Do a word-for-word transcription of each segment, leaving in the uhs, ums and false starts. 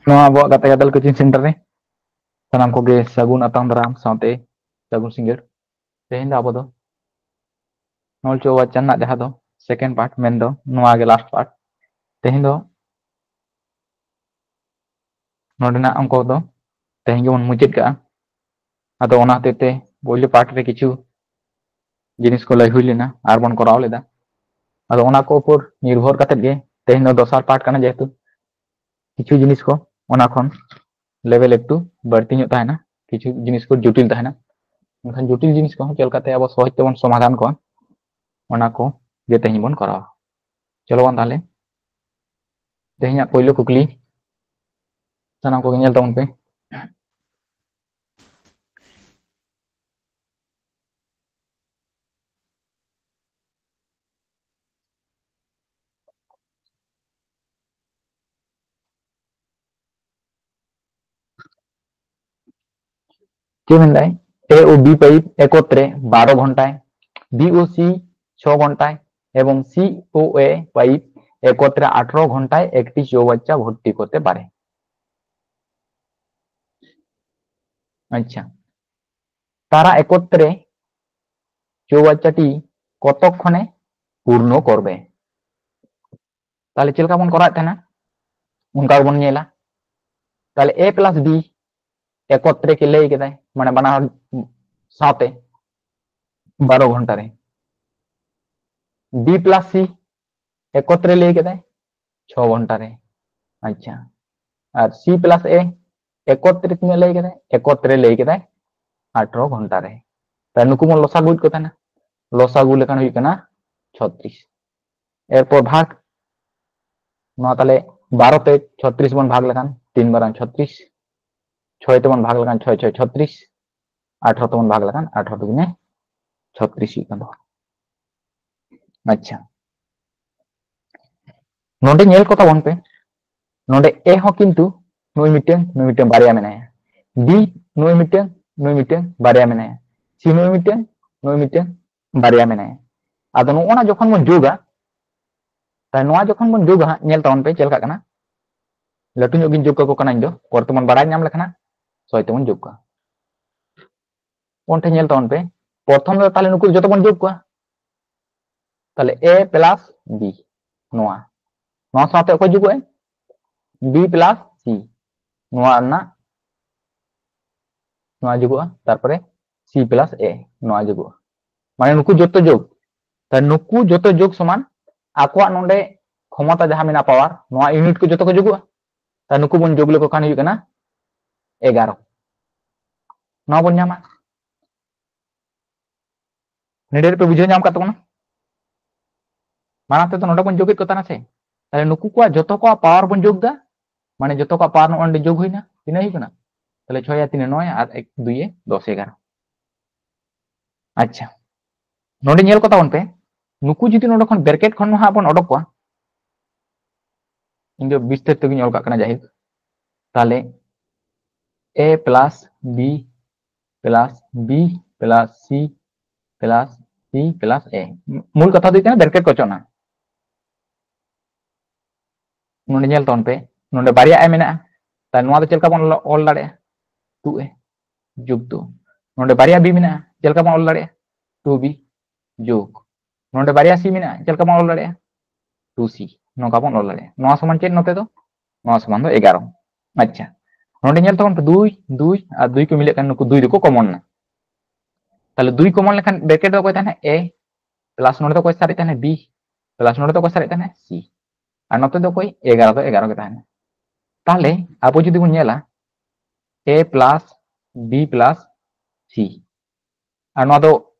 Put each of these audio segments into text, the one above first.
ᱱᱚᱣᱟ ᱟᱵᱚᱣᱟᱜ ᱜᱟᱛᱮ ᱜᱟᱫᱮᱞ coaching center ᱨᱮ ᱥᱟᱱᱟᱢ ᱠᱚᱜᱮ ᱥᱟᱹᱜᱩᱱ ᱟᱛᱟᱝ ᱫᱟᱨᱟᱢ ᱥᱟᱶᱛᱮ ᱥᱟᱹᱜᱩᱱ ᱥᱤᱸᱜᱟᱹᱲ᱾ ᱛᱮᱦᱮᱧ ᱫᱚ ᱟᱵᱚ ᱫᱚ ᱱᱚᱞ ᱪᱳᱣ ᱵᱟᱪᱪᱟ ᱨᱮᱱᱟᱜ ᱡᱟᱦᱟᱸ ᱫᱚ second part, ᱢᱮᱱᱫᱚ ᱱᱚᱣᱟ ᱜᱮ last part, ᱛᱮᱦᱮᱧ ᱫᱚ ᱱᱚᱰᱮᱱᱟᱜ ᱚᱝᱠᱚ ᱫᱚ ᱛᱮᱦᱮᱧ ᱜᱮᱵᱚᱱ ᱢᱩᱪᱟᱹᱫ ᱠᱟᱜᱼᱟ᱾ ᱟᱫᱚ ᱚᱱᱟ ᱦᱚᱛᱮᱡ ᱛᱮ ᱯᱳᱭᱞᱳ part ᱨᱮ ᱠᱤᱪᱷᱩ ᱡᱤᱱᱤᱥ ᱠᱚ ᱞᱟᱹᱭ ᱦᱩᱭ ᱞᱮᱱᱟ ᱟᱨ ᱵᱚᱱ ᱠᱚᱨᱟᱣ ᱞᱮᱫᱟ᱾ ᱟᱫᱚ ᱚᱱᱟ ᱠᱚ ᱩᱯᱚᱨ ᱱᱤᱨᱵᱷᱚᱨ ᱠᱟᱛᱮᱫ ᱜᱮ ᱛᱮᱦᱮᱧ ᱫᱚ ᱫᱚᱥᱟᱨ part ᱠᱟᱱᱟ, ᱡᱮᱦᱮᱛᱩ ᱠᱤᱪᱷᱩ ᱡᱤᱱᱤᱥ ᱠᱚ ᱚᱱᱟ ᱠᱷᱚᱱ level ᱮᱠᱴᱩ ᱵᱟᱹᱲᱛᱤ ᱧᱚᱜ ᱛᱟᱦᱮᱱᱟ, ᱠᱤᱪᱷᱩ ᱡᱤᱱᱤᱥ ᱠᱚ ᱡᱚᱴᱤᱞ ᱛᱟᱦᱮᱱᱟ᱾ ᱢᱮᱱᱠᱷᱟᱱ ᱡᱚᱴᱤᱞ ᱡᱤᱱᱤᱥ ᱠᱚᱦᱚᱸ ᱪᱮᱫ ᱞᱮᱠᱟᱛᱮ ᱟᱵᱚ ᱥᱚᱦᱚᱡ ᱛᱮᱵᱚᱱ ᱥᱚᱢᱟᱫᱷᱟᱱ ᱠᱚᱣᱟ, ᱚᱱᱟ ᱠᱚ ᱜᱮ ᱛᱮᱦᱮᱧ ᱵᱚᱱ ᱠᱚᱨᱟᱣᱟ᱾ ᱪᱚᱞᱚ ᱵᱚᱱ ᱛᱟᱦᱚᱞᱮ ᱛᱮᱦᱮᱧᱟᱜ ᱯᱳᱭᱞᱳ ᱠᱩᱠᱞᱤ ᱥᱟᱱᱟᱢ ᱠᱚᱜᱮ ᱧᱮᱞ ᱛᱟᱵᱚᱱ ᱯᱮ᱾ ᱪᱮᱫ ᱢᱮᱱᱫᱟᱭ? A ও B পাইপ একত্রে বারো ঘন্টায়, B ও C ছ ঘন্টায় এবং C ও A পাইপ একত্রে আঠারো ঘন্টায় একটি চৌবাচ্চা ভর্তি করতে পারে। আচ্ছা, তারা একত্রে চৌবাচ্চাটি কতক্ষণে পূর্ণ করবে? তাহলে ᱪᱮᱫ ᱞᱮᱠᱟ ᱵᱚᱱ ᱠᱚᱨᱟᱣᱮᱫ ᱛᱟᱦᱮᱱᱟ, ᱚᱱᱠᱟ ᱜᱮᱵᱚᱱ ᱧᱮᱞᱟ᱾ ᱛᱟᱦᱚᱞᱮ A plus B ᱮᱠᱚᱛᱨᱮ ᱠᱤ ᱞᱟᱹᱭ ᱠᱮᱫᱟᱭ, ᱢᱟᱱᱮ ᱵᱟᱱᱟ ᱦᱚᱲ ᱥᱟᱶᱛᱮ ᱵᱟᱨᱚ ᱜᱷᱚᱱᱴᱟ ᱨᱮ, B plus C ᱮᱠᱚᱛᱨᱮ ᱞᱟᱹᱭ ᱠᱮᱫᱟᱭ ᱪᱷᱚ ᱜᱷᱚᱱᱴᱟ ᱨᱮ᱾ ᱟᱪᱪᱷᱟ, ᱟᱨ C plus A ᱮᱠᱚᱛᱨᱮ ᱛᱤᱱᱟᱹᱜ ᱞᱟᱹᱭ ᱠᱮᱫᱟᱭ? ᱮᱠᱚᱛᱨᱮ ᱞᱟᱹᱭ ᱠᱮᱫᱟᱭ ᱟᱴᱷᱨᱚ ᱜᱷᱚᱱᱴᱟ ᱨᱮ᱾ ᱛᱟᱦᱞᱮ ᱱᱩᱠᱩ ᱵᱚᱱ ᱞᱚᱥᱟᱜᱩᱭᱮᱫ ᱠᱚ ᱛᱟᱦᱮᱱᱟ, ᱞᱚᱥᱟᱜᱩ ᱞᱮᱠᱷᱟᱱ ᱦᱩᱭᱩᱜ ᱠᱟᱱᱟ ᱪᱷᱚᱛᱨᱤᱥ᱾ ᱮᱨᱯᱚᱨ ᱵᱷᱟᱜᱽ, ᱱᱚᱣᱟ ᱛᱟᱦᱞᱮ ᱵᱟᱨᱚ ᱛᱮ ᱪᱷᱚᱛᱨᱤᱥ ᱵᱚᱱ ᱵᱷᱟᱜᱽ ᱞᱮᱠᱷᱟᱱ ᱛᱤᱱ ᱵᱟᱨᱟᱝ ᱪᱷᱚᱛᱨᱤᱥ, ᱪᱷᱚᱭ ᱛᱮᱵᱚᱱ ᱵᱷᱟᱜᱽ ᱞᱮᱠᱷᱟᱱ ᱪᱷᱚᱭ ᱪᱷᱚᱭ ᱪᱷᱚᱛᱨᱤᱥ, ᱟᱴᱷᱨᱚ ᱛᱮᱵᱚᱱ ᱵᱷᱟᱜᱽ ᱞᱮᱠᱷᱟᱱ ᱟᱴᱷᱨᱚ ᱫᱩᱜᱩᱱᱮ ᱪᱷᱚᱛᱨᱤᱥ ᱦᱩᱭᱩᱜ ᱠᱟᱱ ᱛᱟᱵᱚᱱᱟ᱾ ᱟᱪᱪᱷᱟ, ᱱᱚᱰᱮ ᱧᱮᱞ ᱠᱚ ᱛᱟᱵᱚᱱ ᱯᱮ, ᱱᱚᱰᱮ A ᱦᱚᱸ ᱠᱤᱱᱛᱩ ᱱᱩᱭ ᱢᱤᱫᱴᱟᱝ, ᱱᱩᱭ ᱢᱤᱫᱴᱟᱝ ᱵᱟᱨᱭᱟ ᱢᱮᱱᱟᱭᱟ, B ᱱᱩᱭ ᱢᱤᱫᱴᱟᱝ, ᱱᱩᱭ ᱢᱤᱫᱴᱟᱝ ᱵᱟᱨᱭᱟ ᱢᱮᱱᱟᱭᱟ, C ᱱᱩᱭ ᱢᱤᱫᱴᱟᱝ, ᱱᱩᱭ ᱢᱤᱫᱴᱟᱝ ᱵᱟᱨᱭᱟ ᱢᱮᱱᱟᱭᱟ᱾ ᱟᱫᱚ ᱱᱚᱜᱼᱚ ᱱᱟ ᱡᱚᱠᱷᱚᱱ ᱵᱚᱱ ᱡᱳᱜᱟ, ᱛᱟᱦᱞᱮ ᱱᱚᱣᱟ ᱡᱚᱠᱷᱚᱱ ᱵᱚᱱ ᱡᱳᱜᱟ ᱦᱟᱸᱜ, ᱧᱮᱞ ᱛᱟᱵᱚᱱ ᱯᱮ ᱪᱮᱫ ᱞᱮᱠᱟᱜ ᱠᱟᱱᱟ᱾ ᱞᱟᱹᱴᱩ ᱧᱚᱜ ᱜᱤᱧ ᱡᱳᱜᱽ ᱠᱟᱠᱚ ᱠᱟᱱᱟ ᱤᱧ ᱫᱚ, ᱯᱚᱨᱮ ᱛᱮᱵᱚᱱ ᱵᱟᱲᱟᱭ ᱧᱟᱢ ᱞᱮᱠᱷᱟᱱ ᱦᱟᱸᱜ ᱥᱚᱭ ᱛᱮᱵᱚᱱ ᱡᱳᱜᱽ ᱠᱚᱣᱟ᱾ ᱚᱱᱛᱮ ᱧᱮᱞ ᱛᱟᱵᱚᱱ ᱯᱮ, ᱯᱨᱚᱛᱷᱚᱢ ᱫᱚ ᱛᱟᱦᱞᱮ ᱱᱩᱠᱩ ᱡᱚᱛᱚ ᱵᱚᱱ ᱡᱳᱜᱽ ᱠᱚᱣᱟ᱾ ᱛᱟᱦᱞᱮ a plus b, ᱱᱚᱣᱟ, ᱱᱚᱣᱟ ᱥᱟᱶᱛᱮ ᱚᱠᱚᱭ ᱡᱳᱜᱚᱜᱼᱟᱭ? b plus c, ᱱᱚᱣᱟ ᱨᱮᱱᱟᱜ ᱱᱚᱣᱟ ᱡᱳᱜᱚᱜᱼᱟ, ᱛᱟᱨᱯᱚᱨᱮ c plus a, ᱱᱚᱣᱟ ᱡᱳᱜᱚᱜᱼᱟ᱾ ᱢᱟᱱᱮ ᱱᱩᱠᱩ ᱡᱚᱛᱚ ᱡᱳᱜᱽ, ᱛᱟᱦᱞᱮ ᱱᱩᱠᱩ ᱡᱚᱛᱚ ᱡᱳᱜᱽ ᱥᱚᱢᱟᱱ ᱟᱠᱚᱣᱟᱜ ᱱᱚᱰᱮ ᱠᱷᱚᱢᱚᱛᱟ ᱡᱟᱦᱟᱸ ᱢᱮᱱᱟᱜᱼᱟ, ᱯᱟᱣᱟᱨ, ᱱᱚᱣᱟ ᱤᱭᱩᱱᱤᱴ ᱠᱚ ᱡᱚᱛᱚ ᱠᱚ ᱡᱳᱜᱚᱜᱼᱟ᱾ ᱛᱟᱦᱞᱮ ᱱᱩᱠᱩ ᱵᱚᱱ ᱡᱳᱜᱽ ᱞᱮᱠᱚ ᱠᱷᱟᱱ ᱦᱩᱭᱩᱜ ᱠᱟᱱᱟ ᱮᱜᱟᱨᱚ᱾ ᱱᱚᱣᱟ ᱵᱚᱱ ᱧᱟᱢᱟ᱾ ᱱᱚᱰᱮ ᱯᱮ ᱵᱩᱡᱷᱟᱹᱣ ᱧᱟᱢ ᱠᱟᱫ ᱛᱟᱵᱚᱱᱟ? ᱢᱟᱲᱟᱝ ᱛᱮᱫᱚ ᱱᱚᱰᱮ ᱵᱚᱱ ᱡᱳᱜᱮᱫ ᱠᱚ ᱛᱟᱦᱮᱱᱟ ᱥᱮ, ᱛᱟᱦᱞᱮ ᱱᱩᱠᱩ ᱠᱚᱣᱟᱜ ᱡᱚᱛᱚ ᱠᱚᱣᱟᱜ ᱯᱟᱣᱟᱨ ᱵᱚᱱ ᱡᱳᱜᱽ ᱫᱟ, ᱢᱟᱱᱮ ᱡᱚᱛᱚ ᱠᱚᱣᱟᱜ ᱯᱟᱣᱟᱨ ᱱᱚᱜᱼᱚᱭ ᱱᱚᱰᱮ ᱡᱳᱜᱽ ᱦᱩᱭᱱᱟ, ᱛᱤᱱᱟᱹᱜ ᱦᱩᱭᱩᱜ ᱠᱟᱱᱟ? ᱛᱟᱦᱞᱮ ᱪᱷᱚᱭ ᱟᱨ ᱛᱤᱱᱮ ᱱᱚᱭ ᱟᱨ ᱮᱠ ᱫᱩᱭᱮ ᱫᱚᱥ, ᱮᱜᱟᱨᱚ᱾ ᱟᱪᱪᱷᱟ, ᱱᱚᱰᱮ ᱧᱮᱞ ᱠᱚ ᱛᱟᱵᱚᱱ ᱯᱮ, ᱱᱩᱠᱩ ᱡᱩᱫᱤ ᱱᱚᱰᱮ ᱠᱷᱚᱱ ᱵᱨᱮᱠᱮᱴ ᱠᱷᱚᱱ ᱦᱟᱸᱜ ᱵᱚᱱ ᱚᱰᱚᱠ ᱠᱚᱣᱟ, ᱤᱧ ᱫᱚ ᱵᱤᱥᱛᱟᱨᱤᱛ ᱜᱤᱧ ᱚᱞ ᱠᱟᱜ ᱠᱟᱱᱟ, ᱡᱟᱭᱦᱳᱠ, ᱛᱟᱦᱞᱮ a plus b plus b plus c plus c plus a, ᱢᱩᱞ ᱠᱟᱛᱷᱟ ᱫᱚ ᱦᱩᱭᱩᱜ ᱠᱟᱱᱟ ᱵᱨᱮᱠᱮᱴ ᱠᱚ ᱚᱪᱚᱜ ᱱᱟ᱾ ᱱᱚᱰᱮ ᱧᱮᱞ ᱛᱟᱵᱚᱱ ᱯᱮ, ᱱᱚᱰᱮ ᱵᱟᱨᱭᱟ a ᱢᱮᱱᱟᱜᱼᱟ, ᱛᱟᱦᱞᱮ ᱱᱚᱣᱟ ᱫᱚ ᱪᱮᱫ ᱞᱮᱠᱟ ᱵᱚᱱ ᱚᱞ ᱫᱟᱲᱮᱭᱟᱜᱼᱟ? ᱴᱩ ᱮ ᱡᱩᱠᱛᱚ, ᱱᱚᱰᱮ ᱵᱟᱨᱭᱟ b ᱢᱮᱱᱟᱜᱼᱟ, ᱪᱮᱫ ᱞᱮᱠᱟ ᱵᱚᱱ ᱚᱞ ᱫᱟᱲᱮᱭᱟᱜᱼᱟ? ᱴᱩ b ᱡᱳᱜᱽ, ᱱᱚᱰᱮ ᱵᱟᱨᱭᱟ c ᱢᱮᱱᱟᱜᱼᱟ, ᱪᱮᱫ ᱞᱮᱠᱟ ᱵᱚᱱ ᱚᱞ ᱫᱟᱲᱮᱭᱟᱜᱼᱟ? ᱴᱩ c, ᱱᱚᱝᱠᱟ ᱵᱚᱱ ᱚᱞ ᱫᱟᱲᱮᱭᱟᱜᱼᱟ᱾ ᱱᱚᱣᱟ ᱥᱚᱢᱟᱱ ᱪᱮᱫ ᱱᱚᱛᱮ ᱫᱚ? ᱱᱚᱣᱟ ᱥᱚᱢᱟᱱ ᱫᱚ ᱮᱜᱟᱨᱚ᱾ ᱟᱪᱪᱷᱟ, ᱱᱚᱰᱮ ᱧᱮᱞ ᱛᱟᱵᱚᱱ ᱯᱮ, ᱫᱩᱭ, ᱫᱩᱭ ᱟᱨ ᱫᱩᱭ ᱠᱚ ᱢᱤᱞᱟᱹᱜ ᱠᱟᱱᱟ, ᱱᱩᱠᱩ ᱫᱩᱭ ᱫᱚᱠᱚ ᱠᱚᱢᱚᱱ ᱱᱟ᱾ ᱛᱟᱦᱞᱮ ᱫᱩᱭ ᱠᱚᱢᱚᱱ ᱞᱮᱠᱷᱟᱱ ᱵᱨᱮᱠᱮᱴ ᱫᱚ ᱚᱠᱚᱭ ᱛᱟᱦᱮᱱᱟ? a, ᱯᱞᱟᱥ ᱱᱚᱰᱮ ᱫᱚ ᱚᱠᱚᱭ ᱥᱟᱨᱮᱡ ᱛᱟᱦᱮᱱᱟ? b, ᱯᱞᱟᱥ ᱱᱚᱰᱮ ᱫᱚ ᱚᱠᱚᱭ ᱥᱟᱨᱮᱡ ᱛᱟᱦᱮᱱᱟ? c᱾ ᱟᱨ ᱱᱚᱛᱮ ᱫᱚ ᱚᱠᱚᱭ? ᱮᱜᱟᱨᱚ ᱫᱚ ᱮᱜᱟᱨᱚ ᱜᱮ ᱛᱟᱦᱮᱱᱟ᱾ ᱛᱟᱦᱞᱮ ᱟᱵᱚ ᱡᱩᱫᱤ ᱵᱚᱱ ᱧᱮᱞᱟ, a plus b plus c, ᱟᱨ ᱱᱚᱣᱟ ᱫᱚ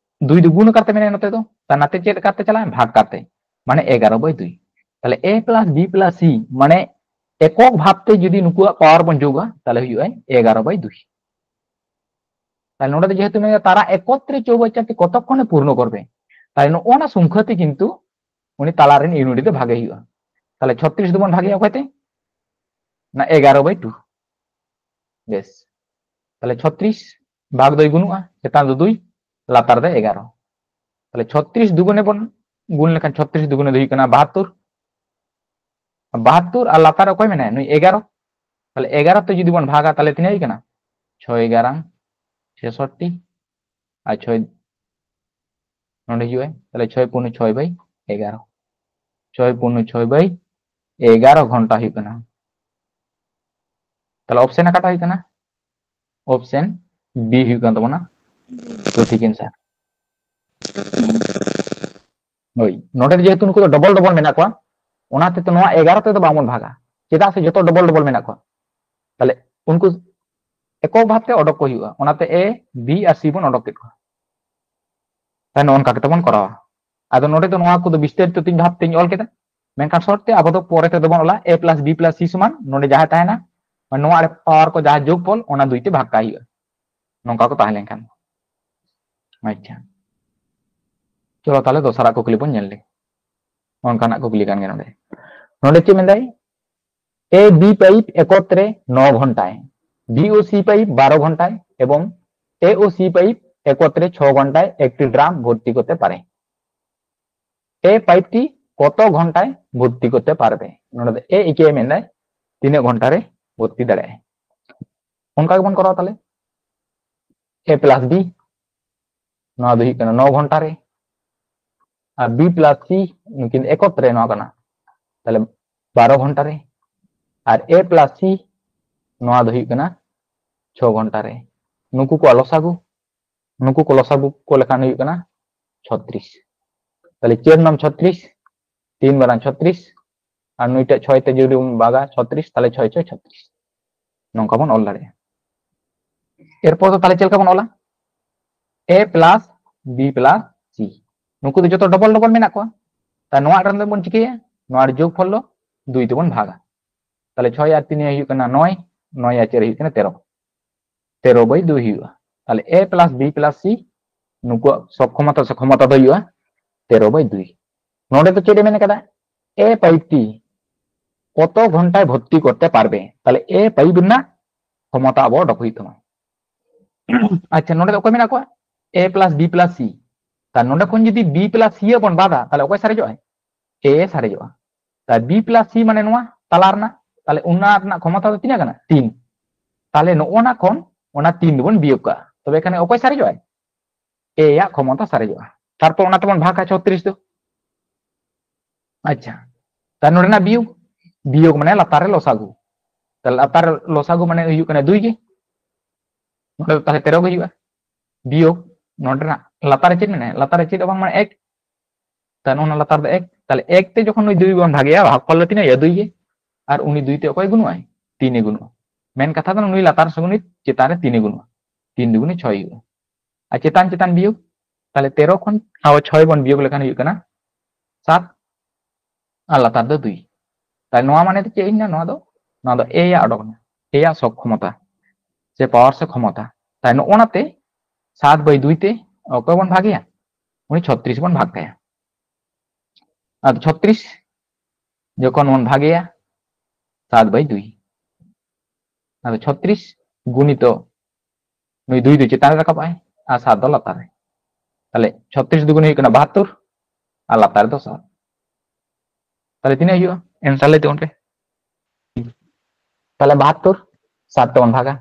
ᱫᱩᱭ ᱫᱩᱜᱩᱱ ᱟᱠᱟᱨ ᱛᱮ ᱢᱮᱱᱟᱭᱟ ᱱᱚᱛᱮ ᱫᱚ, ᱛᱟ ᱱᱟᱛᱮ ᱪᱮᱫ ᱟᱠᱟᱨ ᱛᱮ ᱪᱟᱞᱟᱜᱼᱟ? ᱵᱷᱟᱜᱽ ᱠᱟᱨ ᱛᱮ, ᱢᱟᱱᱮ ᱮᱜᱟᱨᱚ by ᱫᱩᱭ᱾ ᱛᱟᱦᱞᱮ a plus b plus c, ᱢᱟᱱᱮ ᱮᱠᱚᱠ ᱵᱷᱟᱵ ᱛᱮ ᱡᱩᱫᱤ ᱱᱩᱠᱩᱣᱟᱜ ᱯᱟᱣᱟᱨ ᱵᱚᱱ ᱡᱳᱜᱟ, ᱛᱟᱦᱞᱮ ᱦᱦᱩᱭᱩᱜᱼᱟ ᱮᱜᱟᱨᱚ by ᱫᱩᱭ᱾ ᱛᱟᱦᱞᱮ ᱱᱚᱰᱮ ᱫᱚ ᱡᱮᱦᱮᱛᱩ ᱢᱮᱱᱟ ᱛᱟᱨᱟ ᱮᱠᱚᱛᱨᱮ ᱪᱚᱣᱵᱚᱪᱪᱟᱨᱴᱤ ᱠᱚᱛᱚᱠᱠᱷᱚᱱᱮ ᱯᱩᱨᱱᱚ ᱠᱚᱨᱵᱮ, ᱛᱟᱦᱞᱮ ᱱᱚᱜᱼᱚ ᱱᱟ ᱥᱚᱝᱠᱷᱟ ᱛᱮ ᱠᱤᱱᱛᱩ ᱩᱱᱤ ᱛᱟᱞᱟ ᱨᱮᱱ ᱤᱭᱩᱱᱤᱴ ᱫᱚ ᱵᱷᱟᱜᱮ ᱦᱩᱭᱩᱜᱼᱟ᱾ ᱛᱟᱦᱞᱮ ᱪᱷᱚᱛᱨᱤᱥ ᱫᱚᱵᱚᱱ ᱵᱷᱟᱜᱮᱭᱟ ᱚᱠᱚᱭ ᱛᱮ? ᱚᱱᱟ ᱮᱜᱟᱨᱚ by ᱴᱩ᱾ ᱵᱮᱥ, ᱛᱟᱦᱞᱮ ᱪᱷᱚᱛᱨᱤᱥ ᱵᱷᱟᱜᱽ ᱫᱚᱭ ᱜᱩᱱᱩᱜᱼᱟ, ᱪᱮᱛᱟᱱ ᱫᱚ ᱫᱩᱭ, ᱞᱟᱛᱟᱨ ᱫᱚ ᱮᱜᱟᱨᱚ᱾ ᱛᱟᱦᱞᱮ ᱪᱷᱚᱛᱨᱤᱥ ᱫᱩᱜᱩᱱᱮ ᱵᱚᱱ ᱜᱩᱱ ᱞᱮᱠᱷᱟᱱ ᱪᱷᱚᱛᱨᱤᱥ ᱫᱩᱜᱩᱱᱮ ᱫᱚ ᱦᱩᱭᱩᱜ ᱠᱟᱱᱟ ᱵᱟᱦᱟᱛᱛᱳᱨ᱾ ᱵᱟᱦᱟᱛᱛᱳᱨ ᱟᱨ ᱞᱟᱛᱟᱨ ᱨᱮ ᱚᱠᱚᱭ ᱢᱮᱱᱟᱭᱟ? ᱱᱩᱭ ᱮᱜᱟᱨᱚ᱾ ᱛᱟᱦᱚᱞᱮ ᱮᱜᱟᱨᱚ ᱛᱮ ᱡᱩᱫᱤ ᱵᱚᱱ ᱵᱷᱟᱜᱟ, ᱛᱟᱦᱚᱞᱮ ᱛᱤᱱᱟᱹᱜ ᱦᱩᱭᱩᱜ ᱠᱟᱱᱟ? ᱪᱷᱚᱭ ᱮᱜᱟᱨᱚ ᱪᱷᱮᱥᱚᱴᱴᱤ, ᱟᱨ ᱪᱷᱚᱭ ᱱᱚᱰᱮ ᱦᱤᱡᱩᱜᱼᱟᱭ, ᱛᱟᱦᱚᱞᱮ ᱪᱷᱚᱭ ᱯᱩᱱ ᱪᱷᱚᱭ ᱵᱟᱭ ᱮᱜᱟᱨᱚ, ᱪᱷᱚᱭ ᱯᱩᱱ ᱪᱷᱚᱭ ᱵᱟᱭ ᱮᱜᱟᱨᱚ ᱜᱷᱚᱱᱴᱟ ᱦᱩᱭᱩᱜ ᱠᱟᱱᱟ᱾ ᱛᱟᱦᱚᱞᱮ ᱚᱯᱥᱮᱱ ᱚᱠᱟᱴᱟᱜ ᱦᱩᱭᱩᱜ ᱠᱟᱱᱟ? ᱚᱯᱥᱮᱱ ᱵᱤ ᱦᱩᱭᱩᱜ ᱠᱟᱱ ᱛᱟᱵᱚᱱᱟ ᱥᱚᱴᱷᱤᱠ ᱮᱱᱥᱟᱨ᱾ ᱦᱳᱭ, ᱱᱚᱰᱮ ᱡᱮᱦᱮᱛᱩ ᱱᱩᱠᱩ ᱫᱚ ᱰᱚᱵᱚᱞ ᱰᱚᱵᱚᱞ ᱢᱮᱱᱟᱜ ᱠᱚᱣᱟ, ᱚᱱᱟ ᱛᱮ ᱛᱚ ᱱᱚᱣᱟ ᱮᱜᱟᱨᱚ ᱛᱮᱫᱚ ᱵᱟᱝᱵᱚᱱ ᱵᱷᱟᱜᱟ, ᱪᱮᱫᱟᱜ ᱥᱮ ᱡᱚᱛᱚ ᱰᱚᱵᱚᱞ ᱰᱚᱵᱚᱞ ᱢᱮᱱᱟᱜ ᱠᱚᱣᱟ᱾ ᱛᱟᱦᱞᱮ ᱩᱱᱠᱩ ᱮᱠᱚᱠ ᱵᱷᱟᱵᱛᱮ ᱚᱰᱚᱠ ᱠᱚ ᱦᱩᱭᱩᱜᱼᱟ, ᱚᱱᱟᱛᱮ ᱮ, ᱵᱤ ᱟᱨ ᱥᱤ ᱵᱚᱱ ᱚᱰᱚᱠ ᱠᱮᱫ ᱠᱚᱣᱟ᱾ ᱛᱟᱦᱞᱮ ᱱᱚᱜᱼᱚ ᱱᱚᱝᱠᱟ ᱠᱟᱛᱮ ᱵᱚᱱ ᱠᱚᱨᱟᱣᱟ᱾ ᱟᱫᱚ ᱱᱚᱰᱮ ᱫᱚ ᱱᱚᱣᱟ ᱠᱚᱫᱚ ᱵᱤᱥᱛᱟᱨᱤᱛ ᱛᱤᱧ ᱵᱷᱟᱵ ᱛᱤᱧ ᱚᱞ ᱠᱮᱫᱟ, ᱢᱮᱱᱠᱷᱟᱱ ᱥᱚᱨᱴ ᱛᱮ ᱟᱵᱚ ᱫᱚ ᱯᱚᱨᱮ ᱛᱮᱫᱚ ᱵᱚᱱ ᱚᱞᱟ ᱮ ᱯᱞᱟᱥ ᱵᱤ ᱯᱞᱟᱥ ᱥᱤ ᱥᱚᱢᱟᱱ ᱱᱚᱰᱮ ᱡᱟᱦᱟᱸ ᱛᱟᱦᱮᱱᱟ, ᱱᱚᱣᱟ ᱨᱮ ᱯᱟᱣᱟᱨ ᱠᱚ ᱡᱟᱦᱟᱸ ᱡᱳᱜᱽ ᱯᱷᱚᱞ, ᱚᱱᱟ ᱫᱩᱭ ᱛᱮ ᱵᱷᱟᱜᱽ ᱠᱟᱜ ᱦᱩᱭᱩᱜᱼᱟ, ᱱᱚᱝᱠᱟ ᱠᱚ ᱛᱟᱦᱮᱸ ᱞᱮᱱᱠᱷᱟᱱ᱾ ᱟᱪᱪᱷᱟ, ᱪᱚᱞᱚ ᱛᱟᱦᱞᱮ ᱫᱚᱥᱟᱨᱟᱜ ᱠᱩᱠᱞᱤ ᱵᱚᱱ ᱧᱮᱞ ᱞᱮᱜᱮ᱾ ᱚᱱᱠᱟᱱᱟᱜ ᱠᱩᱠᱞᱤ ᱠᱟᱱ ᱜᱮᱭᱟ ᱱᱚᱰᱮ᱾ ᱱᱚᱰᱮ ᱪᱮᱫ ᱢᱮᱱᱫᱟᱭ? এ বি পাইপ একত্রে ন ঘন্টায়, বিওসি পাইপ বারো ঘন্টায় এবং এওসি পাইপ একত্রে ছ ঘন্টায় একটি ড্রাম ভর্তি করতে পারে। এ পাইপটি কত ঘন্টায় ভর্তি করতে পারবে? ᱱᱚᱰᱮ ᱫᱚ ᱮ ᱤᱠᱮ ᱢᱮᱱᱫᱟᱭ ᱛᱤᱱᱟᱹᱜ ᱜᱷᱚᱱᱴᱟ ᱨᱮ ᱵᱷᱚᱨᱛᱤ ᱫᱟᱲᱮᱭᱟᱜᱼᱟᱭ᱾ ᱚᱱᱠᱟ ᱜᱮᱵᱚᱱ ᱠᱚᱨᱟᱣᱟ ᱛᱟᱦᱞᱮ, ᱮ ᱯᱞᱟᱥ ᱵᱤ, ᱱᱚᱣᱟ ᱫᱚ ᱦᱩᱭᱩᱜ ᱠᱟᱱᱟ ᱱᱚ ᱜᱷᱚᱱᱴᱟ ᱨᱮ, ᱟᱨ ᱵᱤ ᱯᱞᱟᱥ ᱥᱤ ᱱᱩᱠᱤᱱ ᱮᱠᱚᱛᱨᱮ ᱱᱚᱣᱟ ᱠᱟᱱᱟ, ᱛᱟᱦᱞᱮ ᱵᱟᱨᱚ ᱜᱷᱚᱱᱴᱟ ᱨᱮ, ᱟᱨ ᱮ ᱯᱞᱟᱥ ᱥᱤ ᱱᱚᱣᱟ ᱫᱚ ᱦᱩᱭᱩᱜ ᱠᱟᱱᱟ ᱪᱷᱚ ᱜᱷᱚᱱᱴᱟ ᱨᱮ᱾ ᱱᱩᱠᱩ ᱠᱚᱣᱟᱜ ᱞᱚᱥᱟᱜᱩ, ᱱᱩᱠᱩ ᱠᱚ ᱞᱚᱥᱟᱜᱩ ᱠᱚ ᱞᱮᱠᱷᱟᱱ ᱦᱩᱭᱩᱜ ᱠᱟᱱᱟ ᱪᱷᱚᱛᱨᱤᱥ᱾ ᱛᱟᱦᱞᱮ ᱪᱟᱨ ᱱᱟᱢ ᱪᱷᱚᱛᱨᱤᱥ, ᱛᱤᱱ ᱵᱟᱨᱟᱝ ᱪᱷᱚᱛᱨᱤᱥ, ᱟᱨ ᱱᱩᱭᱴᱟᱜ ᱪᱷᱚᱭ ᱛᱮ ᱡᱩᱫᱤ ᱵᱚᱱ ᱵᱷᱟᱜᱟ ᱪᱷᱚᱛᱨᱤᱥ, ᱛᱟᱦᱞᱮ ᱪᱷᱚᱭ ᱪᱷᱚᱭ ᱪᱷᱚᱛᱨᱤᱥ, ᱱᱚᱝᱠᱟ ᱵᱚᱱ ᱚᱞ ᱫᱟᱲᱮᱭᱟᱜᱼᱟ᱾ ᱮᱨᱯᱚᱨ ᱫᱚ ᱛᱟᱦᱞᱮ ᱪᱮᱫ ᱞᱮᱠᱟ ᱵᱚᱱ ᱚᱞᱟ? ᱮ ᱯᱞᱟᱥ ᱵᱤ ᱯᱞᱟᱥ ᱥᱤ, ᱱᱩᱠᱩ ᱫᱚ ᱡᱚᱛᱚ ᱰᱚᱵᱚᱞ ᱰᱚᱵᱚᱞ ᱢᱮᱱᱟᱜ ᱠᱚᱣᱟ᱾ ᱛᱟ ᱱᱚᱣᱟ ᱨᱮ ᱵᱚᱱ ᱪᱤᱠᱟᱹᱭᱟ? ᱱᱚᱣᱟ ᱨᱮ ᱡᱳᱜᱽ ᱯᱷᱚᱞ ᱫᱚ ᱫᱩᱭ ᱛᱮᱵᱚᱱ ᱵᱷᱟᱜᱟ᱾ ᱛᱟᱦᱞᱮ ᱪᱷᱚᱭ ᱟᱨ ᱛᱤᱱ ᱦᱩᱭᱩᱜ ᱠᱟᱱᱟ ᱱᱚᱭ, ᱱᱚᱭ ᱟᱨ ᱪᱟᱨ ᱦᱩᱭᱩᱜ ᱠᱟᱱᱟ ᱛᱮᱨᱚ, ᱛᱮᱨᱚ ᱵᱟᱭ ᱫᱩᱭ ᱦᱩᱭᱩᱜᱼᱟ᱾ ᱛᱟᱦᱞᱮ ᱮ ᱯᱞᱟᱥ ᱵᱤ ᱯᱞᱟᱥ ᱥᱤ, ᱱᱩᱠᱩᱣᱟᱜ ᱥᱚᱠᱠᱷᱚᱢᱚᱛᱟ ᱥᱮ ᱠᱷᱚᱢᱚᱛᱟ ᱫᱚ ᱦᱩᱭᱩᱜᱼᱟ ᱛᱮᱨᱚ ᱵᱟᱭ ᱫᱩᱭ᱾ ᱱᱚᱰᱮ ᱫᱚ ᱪᱮᱫ ᱮ ᱢᱮᱱ ᱠᱟᱫᱟ? ᱮ ᱯᱟᱭᱤᱯ ᱴᱤ ᱠᱚᱛᱚ ᱜᱷᱚᱱᱴᱟᱭ ᱵᱷᱚᱨᱛᱤ ᱠᱚᱨᱛᱮ ᱯᱟᱨᱵᱮ, ᱛᱟᱦᱞᱮ ᱮ ᱯᱟᱭᱤᱯ ᱨᱮᱱᱟᱜ ᱠᱷᱚᱢᱚᱛᱟ ᱟᱵᱚ ᱚᱰᱚᱠ ᱦᱩᱭᱩᱜ ᱛᱟᱢᱟ᱾ ᱟᱪᱪᱷᱟ, ᱱᱚᱰᱮ ᱫᱚ ᱚᱠᱚᱭ ᱢᱮᱱᱟᱜ ᱠᱚᱣᱟ? ᱮ ᱯᱞᱟᱥ ᱵᱤ ᱯᱞᱟᱥ ᱥᱤ᱾ ᱛᱟᱦᱞᱮ ᱱᱚᱰᱮ ᱠᱷᱚᱱ ᱡᱩᱫᱤ ᱵᱤ ᱯᱞᱟᱥ ᱥᱤ ᱵᱚᱱ ᱵᱟᱫᱟ, ᱛᱟᱦᱞᱮ ᱚᱠᱚᱭ ᱥᱟᱨᱮᱡᱚᱜᱼᱟᱭ? ᱮ ᱥᱟᱨᱮᱡᱚᱜᱼᱟ᱾ ᱛᱟᱦᱞᱮ B plus C ᱢᱟᱱᱮ ᱱᱚᱣᱟ ᱛᱟᱞᱟ ᱨᱮᱱᱟᱜ, ᱛᱟᱦᱞᱮ ᱚᱱᱟ ᱨᱮᱱᱟᱜ ᱠᱷᱚᱢᱚᱛᱟ ᱫᱚ ᱛᱤᱱᱟᱹᱜ ᱠᱟᱱᱟ? ᱛᱤᱱ᱾ ᱛᱟᱦᱞᱮ ᱱᱚᱜᱼᱚ ᱱᱟ ᱠᱷᱚᱱ ᱚᱱᱟ ᱛᱤᱱ ᱫᱚᱵᱚᱱ ᱵᱤᱭᱳᱜ ᱠᱟᱜᱼᱟ, ᱛᱚᱵᱮ ᱠᱷᱟᱱ ᱚᱠᱚᱭ ᱥᱟᱨᱮᱡᱚᱜᱼᱟᱭ? A ᱭᱟᱜ ᱠᱷᱚᱢᱚᱛᱟ ᱥᱟᱨᱮᱡᱚᱜᱼᱟ᱾ ᱛᱟᱨᱯᱚᱨ ᱚᱱᱟ ᱛᱮᱵᱚᱱ ᱵᱷᱟᱜᱟ ᱪᱷᱚᱛᱨᱤᱥ ᱫᱚ᱾ ᱟᱪᱪᱷᱟ, ᱛᱟᱦᱞᱮ ᱱᱚᱰᱮᱱᱟᱜ ᱵᱤᱭᱳᱜ, ᱵᱤᱭᱳᱜ ᱢᱟᱱᱮ ᱞᱟᱛᱟᱨ ᱨᱮ ᱞᱚᱥᱟᱜᱩ, ᱛᱟᱦᱞᱮ ᱞᱟᱛᱟᱨ ᱨᱮ ᱞᱚᱥᱟᱜᱩ ᱢᱟᱱᱮ ᱦᱩᱭᱩᱜ ᱠᱟᱱᱟ ᱫᱩᱭ ᱜᱮ, ᱱᱚᱰᱮ ᱫᱚ ᱛᱟᱦᱞᱮ ᱛᱮᱨᱚ ᱜᱮ ᱦᱩᱭᱩᱜᱼᱟ᱾ ᱵᱤᱭᱳᱜ ᱱᱚᱰᱮᱱᱟᱜ ᱞᱟᱛᱟᱨ ᱨᱮ ᱪᱮᱫ ᱢᱮᱱᱟᱜᱼᱟ? ᱞᱟᱛᱟᱨ ᱨᱮ ᱪᱮᱫ ᱦᱚᱸ ᱵᱟᱝ, ᱢᱟᱱᱮ ᱮᱠ, ᱛᱟᱦᱞᱮ ᱚᱱᱟ ᱞᱟᱛᱟᱨ ᱫᱚ ᱮᱠ, ᱛᱟᱦᱞᱮ ᱮᱠ ᱛᱮ ᱡᱚᱠᱷᱚᱱ ᱱᱩᱭ ᱫᱩᱭ ᱵᱚᱱ ᱵᱷᱟᱜᱮᱭᱟ, ᱵᱷᱟᱜᱽᱯᱷᱚᱞ ᱫᱚ ᱛᱤᱱᱟᱹᱜ ᱦᱩᱭᱩᱜᱼᱟ? ᱫᱩᱭ ᱜᱮ᱾ ᱟᱨ ᱩᱱᱤ ᱫᱩᱭ ᱛᱮ ᱚᱠᱚᱭ ᱜᱩᱱᱚᱜᱼᱟᱭ? ᱛᱤᱱ ᱮ ᱜᱩᱱᱚᱜᱼᱟ᱾ ᱢᱮᱱ ᱠᱟᱛᱷᱟ ᱫᱚ ᱱᱩᱭ ᱞᱟᱛᱟᱨ ᱥᱮ ᱩᱱᱤ ᱪᱮᱛᱟᱱ ᱨᱮ ᱛᱤᱱ ᱮ ᱜᱩᱱᱚᱜᱼᱟ, ᱛᱤᱱ ᱫᱩᱜᱩᱱᱮ ᱪᱷᱚᱭ ᱦᱩᱭᱩᱜᱼᱟ᱾ ᱟᱨ ᱪᱮᱛᱟᱱ ᱪᱮᱛᱟᱱ ᱵᱤᱭᱳᱜ, ᱛᱟᱦᱞᱮ ᱛᱮᱨᱚ ᱠᱷᱚᱱ ᱟᱵᱚ ᱪᱷᱚᱭ ᱵᱚᱱ ᱵᱤᱭᱳᱜ ᱞᱮᱠᱷᱟᱱ ᱦᱩᱭᱩᱜ ᱠᱟᱱᱟ ᱥᱟᱛ, ᱟᱨ ᱞᱟᱛᱟᱨ ᱫᱚ ᱫᱩᱭ᱾ ᱛᱟᱦᱞᱮ ᱱᱚᱣᱟ ᱢᱟᱱᱮ ᱫᱚ ᱪᱮᱫ ᱦᱩᱭᱱᱟ? ᱱᱚᱣᱟ ᱫᱚ, ᱱᱚᱣᱟ ᱫᱚ A ᱭᱟᱜ ᱚᱰᱚᱠ ᱮᱱᱟ, A ᱭᱟᱜ ᱥᱚᱠ ᱠᱷᱚᱢᱚᱛᱟ ᱥᱮ ᱯᱟᱣᱟᱨ ᱥᱮ ᱠᱷᱚᱢᱚᱛᱟ᱾ ᱛᱟᱦᱞᱮ ᱱᱚᱜᱼᱚ ᱱᱟᱛᱮ ᱥᱟᱛ ᱵᱟᱭ ᱫᱩᱭ ᱛᱮ ᱚᱠᱚᱭ ᱵᱚᱱ ᱵᱷᱟᱜᱮᱭᱟ? ᱩᱱᱤ ᱪᱷᱚᱛᱨᱤᱥ ᱵᱚᱱ ᱵᱷᱟᱜᱽ ᱠᱟᱭᱟ᱾ ᱟᱫᱚ ᱪᱷᱚᱛᱨᱤᱥ ᱡᱚᱠᱷᱚᱱ ᱵᱚᱱ ᱵᱷᱟᱜᱮᱭᱟ ᱥᱟᱛ ᱵᱟᱭ ᱫᱩᱭ, ᱟᱫᱚ ᱪᱷᱚᱛᱨᱤᱥ ᱜᱩᱱᱤᱛᱚ ᱱᱩᱭ ᱫᱩᱭ ᱫᱚ ᱪᱮᱛᱟᱱ ᱨᱮ ᱨᱟᱠᱟᱵ ᱟᱭ ᱟᱨ ᱥᱟᱛ ᱫᱚ ᱞᱟᱛᱟᱨ ᱨᱮ᱾ ᱛᱟᱦᱞᱮ ᱪᱷᱚᱛᱨᱤᱥ ᱫᱩᱜᱩᱱ ᱦᱩᱭᱩᱜ ᱠᱟᱱᱟ ᱵᱟᱦᱟᱛᱛᱳᱨ ᱟᱨ ᱞᱟᱛᱟᱨ ᱨᱮᱫᱚ ᱥᱟᱛ᱾ ᱛᱟᱦᱞᱮ ᱛᱤᱱᱟᱹᱜ ᱦᱩᱭᱩᱜᱼᱟ? ᱮᱱᱥᱟᱨ ᱞᱟᱹᱭ ᱛᱟᱵᱚᱱ ᱯᱮ᱾ ᱛᱟᱦᱞᱮ ᱵᱟᱦᱟᱛᱛᱳᱨ ᱥᱟᱛ ᱛᱮᱵᱚᱱ ᱵᱷᱟᱜᱟ,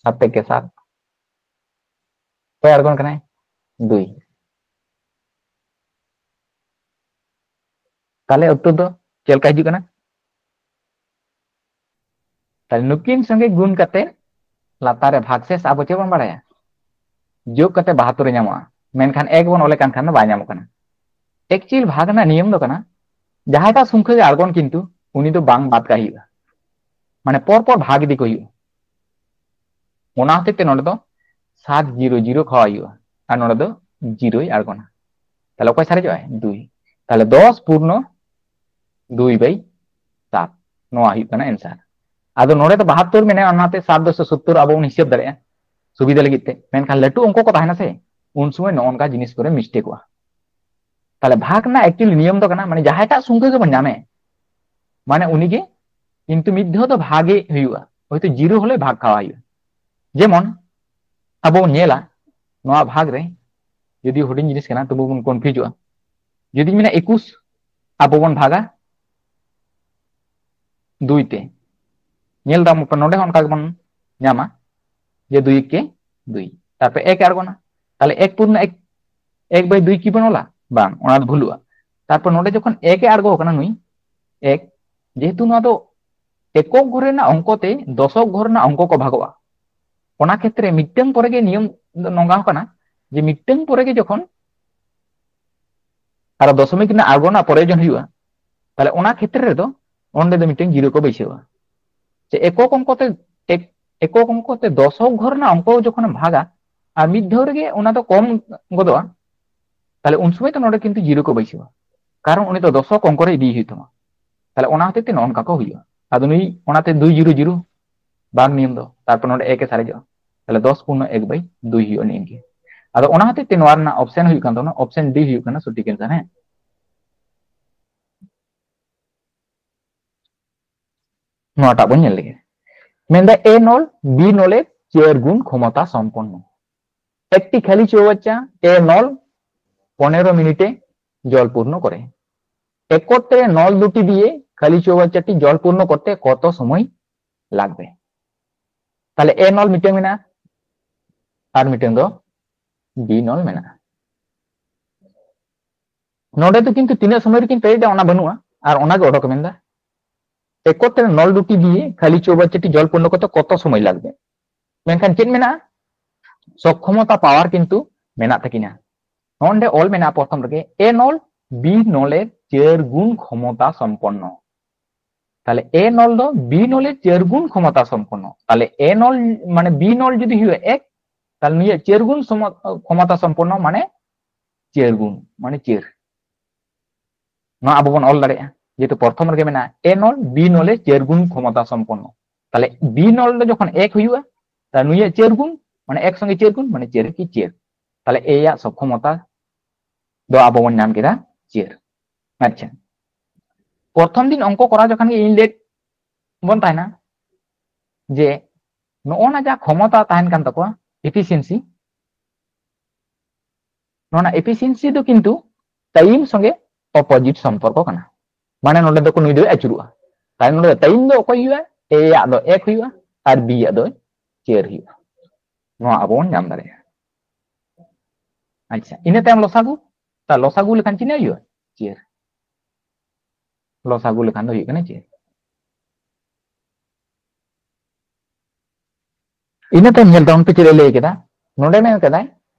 ᱥᱟᱛ ᱛᱮᱜᱮ ᱥᱟᱛ᱾ ᱚᱠᱚᱭ ᱟᱬᱜᱚᱱ ᱠᱟᱱᱟᱭ? ᱫᱩᱭ᱾ ᱛᱟᱦᱞᱮ ᱩᱛᱛᱚᱨ ᱫᱚ ᱪᱮᱫ ᱞᱮᱠᱟ ᱦᱤᱡᱩᱜ ᱠᱟᱱᱟ? ᱛᱟᱦᱞᱮ ᱱᱩᱠᱤᱱ ᱥᱚᱸᱜᱮ ᱜᱩᱱ ᱠᱟᱛᱮ ᱞᱟᱛᱟᱨ ᱨᱮ ᱵᱷᱟᱜᱽ ᱥᱮᱥ ᱟᱵᱚ ᱪᱮᱫ ᱵᱚᱱ ᱵᱟᱲᱟᱭᱟ? ᱡᱳᱜᱽ ᱠᱟᱛᱮ ᱵᱟᱦᱟᱛᱛᱳᱨ ᱧᱟᱢᱚᱜᱼᱟ, ᱢᱮᱱᱠᱷᱟᱱ ᱮᱠ ᱵᱚᱱ ᱚᱞᱮ ᱠᱟᱱ ᱠᱷᱟᱱ ᱫᱚ ᱵᱟᱭ ᱧᱟᱢᱚᱜ ᱠᱟᱱᱟ᱾ ᱮᱠᱪᱩᱭᱮᱞ ᱵᱷᱟᱜᱽ ᱨᱮᱱᱟᱜ ᱱᱤᱭᱚᱢ ᱫᱚ ᱠᱟᱱᱟ, ᱡᱟᱦᱟᱸᱭᱴᱟᱜ ᱥᱚᱝᱠᱷᱟ ᱜᱮ ᱟᱬᱜᱚᱱ ᱠᱤᱱᱛᱩ ᱩᱱᱤ ᱫᱚ ᱵᱟᱝ ᱵᱟᱫ ᱠᱟᱜ ᱦᱩᱭᱩᱜᱼᱟ, ᱢᱟᱱᱮ ᱯᱚᱨ ᱯᱚᱨ ᱵᱷᱟᱜᱽ ᱤᱫᱤ ᱠᱚ ᱦᱩᱭᱩᱜᱼᱟ᱾ ᱚᱱᱟ ᱦᱚᱛᱮᱡ ᱛᱮ ᱱᱚᱰᱮ ᱫᱚ ᱥᱟᱛ ᱡᱤᱨᱳ ᱡᱤᱨᱳ ᱠᱷᱟᱣᱟ ᱦᱩᱭᱩᱜᱼᱟ ᱟᱨ ᱱᱚᱰᱮ ᱫᱚ ᱡᱤᱨᱳᱭ ᱟᱬᱜᱚᱱᱟ᱾ ᱛᱟᱦᱞᱮ ᱚᱠᱚᱭ ᱥᱟᱨᱮᱡᱚᱜᱼᱟᱭ? ᱫᱩᱭ᱾ ᱛᱟᱦᱞᱮ ᱫᱚᱥ ᱯᱩᱨᱱᱚ ᱫᱩᱭ ᱵᱟᱭ ᱥᱟᱛ, ᱱᱚᱣᱟ ᱦᱩᱭᱩᱜ ᱠᱟᱱᱟ ᱮᱱᱥᱟᱨ᱾ ᱟᱫᱚ ᱱᱚᱰᱮ ᱫᱚ ᱵᱟᱦᱟᱛᱛᱳᱨ ᱢᱮᱱᱟᱭᱟ, ᱚᱱᱟᱛᱮ ᱥᱟᱛ ᱫᱚᱥ ᱥᱳᱛᱛᱳᱨ ᱟᱵᱚ ᱵᱚᱱ ᱦᱤᱥᱟᱹᱵ ᱫᱟᱲᱮᱭᱟᱜᱼᱟ ᱥᱩᱵᱤᱫᱷᱟ ᱞᱟᱹᱜᱤᱫ ᱛᱮ, ᱢᱮᱱᱠᱷᱟᱱ ᱞᱟᱹᱴᱩ ᱚᱝᱠᱚ ᱠᱚ ᱛᱟᱦᱮᱱᱟ ᱥᱮ, ᱩᱱ ᱥᱚᱢᱚᱭ ᱱᱚᱜᱼᱚ ᱱᱚᱝᱠᱟ ᱡᱤᱱᱤᱥ ᱠᱚᱨᱮ ᱢᱤᱥᱴᱮᱠᱚᱜᱼᱟ᱾ ᱛᱟᱦᱞᱮ ᱵᱷᱟᱜᱽ ᱨᱮᱱᱟᱜ ᱮᱠᱪᱩᱭᱮᱞ ᱱᱤᱭᱚᱢ ᱫᱚ ᱠᱟᱱᱟ, ᱢᱟᱱᱮ ᱡᱟᱦᱟᱸᱭᱴᱟᱜ ᱥᱚᱝᱠᱷᱟ ᱜᱮᱵᱚᱱ ᱧᱟᱢᱮ, ᱢᱟᱱᱮ ᱩᱱᱤᱜᱮ ᱠᱤᱱᱛᱩ ᱢᱤᱫ ᱫᱷᱟᱣ ᱫᱚ ᱵᱷᱟᱜᱮ ᱦᱩᱭᱩᱜᱼᱟ, ᱦᱚᱭᱛᱳ ᱡᱤᱨᱳ ᱦᱚᱞᱮ ᱵᱷᱟᱜᱽ ᱠᱷᱟᱣᱟ ᱦᱩᱭᱩᱜᱼᱟ᱾ ᱡᱮᱢᱚᱱ ᱟᱵᱚ ᱵᱚᱱ ᱧᱮᱞᱟ ᱱᱚᱣᱟ ᱵᱷᱟᱜᱽ ᱨᱮ ᱡᱩᱫᱤ ᱦᱩᱰᱤᱧ ᱡᱤᱱᱤᱥ ᱠᱟᱱᱟ, ᱛᱚᱵᱩ ᱵᱚᱱ ᱠᱚᱱᱯᱷᱤᱭᱩᱡᱚᱜᱼᱟ᱾ ᱡᱩᱫᱤᱧ ᱢᱮᱱᱟ ᱮᱠᱩᱥ, ᱟᱵᱚ ᱵᱚᱱ ᱵᱷᱟᱜᱟ ᱫᱩᱭ ᱛᱮ, ᱧᱮᱞ ᱫᱟᱢ ᱱᱚᱰᱮ ᱦᱚᱸ ᱚᱱᱠᱟ ᱜᱮᱵᱚᱱ ᱧᱟᱢᱟ ᱡᱮ ᱫᱩᱭ ᱮᱠᱮ ᱫᱩᱭ, ᱛᱟᱨᱯᱚᱨ ᱮᱠ ᱮ ᱟᱬᱜᱚᱱᱟ, ᱛᱟᱦᱞᱮ ᱮᱠ ᱯᱩᱨᱱᱚ ᱮᱠ, ᱮᱠ ᱵᱟᱭ ᱫᱩᱭ ᱠᱤ ᱵᱚᱱ ᱚᱞᱟ? ᱵᱟᱝ, ᱚᱱᱟ ᱫᱚ ᱵᱷᱩᱞᱩᱜᱼᱟ᱾ ᱛᱟᱨᱯᱚᱨ ᱱᱚᱰᱮ ᱡᱚᱠᱷᱚᱱ ᱮᱠ ᱮ ᱟᱬᱜᱚ ᱟᱠᱟᱱᱟ ᱱᱩᱭ ᱮᱠ, ᱡᱮᱦᱮᱛᱩ ᱱᱚᱣᱟ ᱫᱚ ᱮᱠᱚᱠ ᱜᱷᱚᱨ ᱨᱮᱱᱟᱜ ᱚᱝᱠᱚ ᱛᱮ ᱫᱚᱥᱚᱠ ᱜᱷᱚᱨ ᱨᱮᱱᱟᱜ ᱚᱝᱠᱚ ᱠᱚ ᱵᱷᱟᱜᱚᱜᱼᱟ, ᱚᱱᱟ ᱠᱷᱮᱛᱨᱮ ᱢᱤᱫᱴᱟᱝ ᱯᱚᱨᱮ ᱜᱮ ᱱᱤᱭᱚᱢ ᱫᱚ ᱱᱚᱝᱠᱟ ᱦᱚᱸ ᱠᱟᱱᱟ ᱡᱮ ᱢᱤᱫᱴᱟᱝ ᱯᱚᱨᱮ ᱜᱮ ᱡᱚᱠᱷᱚᱱ ᱟᱨ ᱫᱚᱥᱚᱢᱤᱠ ᱨᱮᱱᱟᱜ ᱟᱬᱜᱚᱱᱟ ᱯᱨᱚᱭᱳᱡᱚᱱ ᱦᱩᱭᱩᱜᱼᱟ, ᱛᱟᱦᱞᱮ ᱚᱱᱟ ᱠᱷᱮᱛᱨᱮ ᱨᱮᱫᱚ ᱚᱸᱰᱮ ᱫᱚ ᱢᱤᱫᱴᱟᱝ ᱡᱤᱨᱳ ᱠᱚ ᱵᱟᱹᱭᱥᱟᱹᱣᱟ᱾ ᱡᱮ ᱮᱠᱚᱠ ᱚᱝᱠᱚ ᱛᱮ, ᱮᱠ-, ᱮᱠᱚᱠ ᱚᱝᱠᱚ ᱛᱮ ᱫᱚᱥᱚᱠ ᱜᱷᱚᱨ ᱨᱮᱱᱟᱜ ᱚᱝᱠᱚ ᱡᱚᱠᱷᱚᱱᱮᱢ ᱵᱷᱟᱜᱟ ᱟᱨ ᱢᱤᱫ ᱫᱷᱟᱣ ᱨᱮᱜᱮ ᱚᱱᱟ ᱫᱚ ᱠᱚᱢ ᱜᱚᱫᱚᱜᱼᱟ, ᱛᱟᱦᱞᱮ ᱩᱱ ᱥᱚᱢᱚᱭ ᱫᱚ ᱱᱚᱰᱮ ᱠᱤᱱᱛᱩ ᱡᱤᱨᱳ ᱠᱚ ᱵᱟᱹᱭᱥᱟᱹᱣᱟ, ᱠᱟᱨᱚᱱ ᱩᱱᱤ ᱫᱚ ᱫᱚᱥᱚᱠ ᱚᱝᱠᱚ ᱨᱮ ᱤᱫᱤᱭ ᱦᱩᱭᱩᱜ ᱛᱟᱢᱟ᱾ ᱛᱟᱦᱞᱮ ᱚᱱᱟ ᱦᱚᱛᱮᱡ ᱛᱮ ᱱᱚᱜᱼᱚ ᱱᱚᱝᱠᱟ ᱠᱚ ᱦᱩᱭᱩᱜᱼᱟ᱾ ᱟᱫᱚ ᱱᱩᱭ ᱚᱱᱟᱛᱮ ᱫᱩᱭ ᱡᱤᱨᱳ ᱡᱤᱨᱳ, ᱵᱟᱨ ᱱᱤᱭᱚᱢ ᱫᱚ, ᱛᱟᱨᱯᱚᱨ ᱱᱚᱰᱮ ᱮᱠ ᱮ ᱥᱟᱨᱮᱡᱚᱜᱼᱟ, ᱛᱟᱦᱞᱮ ᱫᱚᱥ ᱯᱩᱨᱱᱚ ᱮᱠ ᱵᱟᱭ ᱫᱩᱭ ᱦᱩᱭᱩᱜᱼᱟ ᱱᱤᱭᱟᱹ ᱜᱮ᱾ ᱟᱫᱚ ᱚᱱᱟ ᱦᱚᱛᱮᱡ ᱛᱮ ᱱᱚᱣᱟ ᱨᱮᱱᱟᱜ ᱚᱯᱥᱮᱱ ᱦᱩᱭᱩᱜ ᱠᱟᱱ ᱛᱟᱵᱚᱱᱟ, ᱚᱯᱥᱮᱱ ᱰᱤ ᱦᱩᱭᱩᱜ ᱠᱟᱱᱟ ᱥᱚᱴᱷᱤᱠ ᱮᱱᱥᱟᱨ᱾ ᱦᱮᱸ, ᱱᱚᱣᱟᱴᱟᱜ ᱵᱚᱱ ᱧᱮᱞ ᱞᱮᱜᱮ᱾ ᱢᱮᱱᱫᱟ এ নল বি নলের চার গুণ ক্ষমতা সম্পন্ন। একটি খালি চৌবাচ্চা এ নল পনেরো মিনিটে জল পূর্ণ করে। একত্রে নল দুটি দিয়ে খালি চৌবাচ্চাটি জল পূর্ণ করতে কত সময় লাগবে? তাহলে এ নল ᱢᱤᱫᱴᱟᱝ ᱢᱮᱱᱟᱜᱼᱟ, ᱟᱨ ᱢᱤᱫᱴᱟᱝ ᱫᱚ ᱵᱤ ᱱᱚᱞ ᱢᱮᱱᱟᱜᱼᱟ᱾ ᱱᱚᱰᱮ ᱫᱚ ᱠᱤᱱᱛᱩ ᱛᱤᱱᱟᱹᱜ ᱥᱚᱢᱚᱭ ᱨᱮᱠᱤᱱ ᱯᱮᱨᱮᱡᱟ ᱚᱱᱟ ᱵᱟᱹᱱᱩᱜᱼᱟ, ᱟᱨ ᱚᱱᱟᱜᱮ ᱚᱰᱚᱠ ᱢᱮᱱᱫᱟ, একত্রে নল দুটি দিয়ে খালি চৌবাচ্চাটি জল পূর্ণ করতে কত সময় লাগবে? ᱢᱮᱱᱠᱷᱟᱱ ᱪᱮᱫ ᱢᱮᱱᱟᱜᱼᱟ? ᱥᱚᱠᱠᱷᱚᱢᱚᱛᱟ ᱯᱟᱣᱟᱨ ᱠᱤᱱᱛᱩ ᱢᱮᱱᱟᱜ ᱛᱟᱹᱠᱤᱱᱟ᱾ ᱱᱚᱰᱮ ᱚᱞ ᱢᱮᱱᱟᱜᱼᱟ ᱯᱨᱚᱛᱷᱚᱢ ᱨᱮᱜᱮ, এ নল বি নলের চার গুণ ক্ষমতা সম্পন্ন। তাহলে এ নল ᱫᱚ ᱵᱤ ᱱᱚᱞ ᱮ ᱪᱟᱹᱨ ᱜᱩᱱ ᱠᱷᱚᱢᱚᱛᱟ ᱥᱚᱢᱯᱚᱱᱱᱚ᱾ ᱛᱟᱦᱞᱮ ᱮ ᱱᱚᱞ ᱢᱟᱱᱮ ᱵᱤ ᱱᱚᱞ ᱡᱩᱫᱤ ᱦᱩᱭᱩᱜᱼᱟ ᱮᱠ, ᱛᱟᱦᱞᱮ ᱱᱩᱭᱟᱜ ᱪᱟᱹᱨ ᱜᱩᱱ ᱥᱚᱢᱚ-, ᱠᱷᱚᱢᱚᱛᱟ ᱥᱚᱢᱯᱚᱱᱱᱚ ᱢᱟᱱᱮ ᱪᱟᱹᱨ ᱜᱩᱱ, ᱢᱟᱱᱮ ᱪᱟᱹᱨ᱾ ᱱᱚᱣᱟ ᱟᱵᱚ ᱵᱚᱱ ᱚᱞ ᱫᱟᱲᱮᱭᱟᱜᱼᱟ, ᱡᱮᱦᱮᱛᱩ ᱯᱨᱚᱛᱷᱚᱢ ᱨᱮᱜᱮ ᱢᱮᱱᱟᱜᱼᱟ ᱮ ᱱᱚᱞ ᱵᱤ ᱱᱚᱞ ᱮ ᱪᱟᱹᱨ ᱜᱩᱱ ᱠᱷᱚᱢᱚᱛᱟ ᱥᱚᱢᱯᱚᱱᱱᱚ᱾ ᱛᱟᱦᱞᱮ ᱵᱤ ᱱᱚᱞ ᱫᱚ ᱡᱚᱠᱷᱚᱱ ᱮᱠ ᱦᱩᱭᱩᱜᱼᱟ, ᱛᱟᱦᱞᱮ ᱱᱩᱭᱟᱜ ᱪᱟᱹᱨ ᱜᱩᱱ, ᱢᱟᱱᱮ ᱮᱠ ᱥᱚᱸᱜᱮ ᱪᱟᱹᱨ ᱜᱩᱱ, ᱢᱟᱱᱮ ᱪᱟᱹᱨ ᱮᱠᱤ ᱪᱟᱹᱨ᱾ ᱛᱟᱦᱞᱮ ᱮ ᱭᱟᱜ ᱥᱚᱠᱠᱷᱚᱢᱚᱛᱟ ᱫᱚ ᱟᱵᱚ ᱵᱚᱱ ᱧᱟᱢ ᱠᱮᱫᱟ ᱪᱟᱹᱨ᱾ ᱟᱪᱪᱷᱟ, ᱯᱨᱚᱛᱷᱚᱢ ᱫᱤᱱ ᱚᱝᱠᱚ ᱠᱚᱨᱟᱣ ᱡᱚᱠᱷᱚᱱ ᱜᱮ ᱤᱧ ᱞᱟᱹᱭ ᱵᱚᱱ ᱛᱟᱦᱮᱱᱟ ᱡᱮ ᱱᱚᱜᱼᱚ ᱱᱟ ᱡᱟ ᱠᱷᱚᱢᱚᱛᱟ ᱛᱟᱦᱮᱱ ᱠᱟᱱ ᱛᱟᱠᱚᱣᱟ, efficiency, ᱱᱚᱣᱟ ᱮᱯᱷᱤᱥᱤᱭᱮᱱᱥᱤ ᱫᱚ ᱠᱤᱱᱛᱩ ᱴᱟᱭᱤᱢ ᱥᱚᱸᱜᱮ ᱚᱯᱳᱡᱤᱴ ᱥᱚᱢᱯᱚᱨᱠᱚ ᱠᱟᱱᱟ᱾ ᱢᱟᱱᱮ ᱱᱚᱰᱮ ᱫᱚ ᱱᱩᱭ ᱫᱚᱭ ᱟᱹᱪᱩᱨᱚᱜᱼᱟ᱾ ᱛᱟᱦᱞᱮ ᱱᱚᱰᱮ ᱫᱚ ᱴᱟᱭᱤᱢ ᱫᱚ ᱚᱠᱚᱭ ᱦᱩᱭᱩᱜᱼᱟ? ᱮ ᱭᱟᱜ ᱫᱚ ᱮᱠ ᱦᱩᱭᱩᱜᱼᱟ ᱟᱨ ᱵᱤ ᱭᱟᱜ ᱫᱚ ᱪᱟᱹᱨ ᱦᱩᱭᱩᱜᱼᱟ᱾ ᱱᱚᱣᱟ ᱟᱵᱚ ᱵᱚᱱ ᱧᱟᱢ ᱫᱟᱲᱮᱭᱟᱜᱼᱟ᱾ ᱟᱪᱪᱷᱟ, ᱤᱱᱟᱹ ᱛᱟᱭᱚᱢ ᱞᱚᱥᱟᱜᱩ᱾ ᱛᱟ ᱞᱚᱥᱟᱜᱩ ᱞᱮᱠᱷᱟᱱ ᱛᱤᱱᱟᱹᱜ ᱦᱩᱭᱩᱜᱼᱟ? ᱪᱟᱹᱨ᱾ ᱞᱚᱥᱟᱜᱩ ᱞᱮᱠᱷᱟᱱ ᱫᱚ ᱦᱩᱭᱩᱜ ᱠᱟᱱᱟ ᱪᱟᱹᱨ᱾ ᱤᱱᱟᱹ ᱛᱟᱭᱚᱢ ᱧᱮᱞ ᱛᱟᱵᱚᱱ ᱯᱮ ᱪᱮᱫ ᱮ ᱞᱟᱹᱭ ᱠᱮᱫᱟ᱾ ᱱᱚᱰᱮ ᱢᱮᱱ ᱠᱟᱫᱟᱭ,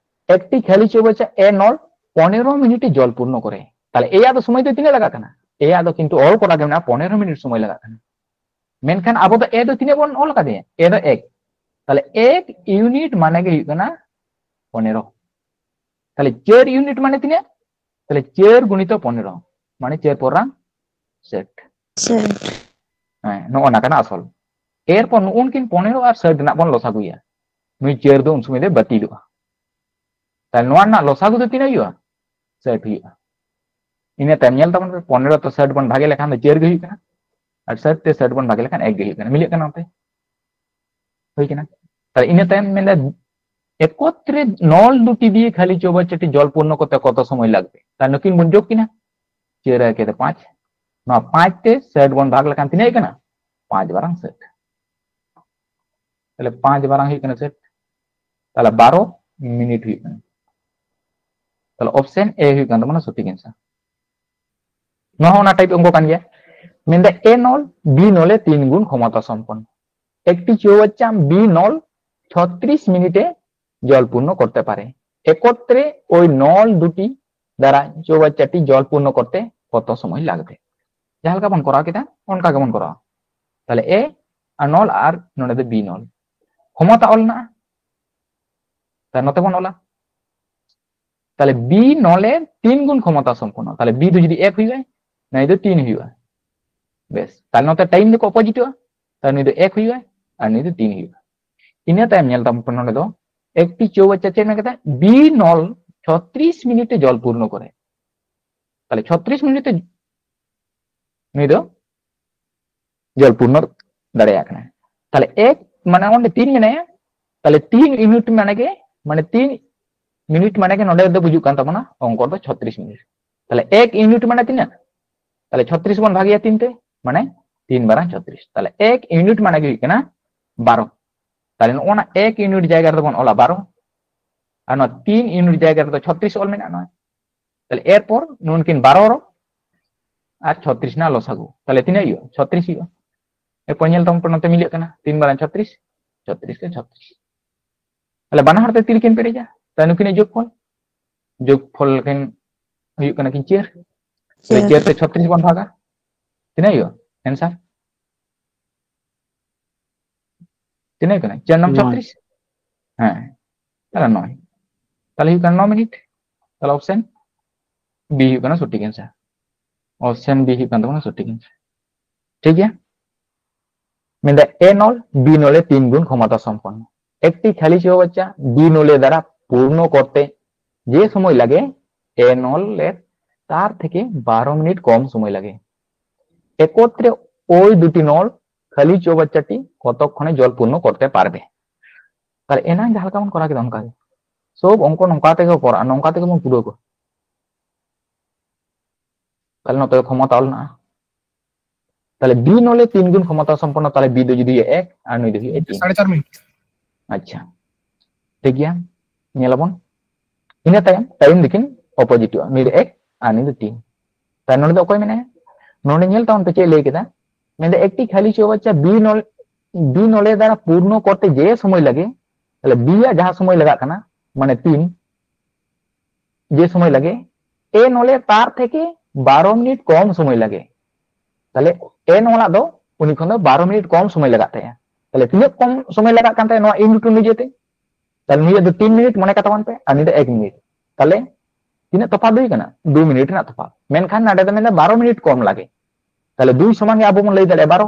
ᱮᱠᱴᱤ ᱠᱷᱟᱹᱞᱤ ᱪᱳᱣᱵᱟᱪᱪᱟ ᱮ ᱱᱚᱞ ᱯᱚᱱᱮᱨᱚ ᱢᱤᱱᱤᱴ ᱮ ᱡᱚᱞ ᱯᱩᱨᱱᱚ ᱠᱚᱨᱮ᱾ ᱛᱟᱦᱞᱮ ᱮ ᱭᱟᱜ ᱫᱚ ᱥᱚᱢᱚᱭ ᱫᱚ ᱛᱤᱱᱟᱹᱜ ᱞᱟᱜᱟᱜ ᱠᱟᱱᱟ? ᱮ ᱭᱟᱜ ᱫᱚ ᱠᱤᱱᱛᱩ ᱚᱞ ᱠᱚᱨᱟ ᱜᱮ ᱢᱮᱱᱟᱜᱼᱟ, ᱯᱚᱱᱮᱨᱚ ᱢᱤᱱᱤᱴ ᱥᱚᱢᱚᱭ ᱞᱟᱜᱟᱜ ᱠᱟᱱᱟ᱾ ᱢᱮᱱᱠᱷᱟᱱ ᱟᱵᱚ ᱫᱚ ᱮ ᱫᱚ ᱛᱤᱱᱟᱹᱜ ᱵᱚᱱ ᱚᱞ ᱠᱟᱫᱮᱭᱟ? ᱮ ᱫᱚ ᱮᱠ᱾ ᱛᱟᱦᱞᱮ ᱮᱠ ᱤᱭᱩᱱᱤᱴ ᱢᱟᱱᱮ ᱜᱮ ᱦᱩᱭᱩᱜ ᱠᱟᱱᱟ ᱯᱚᱱᱮᱨᱚ᱾ ᱛᱟᱦᱞᱮ ᱪᱟᱹᱨ ᱤᱭᱩᱱᱤᱴ ᱢᱟᱱᱮ ᱛᱤᱱᱟᱹᱜ? ᱛᱟᱦᱞᱮ ᱪᱟᱹᱨ ᱜᱩᱱᱤᱛᱚ ᱯᱚᱱᱮᱨᱚ, ᱢᱟᱱᱮ ᱪᱟᱹᱨ ᱯᱚᱱᱮᱨᱚ ᱥᱟᱴ᱾ ᱥᱟᱴ᱾ ᱦᱮᱸ, ᱱᱚᱜᱼᱚ ᱱᱟ ᱠᱟᱱᱟ ᱟᱥᱚᱞ᱾ ᱮᱨᱯᱚᱨ ᱱᱩᱜᱼᱩᱱᱠᱤᱱ ᱯᱚᱱᱮᱨᱚ ᱟᱨ ᱥᱟᱴ ᱨᱮᱱᱟᱜ ᱵᱚᱱ ᱞᱚᱥᱟᱜᱩᱭᱟ᱾ ᱱᱩᱭ ᱪᱟᱹᱨ ᱫᱚ ᱩᱱ ᱥᱚᱢᱚᱭ ᱫᱚ ᱵᱟᱹᱛᱤᱞᱚᱜᱼᱟ᱾ ᱛᱟᱦᱞᱮ ᱱᱚᱣᱟ ᱨᱮᱱᱟᱜ ᱞᱚᱥᱟᱜᱩ ᱫᱚ ᱛᱤᱱᱟᱹᱜ ᱦᱩᱭᱩᱜᱼᱟ? ᱥᱟᱴ ᱦᱩᱭᱩᱜᱼᱟ᱾ ᱤᱱᱟᱹ ᱛᱟᱭᱚᱢ ᱧᱮᱞ ᱛᱟᱵᱚᱱ ᱯᱮ, ᱯᱚᱱᱮᱨᱚ ᱛᱮ ᱥᱟᱴ ᱵᱚᱱ ᱵᱷᱟᱜᱮ ᱞᱮᱠᱷᱟᱱ ᱫᱚ ᱪᱟᱹᱨ ᱜᱮ ᱦᱩᱭᱩᱜ ᱠᱟᱱᱟ, ᱟᱨ ᱥᱟᱴ ᱛᱮ ᱥᱟᱴ ᱵᱚᱱ ᱵᱷᱟᱜᱮ ᱞᱮᱠᱷᱟᱱ ᱮᱠ ᱜᱮ ᱦᱩᱭᱩᱜ ᱠᱟᱱᱟ᱾ ᱢᱤᱞᱟᱹᱜ ᱠᱟᱱᱟ ᱚᱱᱛᱮ? ᱦᱩᱭ ᱠᱟᱱᱟ᱾ ᱛᱟᱦᱞᱮ ᱤᱱᱟᱹ ᱛᱟᱭᱚᱢ ᱢᱮᱱᱫᱟ, ᱮᱠᱚᱛᱨᱮ ᱱᱚᱞ ᱫᱩᱴᱤ ᱫᱤᱭᱮ ᱠᱷᱟᱹᱞᱤ ᱪᱳᱣᱵᱟᱪᱪᱟᱴᱤ ᱡᱚᱞ ᱯᱩᱨᱱᱚ ᱠᱚᱨᱛᱮ ᱠᱚᱛᱚ ᱥᱚᱢᱚᱭ ᱞᱟᱜᱽᱵᱮ? ᱛᱟᱦᱞᱮ ᱱᱩᱠᱤᱱ ᱵᱚᱱ ᱡᱳᱜᱽ ᱠᱤᱱᱟ, ᱪᱟᱹᱨ ᱟᱨ ᱮᱠᱮ ᱫᱚ ᱯᱟᱸᱪ, ᱱᱚᱣᱟ ᱯᱟᱸᱪ ᱛᱮ ᱥᱟᱴ ᱵᱚᱱ ᱵᱷᱟᱜᱽ ᱞᱮᱠᱷᱟᱱ ᱛᱤᱱᱟᱹᱜ ᱦᱩᱭᱩᱜ ᱠᱟᱱᱟ? ᱯᱟᱸᱪ ᱵᱟᱨᱟᱝ ᱥᱟᱴ᱾ ᱛᱟᱦᱞᱮ ᱯᱟᱸᱪ ᱵᱟᱨᱟᱝ ᱦᱩᱭᱩᱜ ᱠᱟᱱᱟ ᱥᱟᱴ, ᱛᱟᱦᱞᱮ ᱵᱟᱨᱚ ᱢᱤᱱᱤᱴ ᱦᱩᱭᱩᱜ ᱠᱟᱱᱟ᱾ ᱛᱟᱦᱞᱮ ᱚᱯᱥᱮᱱ ᱮ ᱦᱩᱭᱩᱜ ᱠᱟᱱ ᱛᱟᱵᱚᱱᱟ ᱥᱚᱴᱷᱤᱠ ᱮᱱᱥᱟᱨ᱾ ᱱᱚᱣᱟ ᱦᱚᱸ ᱚᱱᱟ ᱴᱟᱭᱤᱯ ᱚᱝᱠᱚ ᱠᱟᱱ ᱜᱮᱭᱟ᱾ ᱢᱮᱱᱫᱟ, ᱮ ᱱᱚᱞ ᱵᱤ ᱱᱚᱞᱮ ᱛᱤᱱ ᱜᱩᱱ ᱠᱷᱚᱢᱚᱛᱟ ᱥᱚᱢᱯᱚᱱᱱᱚ᱾ ᱮᱠᱴᱤ চৌবাচ্চা বি নল ছত্রিশ মিনিটে জল পূর্ণ করতে পারে। একত্রে ওই নল দুটি দ্বারা চৌবাচ্চাটি জল পূর্ণ করতে কত সময় লাগবে? ᱡᱟᱦᱟᱸ ᱞᱮᱠᱟ ᱵᱚᱱ ᱠᱚᱨᱟᱣ ᱠᱮᱫᱟ, ᱚᱱᱠᱟ ᱜᱮᱵᱚᱱ ᱠᱚᱨᱟᱣᱟ᱾ ᱛᱟᱦᱞᱮ ᱮ ᱟᱨ ᱱᱚᱞ ᱟᱨ ᱱᱚᱰᱮ ᱫᱚ ᱵᱤ ᱱᱚᱞ᱾ ᱠᱷᱚᱢᱚᱛᱟ ᱚᱞ ᱢᱮᱱᱟᱜᱼᱟ, ᱛᱟᱦᱞᱮ ᱱᱚᱛᱮ ᱵᱚᱱ ᱚᱞᱟ᱾ ᱛᱟᱦᱞᱮ ᱵᱤ ᱱᱚᱞᱮ ᱛᱤᱱ ᱜᱩᱱ ᱠᱷᱚᱢᱚᱛᱟ ᱥᱚᱢᱯᱚᱱᱱᱚ᱾ ᱛᱟᱦᱞᱮ ᱵᱤ ᱫᱚ ᱡᱩᱫᱤ ᱮᱠ ᱦᱩᱭᱩᱜᱼᱟ, ᱱᱩᱭ ᱫᱚ ᱛᱤᱱ ᱦᱩᱭᱩᱜᱼᱟ᱾ ᱵᱮᱥ, ᱛᱟᱦᱞᱮ ᱱᱚᱛᱮ ᱴᱟᱭᱤᱢ ᱫᱚᱠᱚ ᱚᱯᱳᱡᱤᱴᱚᱜᱼᱟ᱾ ᱛᱟᱦᱞᱮ ᱱᱩᱭ ᱫᱚ ᱮᱠ ᱦᱩᱭᱩᱜᱼᱟ ᱟᱨ ᱱᱩᱭ ᱫᱚ ᱛᱤᱱ ᱦᱩᱭᱩᱜᱼᱟ᱾ ᱤᱱᱟᱹ ᱛᱟᱭᱚᱢ ᱧᱮᱞ ᱛᱟᱵᱚᱱ ᱯᱮ ᱱᱚᱰᱮ ᱫᱚ ᱮᱠᱴᱤ চৌবাচ্চা ᱪᱮᱫ ᱢᱮᱱ ᱠᱮᱫᱟ? ᱵᱤ ᱱᱚᱞ ছত্রিশ মিনিটে জল পূর্ণ করে। ᱛᱟᱦᱞᱮ ছত্রিশ মিনিটে ᱱᱩᱭ ᱫᱚ ᱡᱚᱞ ᱯᱩᱨᱱᱚ ᱫᱟᱲᱮᱭᱟᱜ ᱠᱟᱱᱟ᱾ ᱛᱟᱦᱞᱮ ᱮᱠ ᱢᱟᱱᱮ ᱚᱸᱰᱮ ᱛᱤᱱ ᱢᱮᱱᱟᱭᱟ, ᱛᱟᱦᱞᱮ ᱛᱤᱱ ᱤᱭᱩᱱᱤᱴ ᱢᱟᱱᱮ ᱜᱮ, ᱢᱟᱱᱮ ᱛᱤᱱ ᱢᱤᱱᱤᱴ ᱢᱟᱱᱮ ᱜᱮ ᱱᱚᱰᱮ ᱫᱚ ᱵᱩᱡᱩᱜ ᱠᱟᱱ ᱛᱟᱵᱚᱱᱟ, ᱚᱝᱠᱚ ᱫᱚ ᱪᱷᱚᱛᱨᱤᱥ ᱢᱤᱱᱤᱴ᱾ ᱛᱟᱦᱞᱮ ᱮᱠ ᱤᱭᱩᱱᱤᱴ ᱢᱟᱱᱮ ᱛᱤᱱᱟᱹᱜ? ᱛᱟᱦᱞᱮ ᱪᱷᱚᱛᱨᱤᱥ ᱵᱚᱱ ᱵᱷᱟᱜᱮᱭᱟ ᱛᱤᱱ ᱛᱮ, ᱢᱟᱱᱮ ᱛᱤᱱ ᱵᱟᱨᱟ ᱪᱷᱚᱛᱨᱤᱥ᱾ ᱛᱟᱦᱞᱮ ᱮᱠ ᱤᱭᱩᱱᱤᱴ ᱢᱟᱱᱮ ᱜᱮ ᱦᱩᱭᱩᱜ ᱠᱟᱱᱟ ᱵᱟᱨᱚ᱾ ᱛᱟᱦᱞᱮ ᱱᱚᱜᱼᱚ ᱱᱟ ᱮᱠ ᱤᱭᱩᱱᱤᱴ ᱡᱟᱭᱜᱟ ᱨᱮᱫᱚ ᱵᱚᱱ ᱚᱞᱟ ᱵᱟᱨᱚ, ᱟᱨ ᱱᱚᱣᱟ ᱛᱤᱱ ᱤᱭᱩᱱᱤᱴ ᱡᱟᱭᱜᱟ ᱨᱮᱫᱚ ᱪᱷᱚᱛᱨᱤᱥ ᱚᱞ ᱢᱮᱱᱟᱜᱼᱟ ᱱᱚᱣᱟ᱾ ᱛᱟᱦᱞᱮ ᱮᱨᱯᱚᱨ ᱱᱩᱱᱠᱤᱱ ᱵᱟᱨᱚ ᱨᱚ ᱟᱨ ᱪᱷᱚᱛᱨᱤᱥ ᱨᱮᱱᱟᱜ ᱞᱚᱥᱟᱜᱩ, ᱛᱟᱦᱞᱮ ᱛᱤᱱᱟᱹᱜ ᱦᱩᱭᱩᱜᱼᱟ? ᱪᱷᱚᱛᱨᱤᱥ ᱦᱩᱭᱩᱜᱼᱟ᱾ ᱮᱨᱯᱚᱨ ᱧᱮᱞ ᱛᱟᱵᱚᱱ ᱯᱮ, ᱱᱚᱛᱮ ᱢᱤᱞᱟᱹᱜ ᱠᱟᱱᱟ, ᱛᱤᱱ ᱵᱟᱨᱟ ᱪᱷᱚᱛᱨᱤᱥ, ᱪᱷᱚᱛᱨᱤᱥ ᱨᱮ ᱪᱷᱚᱛᱨᱤᱥ᱾ ᱛᱟᱦᱞᱮ ᱵᱟᱱᱟ ᱦᱚᱲ ᱛᱮ ᱛᱤᱱ ᱠᱤᱱ ᱯᱮᱨᱮᱡᱟ? ᱛᱟᱦᱞᱮ ᱱᱩᱠᱤᱱᱟᱜ ᱡᱳᱜᱽᱯᱷᱚᱞ, ᱡᱳᱜᱽᱯᱷᱚᱞ ᱠᱤᱱ ᱦᱩᱭᱩᱜ ᱠᱟᱱᱟ ᱠᱤᱱ ᱪᱟᱹᱨ᱾ ᱛᱟᱦᱞᱮ ᱪᱟᱹᱨ᱾ ᱪᱟᱹᱨ ᱛᱮ ᱪᱷᱚᱛᱨᱤᱥ ᱵᱚᱱ ᱵᱷᱟᱜᱟ, ᱛᱤᱱᱟᱹᱜ ᱦᱩᱭᱩᱜᱼᱟ ᱮᱱᱥᱟᱨ? ᱛᱤᱱᱟᱹᱜ ᱠᱟᱱᱟ? ᱪᱟᱨ ᱱᱚᱝ ᱱᱚᱭ᱾ ᱪᱷᱚᱛᱨᱤᱥ᱾ ᱦᱮᱸ, ᱛᱟᱦᱞᱮ ᱱᱚᱭ᱾ ᱛᱟᱦᱞᱮ ᱦᱩᱭᱩᱜ ᱠᱟᱱᱟ ᱱᱚ ᱢᱤᱱᱤᱴ᱾ ᱛᱟᱦᱞᱮ ᱚᱯᱥᱮᱱ ᱵᱤ ᱦᱩᱭᱩᱜ ᱠᱟᱱᱟ ᱥᱚᱴᱷᱤᱠ ᱮᱱᱥᱟᱨ᱾ ᱚᱯᱥᱮᱱ ᱵᱤ ᱦᱩᱭᱩᱜ ᱠᱟᱱ ᱛᱟᱵᱚᱱᱟ ᱥᱚᱴᱷᱤᱠ ᱮᱱᱥᱟᱨ᱾ ᱴᱷᱤᱠ ᱜᱮᱭᱟ? ᱢᱮᱱᱫᱟ এ নল বি নলে তিন গুণ ক্ষমতা সম্পন্ন একটি খালি চৌবাচ্চা বি নলে দ্বারা পূর্ণ করতে যে সময় লাগে এ নলের তার থেকে বারো মিনিট কম সময় লাগে। একত্রে ওই দুটি নল খালি চৌবাচ্চাটি কতক্ষণে জল পূর্ণ করতে পারবে? তাহলে এনাং ᱡᱟᱦᱟᱸ ᱞᱮᱠᱟ ᱵᱚᱱ ᱠᱚᱨᱟᱣ ᱠᱮᱫᱟ ᱚᱱᱠᱟ ᱜᱮ᱾ ᱥᱚᱵ ᱚᱝᱠᱚ ᱱᱚᱝᱠᱟ ᱛᱮᱜᱮ ᱠᱚᱨᱟᱜᱼᱟ, ᱱᱚᱝᱠᱟ ᱛᱮᱜᱮ ᱵᱚᱱ ᱯᱩᱨᱟᱹᱣ ᱠᱚᱣᱟ᱾ ᱛᱟᱦᱞᱮ ᱱᱚᱛᱮ ᱫᱚ ᱠᱷᱚᱢᱚᱛᱟ ᱚᱞ ᱢᱮᱱᱟᱜᱼᱟ᱾ ᱛᱟᱦᱞᱮ ᱵᱤ ᱱᱚᱞᱮ ᱛᱤᱱ ᱜᱩᱱ ᱠᱷᱚᱢᱚᱛᱟ ᱥᱚᱢᱯᱚᱱᱱᱚ, ᱛᱟᱦᱞᱮ ᱵᱤ ᱫᱚ ᱡᱩᱫᱤ ᱮᱠ ᱟᱨ ᱱᱩᱭ ᱫᱚ ᱦᱩᱭᱩᱜᱼᱟ ᱛᱤᱱ᱾ ᱥᱟᱲᱮ ᱪᱟᱨ ᱢᱤᱱᱤᱴ᱾ ᱟᱪᱪᱷᱟ, ᱴᱷᱤᱠ ᱜᱮᱭᱟ, ᱧᱮᱞᱟᱵᱚᱱ᱾ ᱤᱱᱟᱹ ᱛᱟᱭᱚᱢ ᱴᱟᱭᱤᱢ ᱫᱚᱠᱤᱱ ᱚᱯᱳᱡᱤᱴᱚᱜᱼᱟ, ᱱᱩᱭ ᱫᱚ ᱮᱠ ᱟᱨ ᱱᱩᱭ ᱫᱚ ᱛᱤᱱ᱾ ᱛᱟᱦᱞᱮ ᱱᱚᱰᱮ ᱫᱚ ᱚᱠᱚᱭ ᱢᱮᱱᱟᱭᱟ? ᱱᱚᱰᱮ ᱧᱮᱞ ᱛᱟᱵᱚᱱ ᱯᱮ ᱪᱮᱫ ᱞᱟᱹᱭ ᱠᱮᱫᱟ, ᱢᱮᱱᱫᱟ ᱮᱠᱴᱤ ᱠᱷᱟᱹᱞᱤ ᱪᱳᱣᱵᱟᱪᱪᱟ ᱵᱤ ᱱᱚᱞ ᱵᱤ ᱱᱚᱞᱮ ᱫᱟᱨᱟ ᱯᱩᱨᱱᱚ ᱠᱚᱨᱛᱮ ᱡᱮ ᱥᱚᱢᱚᱭ ᱞᱟᱜᱮ, ᱛᱟᱦᱞᱮ ᱵᱤ ᱟᱜ ᱡᱟᱦᱟᱸ ᱥᱚᱢᱚᱭ ᱞᱟᱜᱟᱜ ᱠᱟᱱᱟ, ᱢᱟᱱᱮ ᱛᱤᱱ, ᱡᱮ ᱥᱚᱢᱚᱭ ᱞᱟᱜᱮ, ᱮ ᱱᱚᱞᱮ ᱛᱟᱨ ᱛᱷᱮᱠᱮ ᱵᱟᱨᱚ ᱢᱤᱱᱤᱴ ᱠᱚᱢ ᱥᱚᱢᱚᱭ ᱞᱟᱜᱮ᱾ ᱛᱟᱦᱞᱮ ᱮ ᱱᱚᱞᱟᱜ ᱫᱚ ᱩᱱᱤ ᱠᱷᱚᱱ ᱫᱚ ᱵᱟᱨᱚ ᱢᱤᱱᱤᱴ ᱠᱚᱢ ᱥᱚᱢᱚᱭ ᱞᱟᱜᱟᱜ ᱛᱟᱭᱟ᱾ ᱛᱟᱦᱞᱮ ᱛᱤᱱᱟᱹᱜ ᱠᱚᱢ ᱥᱚᱢᱚᱭ ᱞᱟᱜᱟᱜ ᱠᱟᱱ ᱛᱟᱭᱟ ᱱᱚᱣᱟ ᱤᱱ ᱨᱩᱴᱤᱱ ᱱᱤᱡᱮᱛᱮ? ᱛᱟᱦᱞᱮ ᱱᱩᱭᱟᱜ ᱫᱚ ᱛᱤᱱ ᱢᱤᱱᱤᱴ ᱢᱚᱱᱮ ᱠᱟᱛᱟ ᱵᱚᱱ ᱯᱮ, ᱟᱨ ᱱᱩᱭ ᱫᱚ ᱮᱠ ᱢᱤᱱᱤᱴ᱾ ᱛᱟᱦᱞᱮ ᱛᱤᱱᱟᱹᱜ ᱛᱚᱯᱷᱟᱛ ᱦᱩᱭ ᱠᱟᱱᱟ? ᱫᱩ ᱢᱤᱱᱤᱴ ᱨᱮᱱᱟᱜ ᱛᱚᱯᱷᱟᱛ᱾ ᱢᱮᱱᱠᱷᱟᱱ ᱱᱚᱰᱮ ᱫᱚ ᱢᱮᱱᱫᱟ ᱵᱟᱨᱚ ᱢᱤᱱᱤᱴ ᱠᱚᱢ ᱞᱟᱜᱮ᱾ ᱛᱟᱦᱞᱮ ᱫᱩᱭ ᱥᱚᱢᱟᱱ ᱜᱮ ᱟᱵᱚ ᱵᱚᱱ ᱞᱟᱹᱭ ᱫᱟᱲᱮᱭᱟᱜᱼᱟ ᱵᱟᱨᱚ᱾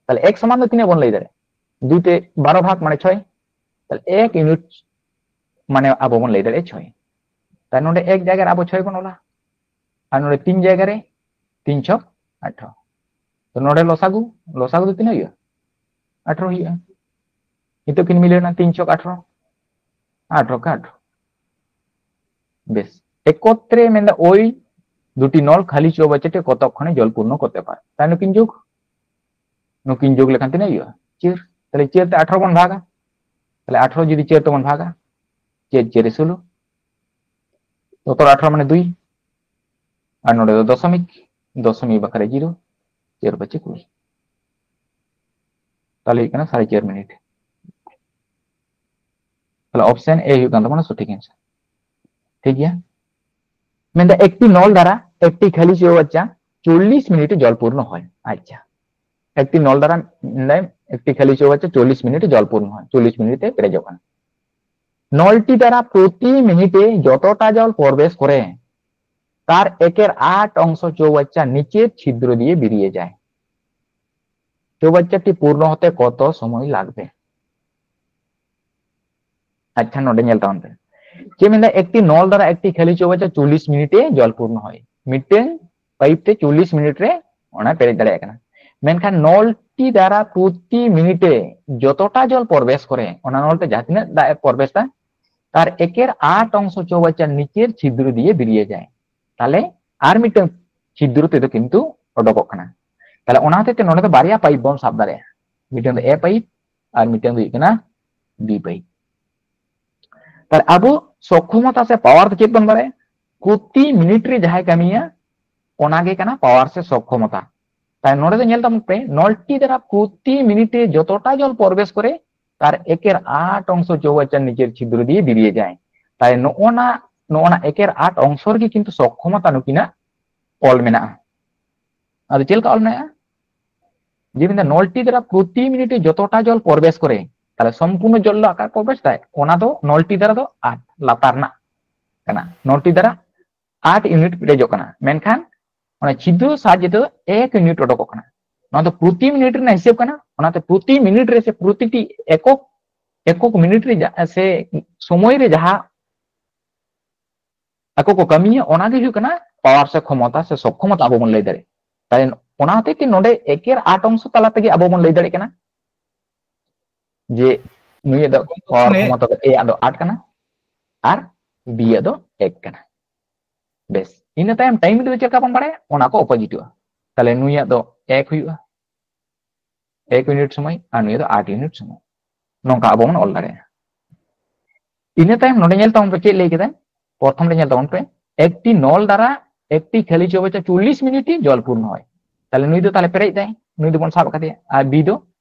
ᱛᱟᱦᱞᱮ ᱮᱠ ᱥᱚᱢᱟᱱ ᱫᱚ ᱛᱤᱱᱟᱹᱜ ᱵᱚᱱ ᱞᱟᱹᱭ ᱫᱟᱲᱮᱭᱟᱜᱼᱟ? ᱫᱩᱭ ᱛᱮ ᱵᱟᱨᱚ ᱵᱷᱟᱜᱽ ᱢᱟᱱᱮ ᱪᱷᱚᱭ᱾ ᱛᱟᱦᱞᱮ ᱮᱠ ᱤᱱᱤᱴ ᱢᱟᱱᱮ ᱟᱵᱚ ᱵᱚᱱ ᱞᱟᱹᱭ ᱫᱟᱲᱮᱭᱟᱜᱼᱟ ᱪᱷᱚᱭ᱾ ᱛᱟᱦᱞᱮ ᱱᱚᱰᱮ ᱮᱠ ᱡᱟᱭᱜᱟ ᱨᱮ ᱟᱵᱚ ᱪᱷᱚᱭ ᱵᱚᱱ ᱚᱞᱟ, ᱟᱨ ᱱᱚᱰᱮ ᱛᱤᱱ ᱡᱟᱭᱜᱟ ᱨᱮ ᱛᱤᱱ ᱪᱷᱚᱠ ᱟᱴᱷᱨᱚ᱾ ᱛᱚ ᱱᱚᱰᱮ ᱞᱚᱥᱟᱜᱩ, ᱞᱚᱥᱟᱜᱩ ᱫᱚ ᱛᱤᱱᱟᱹᱜ ᱦᱩᱭᱩᱜᱼᱟ? ᱟᱴᱷᱨᱚ ᱦᱩᱭᱩᱜᱼᱟ᱾ ᱱᱤᱛᱚᱜ ᱠᱤᱱ ᱢᱤᱞᱟᱹᱣ ᱮᱱᱟ, ᱛᱤᱱ ᱪᱷᱚᱠ ᱟᱴᱷᱨᱚ, ᱟᱴᱷᱨᱚ ᱠᱟ ᱟᱴᱷᱨᱚ᱾ ᱵᱮᱥ, ᱮᱠᱚᱛᱨᱮ ᱢᱮᱱᱫᱟ ᱳᱭ দুটি নল খালি চৌবাচ্চাটি কতক্ষণে জল পূর্ণ করতে পারে। তাই নুকিন যোগ, নুকিন যোগ ᱞᱮᱠᱷᱟᱱ ᱛᱤᱱᱟᱹᱜ ᱦᱩᱭᱩᱜᱼᱟ? ᱪᱟᱹᱨ᱾ ᱛᱟᱦᱞᱮ ᱪᱟᱹᱨ ᱛᱮ ᱟᱴᱷᱨᱚ ᱵᱚᱱ ᱵᱷᱟᱜᱟ, ᱛᱟᱦᱞᱮ ᱟᱴᱷᱨᱚ ᱡᱩᱫᱤ ᱪᱟᱹᱨ ᱛᱮᱵᱚᱱ ᱵᱷᱟᱜᱟ, ᱪᱟᱹᱨ ᱪᱟᱹᱨ ᱥᱳᱞᱳ, ᱥᱚᱛᱨᱚ ᱟᱴᱷᱨᱚ ᱢᱟᱱᱮ ᱫᱩᱭ, ᱟᱨ ᱱᱚᱰᱮ ᱫᱚ ᱫᱚᱥᱚᱢᱤᱠ, ᱫᱚᱥᱚᱢᱤᱠ ᱵᱟᱠᱷᱨᱟ ᱡᱤᱨᱳ, ᱪᱟᱹᱨ ᱯᱟᱸᱪᱮ ᱠᱩᱲᱤ, ᱛᱟᱦᱞᱮ ᱦᱩᱭᱩᱜ ᱠᱟᱱᱟ ᱥᱟᱲᱮ ᱪᱟᱨ ᱢᱤᱱᱤᱴ᱾ ᱛᱟᱦᱞᱮ ᱚᱯᱥᱮᱱ ᱮ ᱦᱩᱭᱩᱜ ᱠᱟᱱ ᱛᱟᱵᱚᱱᱟ ᱥᱚᱴᱷᱤᱠ ᱮᱱᱥᱟᱨ᱾ ᱴᱷᱤᱠ ᱜᱮᱭᱟ, ᱢᱮᱱᱫᱟ একটি নল দ্বারা একটি খালি চৌবাচ্চা চল্লিশ মিনিটে জল পূর্ণ হয়। আচ্ছা, একটি নল দ্বারা, মানে, একটি খালি চৌবাচ্চা চল্লিশ মিনিটে জল পূর্ণ হয়, চল্লিশ মিনিটে পেরে যাওয়া। নলটি দ্বারা প্রতি মিনিটে যতটা জল প্রবেশ করে, তার একের আট অংশ চৌবাচ্চা নিচের ছিদ্র দিয়ে বেরিয়ে যায়। চৌবাচ্চাটি পূর্ণ হতে কত সময় লাগবে? আচ্ছা, ᱱᱚᱰᱮ ᱧᱮᱞ ᱛᱟᱵᱚᱱ ᱯᱮ᱾ ᱪᱮᱫ ᱢᱮᱱᱫᱟ? একটি নল দ্বারা একটি খালি চৌবাচ্চা চল্লিশ মিনিটে জল পূর্ণ হয়। ᱢᱤᱫᱴᱮᱱ ᱯᱟᱭᱤᱯ ᱛᱮ ᱪᱚᱞᱞᱤᱥ ᱢᱤᱱᱤᱴ ᱨᱮ ᱚᱱᱟ ᱯᱮᱨᱮᱡ ᱫᱟᱲᱮᱭᱟᱜ ᱠᱟᱱᱟ᱾ ᱢᱮᱱᱠᱷᱟᱱ ᱱᱚᱞᱴᱤ ᱫᱟᱨᱟ ᱯᱨᱚᱛᱤ ᱢᱤᱱᱤᱴᱮ ᱡᱚᱛᱚᱴᱟ ᱡᱚᱞ ᱯᱨᱚᱵᱮᱥ ᱠᱚᱨᱮ, ᱚᱱᱟ ᱱᱚᱞ ᱛᱮ ᱡᱟᱦᱟᱸ ᱛᱤᱱᱟᱹᱜ ᱫᱟᱜ ᱮ ᱯᱨᱚᱵᱮᱥ ᱫᱟ, ᱛᱟᱨ ᱮᱠᱮᱨ ᱟᱴ ᱚᱝᱥᱚ ᱪᱳᱣᱵᱟᱪᱪᱟ ᱱᱤᱪᱮᱨ ᱪᱷᱤᱫᱨᱚ ᱫᱤᱭᱮ ᱵᱮᱨᱤᱭᱮ ᱡᱟᱭ᱾ ᱛᱟᱦᱞᱮ ᱟᱨ ᱢᱤᱫᱴᱟᱝ ᱪᱷᱤᱫᱨᱚ ᱛᱮᱫᱚ ᱠᱤᱱᱛᱩ ᱚᱰᱚᱠᱚᱜ ᱠᱟᱱᱟ᱾ ᱛᱟᱦᱞᱮ ᱚᱱᱟ ᱦᱚᱛᱮᱡ ᱛᱮ ᱱᱚᱰᱮ ᱫᱚ ᱵᱟᱨᱭᱟ ᱯᱟᱭᱤᱯ ᱵᱚᱱ ᱥᱟᱵ ᱫᱟᱲᱮᱭᱟᱜᱼᱟ, ᱢᱤᱫᱴᱟᱝ ᱫᱚ ᱮ ᱯᱟᱭᱤᱯ ᱟᱨ ᱢᱤᱫᱴᱟᱝ ᱫᱚ ᱦᱩᱭᱩᱜ ᱠᱟᱱᱟ ᱵᱤ ᱯᱟᱭᱤᱯ᱾ ᱛᱟᱦᱞᱮ ᱟᱵᱚ ᱥᱚᱠᱠᱷᱚᱢᱚᱛᱟ ᱥᱮ ᱯᱟᱣᱟᱨ ᱫᱚ ᱪᱮᱫ ᱵᱚᱱ ᱵᱟᱲᱟᱭᱟ? ᱯᱨᱚᱛᱤ ᱢᱤᱱᱤᱴ ᱨᱮ ᱡᱟᱦᱟᱸᱭ ᱠᱟᱹᱢᱤᱭᱟ, ᱚᱱᱟ ᱜᱮ ᱠᱟᱱᱟ ᱯᱟᱣᱟᱨ ᱥᱮ ᱥᱚᱠᱠᱷᱚᱢᱚᱛᱟ᱾ ᱛᱟᱦᱞᱮ ᱱᱚᱰᱮ ᱫᱚ ᱧᱮᱞ ᱛᱟᱵᱚᱱ ᱯᱮ, ᱱᱚᱞᱴᱤ ᱫᱟᱨᱟ ᱯᱨᱚᱛᱤ ᱢᱤᱱᱤᱴ ᱨᱮ ᱡᱚᱛᱚᱴᱟ ᱡᱚᱞ ᱯᱨᱚᱵᱮᱥ ᱠᱚᱨᱮ, ᱛᱟᱨ ᱮᱠᱮᱨ ᱟᱴ ᱚᱝᱥᱚ ᱪᱳᱣᱵᱟᱪᱪᱟ ᱱᱤᱪᱮᱨ ᱪᱷᱤᱫᱨᱚ ᱫᱤᱭᱮ ᱵᱮᱨᱤᱭᱮ ᱡᱟᱭ᱾ ᱛᱟᱦᱞᱮ ᱱᱚᱜᱼᱚ ᱱᱟ, ᱱᱚᱜᱼᱚ ᱱᱟ ᱮᱠᱮᱨ ᱟᱴ ᱚᱝᱥᱚ ᱨᱮᱜᱮ ᱠᱤᱱᱛᱩ ᱥᱚᱠᱠᱷᱚᱢᱚᱛᱟ ᱱᱩᱠᱤᱱᱟᱜ ᱚᱞ ᱢᱮᱱᱟᱜᱼᱟ᱾ ᱟᱫᱚ ᱪᱮᱫ ᱞᱮᱠᱟ ᱚᱞ ᱢᱮᱱᱟᱜᱼᱟ? ᱡᱮ ᱢᱮᱱᱫᱟ ᱱᱚᱞᱴᱤ ᱫᱟᱨᱟ ᱯᱨᱚᱛᱤ ᱢᱤᱱᱤᱴ ᱨᱮ ᱡᱚᱛᱚᱴᱟ ᱡᱚᱞ ᱯᱨᱚᱵᱮᱥ ᱠᱚᱨᱮ, ᱛᱟᱦᱞᱮ ᱥᱚᱢᱯᱩᱨᱱᱚ ᱡᱚᱞ ᱫᱚ ᱚᱠᱟ ᱯᱨᱚᱵᱮᱥ ᱫᱟᱭ? ᱚᱱᱟ ᱫᱚ ᱱᱚᱞᱴᱤ ᱫᱟᱨᱟ ᱫᱚ ᱟᱴ ᱞᱟᱛᱟᱨ ᱨᱮᱱᱟᱜ ᱠᱟᱱᱟ, ᱱᱚᱞᱴᱤ ᱫᱟᱨᱟ ᱟᱴ ᱤᱭᱩᱱᱤᱴ ᱯᱮᱨᱮᱡᱚᱜ ᱠᱟᱱᱟ, ᱢᱮᱱᱠᱷᱟᱱ ᱚᱱᱟ ᱪᱷᱤᱫᱨᱚ ᱥᱟᱦᱟᱡᱽᱡᱮ ᱛᱮᱫᱚ ᱮᱠ ᱤᱭᱩᱱᱤᱴ ᱚᱰᱚᱠᱚᱜ ᱠᱟᱱᱟ᱾ ᱱᱚᱣᱟ ᱫᱚ ᱯᱨᱚᱛᱤ ᱢᱤᱱᱤᱴ ᱨᱮᱱᱟᱜ ᱦᱤᱥᱟᱹᱵ ᱠᱟᱱᱟ, ᱚᱱᱟᱛᱮ ᱯᱨᱚᱛᱤ ᱢᱤᱱᱤᱴ ᱨᱮ ᱥᱮ ᱯᱨᱚᱛᱤᱴᱤ ᱮᱠᱚᱠ, ᱮᱠᱚᱠ ᱢᱤᱱᱤᱴ ᱨᱮ ᱡᱟ-, ᱥᱮ ᱥᱚᱢᱚᱭ ᱨᱮ ᱡᱟᱦᱟᱸ ᱟᱠᱚ ᱠᱚ ᱠᱟᱹᱢᱤᱭᱟ, ᱚᱱᱟ ᱜᱮ ᱦᱩᱭᱩᱜ ᱠᱟᱱᱟ ᱯᱟᱣᱟᱨ ᱥᱮ ᱠᱷᱚᱢᱚᱛᱟ ᱥᱮ ᱥᱚᱠᱠᱷᱚᱢᱚᱛᱟ ᱟᱵᱚ ᱵᱚᱱ ᱞᱟᱹᱭ ᱫᱟᱲᱮᱭᱟᱜᱼᱟ᱾ ᱛᱟᱦᱞᱮ ᱚᱱᱟ ᱦᱚᱛᱮᱡ ᱛᱮ ᱱᱚᱰᱮ ᱮᱠᱮᱨ ᱟᱴ ᱚᱝᱥᱚ ᱛᱟᱞᱟ ᱛᱮᱜᱮ ᱟᱵᱚ ᱵᱚᱱ ᱞᱟᱹᱭ ᱫᱟᱲᱮᱭᱟᱜ ᱠᱟᱱᱟ ᱡᱮ ᱱᱩᱭᱟᱜ ᱫᱚ ᱯᱟᱣᱟᱨ ᱢᱟᱱᱮ ᱠᱷᱚᱢᱚᱛᱟ ᱫᱚ ᱮ ᱟᱜ ᱫᱚ ᱟᱴ ᱠᱟᱱᱟ ᱟᱨ B ᱭᱟᱜ ᱫᱚ ᱮᱠ ᱠᱟᱱᱟ᱾ ᱵᱮᱥ, ᱤᱱᱟᱹ ᱛᱟᱭᱚᱢ ᱴᱟᱭᱤᱢ ᱫᱚ ᱪᱮᱫ ᱞᱮᱠᱟ ᱵᱚᱱ ᱵᱟᱲᱟᱭᱟ? ᱚᱱᱟ ᱠᱚ ᱚᱯᱳᱡᱤᱴᱚᱜᱼᱟ᱾ ᱛᱟᱦᱞᱮ ᱱᱩᱭᱟᱜ ᱫᱚ ᱮᱠ ᱦᱩᱭᱩᱜᱼᱟ, ᱮᱠ ᱭᱩᱱᱤᱴ ᱥᱚᱢᱚᱭ, ᱟᱨ ᱱᱩᱭᱟᱜ ᱫᱚ ᱟᱴ ᱭᱩᱱᱤᱴ ᱥᱚᱢᱚᱭ᱾ ᱱᱚᱝᱠᱟ ᱟᱵᱚ ᱵᱚᱱ ᱚᱞ ᱫᱟᱲᱮᱭᱟᱜᱼᱟ᱾ ᱤᱱᱟᱹ ᱛᱟᱭᱚᱢ ᱱᱚᱰᱮ ᱧᱮᱞ ᱛᱟᱵᱚᱱ ᱯᱮ, ᱪᱮᱫ ᱞᱟᱹᱭ ᱠᱮᱫᱟᱭ? ᱯᱨᱚᱛᱷᱚᱢ ᱨᱮ ᱧᱮᱞ ᱛᱟᱵᱚᱱ ᱯᱮ, ᱮᱠᱴᱤ ᱱᱚᱞ ᱫᱟᱨᱟ ᱮᱠᱴᱤ ᱠᱷᱟᱹᱞᱤ ᱪᱳᱣᱵᱟᱪᱪᱟ ᱪᱚᱞᱞᱤᱥ ᱢᱤᱱᱤᱴ ᱡᱚᱞ ᱯᱩᱨᱱᱚ ᱦᱚᱭ᱾ ᱛᱟᱦᱞᱮ ᱱᱩᱭ ᱫᱚ ᱛᱟᱦᱞᱮ ᱯᱮᱨᱮᱡ ᱫᱟᱭ, ᱱᱩᱭ ᱫᱚᱵᱚᱱ ᱥᱟᱵ ᱟᱠᱟᱫᱮᱭᱟ᱾ ᱟᱨ B ᱫᱚ,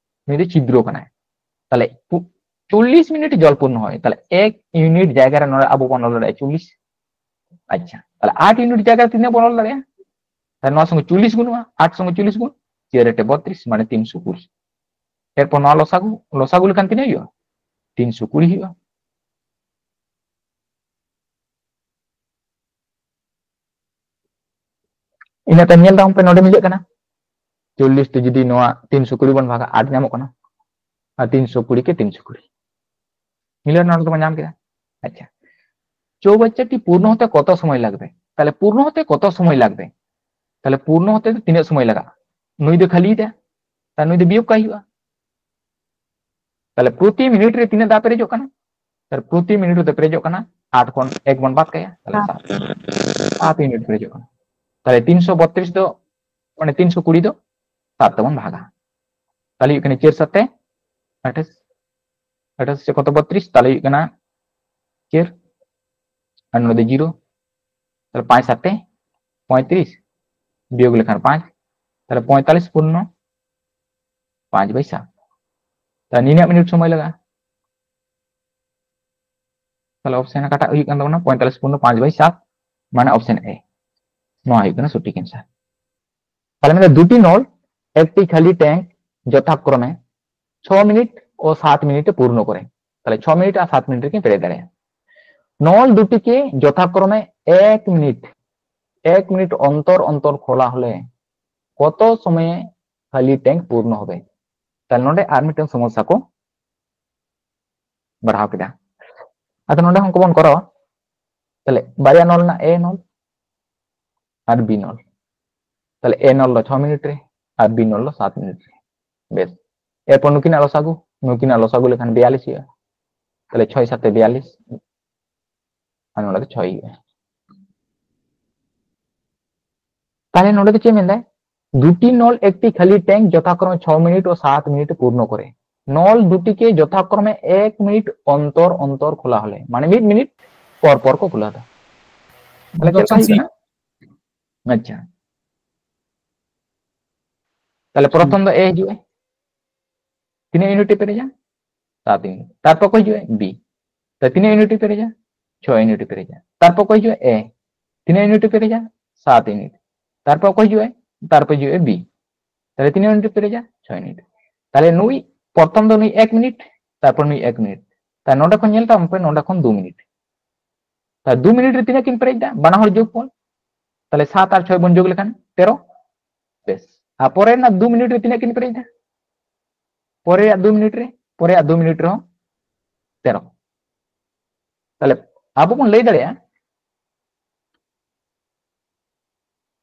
ᱱᱩᱭ ᱫᱚ ᱪᱷᱤᱫᱨᱚ ᱠᱟᱱᱟᱭ᱾ ᱛᱟᱦᱞᱮ ᱯᱩ-, ᱪᱚᱞᱞᱤᱥ ᱢᱤᱱᱤᱴ ᱡᱚᱞ ᱯᱩᱨᱱᱚ ᱦᱚᱭ, ᱛᱟᱦᱞᱮ ᱮᱠ ᱭᱩᱱᱤᱴ ᱡᱟᱭᱜᱟ ᱨᱮ ᱱᱚᱰᱮ ᱟᱵᱚ ᱵᱚᱱ ᱚᱞ ᱫᱟᱲᱮᱭᱟᱜᱼᱟ ᱪᱚᱞᱞᱤᱥ᱾ ᱟᱪᱪᱷᱟ, ᱛᱟᱦᱞᱮ ᱟᱴ ᱭᱩᱱᱤᱴ ᱡᱟᱭᱜᱟ ᱨᱮ ᱛᱤᱱᱟᱹᱜ ᱵᱚᱱ ᱚᱞ ᱫᱟᱲᱮᱭᱟᱜᱼᱟ? ᱛᱟᱦᱞᱮ ᱱᱚᱣᱟ ᱥᱚᱸᱜᱮ ᱪᱚᱞᱞᱤᱥ ᱜᱩᱱᱚᱜᱼᱟ, ᱟᱴ ᱥᱚᱸᱜᱮ ᱪᱚᱞᱞᱤᱥ ᱜᱩᱱ, ᱪᱟᱹᱨ ᱟᱴᱮ ᱵᱚᱛᱨᱤᱥ, ᱢᱟᱱᱮ ᱛᱤᱱᱥᱚ ᱠᱩᱲᱤ᱾ ᱮᱨᱯᱚᱨ ᱱᱚᱣᱟ ᱞᱚᱥᱟᱜᱩ, ᱞᱚᱥᱟᱜᱩ ᱞᱮᱠᱷᱟᱱ ᱛᱤᱱᱟᱹᱜ ᱦᱩᱭᱩᱜᱼᱟ? ᱛᱤᱱᱥᱚ ᱠᱩᱲᱤ ᱦᱩᱭᱩᱜᱼᱟ᱾ ᱤᱱᱟᱹ ᱛᱟᱭᱚᱢ ᱧᱮᱞ ᱛᱟᱵᱚᱱ ᱯᱮ, ᱱᱚᱰᱮ ᱢᱤᱞᱟᱹᱜ ᱠᱟᱱᱟ᱾ ᱪᱚᱞᱞᱤᱥ ᱛᱮ ᱡᱩᱫᱤ ᱱᱚᱣᱟ ᱛᱤᱱᱥᱚ ᱠᱩᱲᱤ ᱵᱚᱱ ᱵᱷᱟᱜᱟ, ᱟᱴ ᱧᱟᱢᱚᱜ ᱠᱟᱱᱟ, ᱟᱨ ᱛᱤᱱᱥᱚ ᱠᱩᱲᱤ ᱠᱮ ᱛᱤᱱᱥᱚ ᱠᱩᱲᱤ᱾ ᱢᱤᱞᱟᱹᱣ ᱱᱚᱰᱮ ᱫᱚᱵᱚᱱ ᱧᱟᱢ ᱠᱮᱫᱟ᱾ ᱟᱪᱪᱷᱟ, চৌবাচ্চাটি পূর্ণ হতে কত সময় লাগবে? তাহলে পূর্ণ হতে কত সময় লাগবে? তাহলে পূর্ণ হতে তো ᱛᱤᱱᱟᱹᱜ ᱥᱚᱢᱚᱭ ᱞᱟᱜᱟᱜᱼᱟ? ᱱᱩᱭ ᱫᱚ ᱠᱷᱟᱹᱞᱤ ᱫᱟ, ᱛᱟᱦᱞᱮ ᱱᱩᱭ ᱫᱚ ᱵᱤᱭᱳᱜᱽ ᱠᱟᱭ ᱦᱩᱭᱩᱜᱼᱟ᱾ ᱛᱟᱦᱞᱮ ᱯᱨᱚᱛᱤ ᱢᱤᱱᱤᱴ ᱨᱮ ᱛᱤᱱᱟᱹᱜ ᱫᱟᱜ ᱯᱮᱨᱮᱡᱚᱜ ᱠᱟᱱᱟ? ᱛᱟᱦᱞᱮ ᱯᱨᱚᱛᱤ ᱢᱤᱱᱤᱴ ᱨᱮ ᱯᱮᱨᱮᱡᱚᱜ ᱠᱟᱱᱟ, ᱟᱴ ᱠᱷᱚᱱ ᱮᱠ ᱵᱚᱱ ᱵᱟᱫ ᱠᱟᱭᱟ, ᱛᱟᱦᱞᱮ ᱥᱟᱛ᱾ ᱥᱟᱛ ᱭᱩᱱᱤᱴ ᱯᱮᱨᱮᱡᱚᱜ ᱠᱟᱱᱟ᱾ ᱛᱟᱦᱞᱮ ᱛᱤᱱᱥᱚ ᱵᱚᱛᱨᱤᱥ ᱫᱚ, ᱢᱟᱱᱮ ᱛᱤᱱᱥᱚ ᱠᱩᱲᱤ ᱫᱚ ᱥᱟᱛ ᱛᱮᱵᱚᱱ ᱵᱷᱟᱜᱟ᱾ ᱛᱟᱦᱞᱮ ᱦᱩᱭᱩᱜ ᱠᱟᱱᱟ ᱪᱟᱹᱨ ᱥᱟᱛᱮ ᱟᱴᱷᱟᱥ, ᱟᱴᱷᱟᱥ ᱥᱮ ᱠᱚᱛᱚ ᱵᱚᱛᱨᱤᱥ, ᱛᱟᱦᱞᱮ ᱦᱩᱭᱩᱜ ᱠᱟᱱᱟ ᱪᱟᱹᱨ, ᱟᱨ ᱱᱚᱰᱮ ᱫᱚ ᱡᱤᱨᱳ, ᱛᱟᱦᱞᱮ ᱯᱟᱸᱪ ᱥᱟᱛᱮ ᱯᱚᱸᱭᱛᱨᱤᱥ, ᱵᱤᱭᱳᱜᱽ ᱞᱮᱠᱷᱟᱱ ᱯᱟᱸᱪ, ᱛᱟᱦᱞᱮ ᱯᱚᱸᱭᱛᱟᱞᱤᱥ ᱯᱩᱨᱱᱚ ᱯᱟᱸᱪ ᱵᱟᱭ ᱥᱟᱛ᱾ ᱛᱟᱦᱞᱮ ᱱᱤᱱᱟᱹᱜ ᱢᱤᱱᱤᱴ ᱥᱚᱢᱚᱭ ᱞᱟᱜᱟᱜᱼᱟ᱾ ᱛᱟᱦᱞᱮ ᱚᱯᱥᱮᱱ ᱚᱠᱟᱴᱟᱜ ᱦᱩᱭᱩᱜ ᱠᱟᱱ ᱛᱟᱵᱚᱱᱟ? ᱯᱚᱸᱭᱛᱟᱞᱤᱥ ᱯᱩᱨᱱᱚ ᱯᱟᱸᱪ ᱵᱟᱭ ᱥᱟᱛ, ᱢᱟᱱᱮ ᱚᱯᱥᱮᱱ A᱾ ᱱᱚᱣᱟ ᱦᱩᱭᱩᱜ ᱠᱟᱱᱟ ᱥᱚᱴᱷᱤᱠ ᱮᱱᱥᱟᱨ᱾ তাহলে আমাদের দুটি নল, একটি খালি ট্যাঙ্ক যথাক্রমে ছ মিনিট ও সাত মিনিটে পূর্ণ করে। তাহলে ছ মিনিট আর সাত মিনিট রেখে পেরে দাঁড়ায়। নল দুটিকে যথাক্রমে এক মিনিট, এক মিনিট অন্তর অন্তর খোলা হলে কত সময়ে খালি ট্যাঙ্ক পূর্ণ হবে? তাহলে ᱱᱚᱰᱮ ᱟᱨ ᱢᱤᱫᱴᱟᱝ ᱥᱚᱢᱚᱥᱥᱟ ᱠᱚ ᱵᱟᱲᱦᱟᱣ ᱠᱮᱫᱟ᱾ ᱟᱫᱚ ᱱᱚᱰᱮ ᱦᱚᱸ ᱚᱱᱠᱟ ᱵᱚᱱ ᱠᱚᱨᱟᱣᱟ᱾ ᱛᱟᱦᱞᱮ ᱵᱟᱨᱭᱟ ᱱᱚᱞ ᱨᱮᱱᱟᱜ A ᱱᱚᱞ ᱟᱨ B ᱱᱚᱞ᱾ ᱛᱟᱦᱞᱮ A ᱱᱚᱞ ᱫᱚ ᱪᱷᱚ ᱢᱤᱱᱤᱴ ᱨᱮ ᱟᱨ B ᱱᱚᱞ ᱫᱚ ᱥᱟᱛ ᱢᱤᱱᱤᱴ ᱨᱮ᱾ ᱵᱮᱥ, ᱮᱨᱯᱚᱨ ᱱᱩᱠᱤᱱᱟᱜ ᱞᱚᱥᱟᱜᱩ, ᱱᱩᱠᱤᱱᱟᱜ ᱞᱚᱥᱟᱜᱩ ᱞᱮᱠᱷᱟᱱ ᱵᱤᱭᱟᱞᱤᱥ ᱦᱩᱭᱩᱜᱼᱟ᱾ ᱛᱟᱦᱞᱮ ᱪᱷᱚᱭ ᱥᱟᱛᱮ ᱵᱤᱭᱟᱞᱤᱥ, ᱟᱨ ᱱᱚᱰᱮ ᱫᱚ ᱪᱷᱚᱭ ᱦᱩᱭᱩᱜᱼᱟ᱾ ᱛᱟᱦᱞᱮ ᱱᱚᱰᱮ ᱫᱚ ᱪᱮᱫ ᱢᱮᱱᱫᱟᱭ? দুটি নল একটি খালি ট্যাঙ্ক যথাক্রমে ছ মিনিট ও সাত মিনিট পূর্ণ করে। নল দুটিকে যথাক্রমে এক মিনিট অন্তর অন্তর খোলা হলে, মানে ᱢᱤᱫ ᱢᱤᱱᱤᱴ ᱯᱚᱨ ᱯᱚᱨ ᱠᱚ ᱠᱷᱩᱞᱟᱹᱣ ᱫᱟ᱾ ᱛᱟᱦᱞᱮ ᱪᱮᱫ ᱞᱮᱠᱟ ᱦᱩᱭᱩᱜ ᱠᱟᱱᱟ? ᱟᱪᱪᱷᱟ, ᱛᱟᱦᱞᱮ ᱯᱨᱚᱛᱷᱚᱢ ᱫᱚ ᱮ ᱦᱤᱡᱩᱜᱼᱟ, ᱛᱤᱱᱟᱹᱜ ᱤᱭᱩᱱᱤᱴ ᱮ ᱯᱮᱨᱮᱡᱟ? ᱥᱟᱛ ᱤᱭᱩᱱᱤᱴ᱾ ᱛᱟᱨᱯᱚᱨ ᱚᱠᱚᱭ ᱦᱤᱡᱩᱜᱼᱟ? ᱵᱤ᱾ ᱛᱟᱦᱞᱮ ᱛᱤᱱᱟᱹᱜ ᱤᱭᱩᱱᱤᱴ ᱮ ᱯᱮᱨᱮᱡᱟ? ᱪᱷᱚᱭ ᱤᱭᱩᱱᱤᱴ ᱮ ᱯᱮᱨᱮᱡᱟ᱾ ᱛᱟᱨᱯᱚᱨ ᱚᱠᱚᱭ ᱦᱤᱡᱩᱜᱼᱟ? ᱮ᱾ ᱛᱤᱱᱟᱹᱜ ᱤᱭᱩᱱᱤᱴ ᱮ ᱯᱮᱨᱮᱡᱟ? ᱥᱟᱛ ᱤᱭᱩᱱᱤᱴ᱾ ᱛᱟᱨᱯᱚᱨ ᱚᱠᱚᱭ ᱦᱤᱡᱩᱜᱼᱟ? ᱛᱟᱨᱯᱚᱨ ᱦᱤᱡᱩᱜᱼᱟ ᱵᱤ᱾ ᱛᱟᱦᱞᱮ ᱛᱤᱱᱟᱹᱜ ᱤᱭᱩᱱᱤᱴ ᱮ ᱯᱮᱨᱮᱡᱟ? ᱪᱷᱚᱭ ᱤᱭᱩᱱᱤᱴ᱾ ᱛᱟᱦᱞᱮ ᱱᱩᱭ ᱯᱨᱚᱛᱷᱚᱢ ᱫᱚ ᱱᱩᱭ ᱮᱠ ᱢᱤᱱᱤᱴ, ᱛᱟᱨᱯᱚᱨ ᱱᱩᱭ ᱮᱠ ᱢᱤᱱᱤᱴ᱾ ᱛᱟᱦᱞᱮ ᱱᱚᱰᱮ ᱠᱷᱚᱱ ᱧᱮᱞ ᱛᱟᱵᱚᱱ ᱯᱮ, ᱱᱚᱰᱮ ᱠᱷᱚᱱ ᱫᱩ ᱢᱤᱱᱤᱴ᱾ ᱛᱟᱦᱞᱮ ᱫᱩ ᱢᱤᱱᱤᱴ ᱨᱮ ᱛᱤᱱᱟᱹᱜ ᱠᱤᱱ ᱯᱮᱨᱮᱡ ᱫᱟ? ᱵᱟᱱᱟ ᱦᱚᱲ ᱡᱳᱜᱽ ᱯᱷᱚᱞ᱾ ᱛᱟᱦᱞᱮ ᱥᱟᱛ ᱟᱨ ᱪᱷᱚᱭ ᱵᱚᱱ ᱡᱳᱜᱽ ᱞᱮᱠᱷᱟᱱ ᱛᱮᱨᱚ᱾ ᱵᱮᱥ, ᱟᱨ ᱯᱚᱨᱮ ᱨᱮᱱᱟᱜ ᱫᱩ ᱢᱤᱱᱤᱴ ᱨᱮ ᱛᱤᱱᱟᱹᱜ ᱠᱤᱱ ᱯᱮᱨᱮᱡ ᱫᱟ? ᱯᱚᱨᱮᱭᱟᱜ ᱫᱩ ᱢᱤᱱᱤᱴ ᱨᱮ, ᱯᱚᱨᱮᱭᱟᱜ ᱫᱩ ᱢᱤᱱᱤᱴ ᱨᱮᱦᱚᱸ ᱛᱮᱨᱚ᱾ ᱛᱟᱦᱞᱮ ᱟᱵᱚ ᱵᱚᱱ ᱞᱟᱹᱭ ᱫᱟᱲᱮᱭᱟᱜᱼᱟ,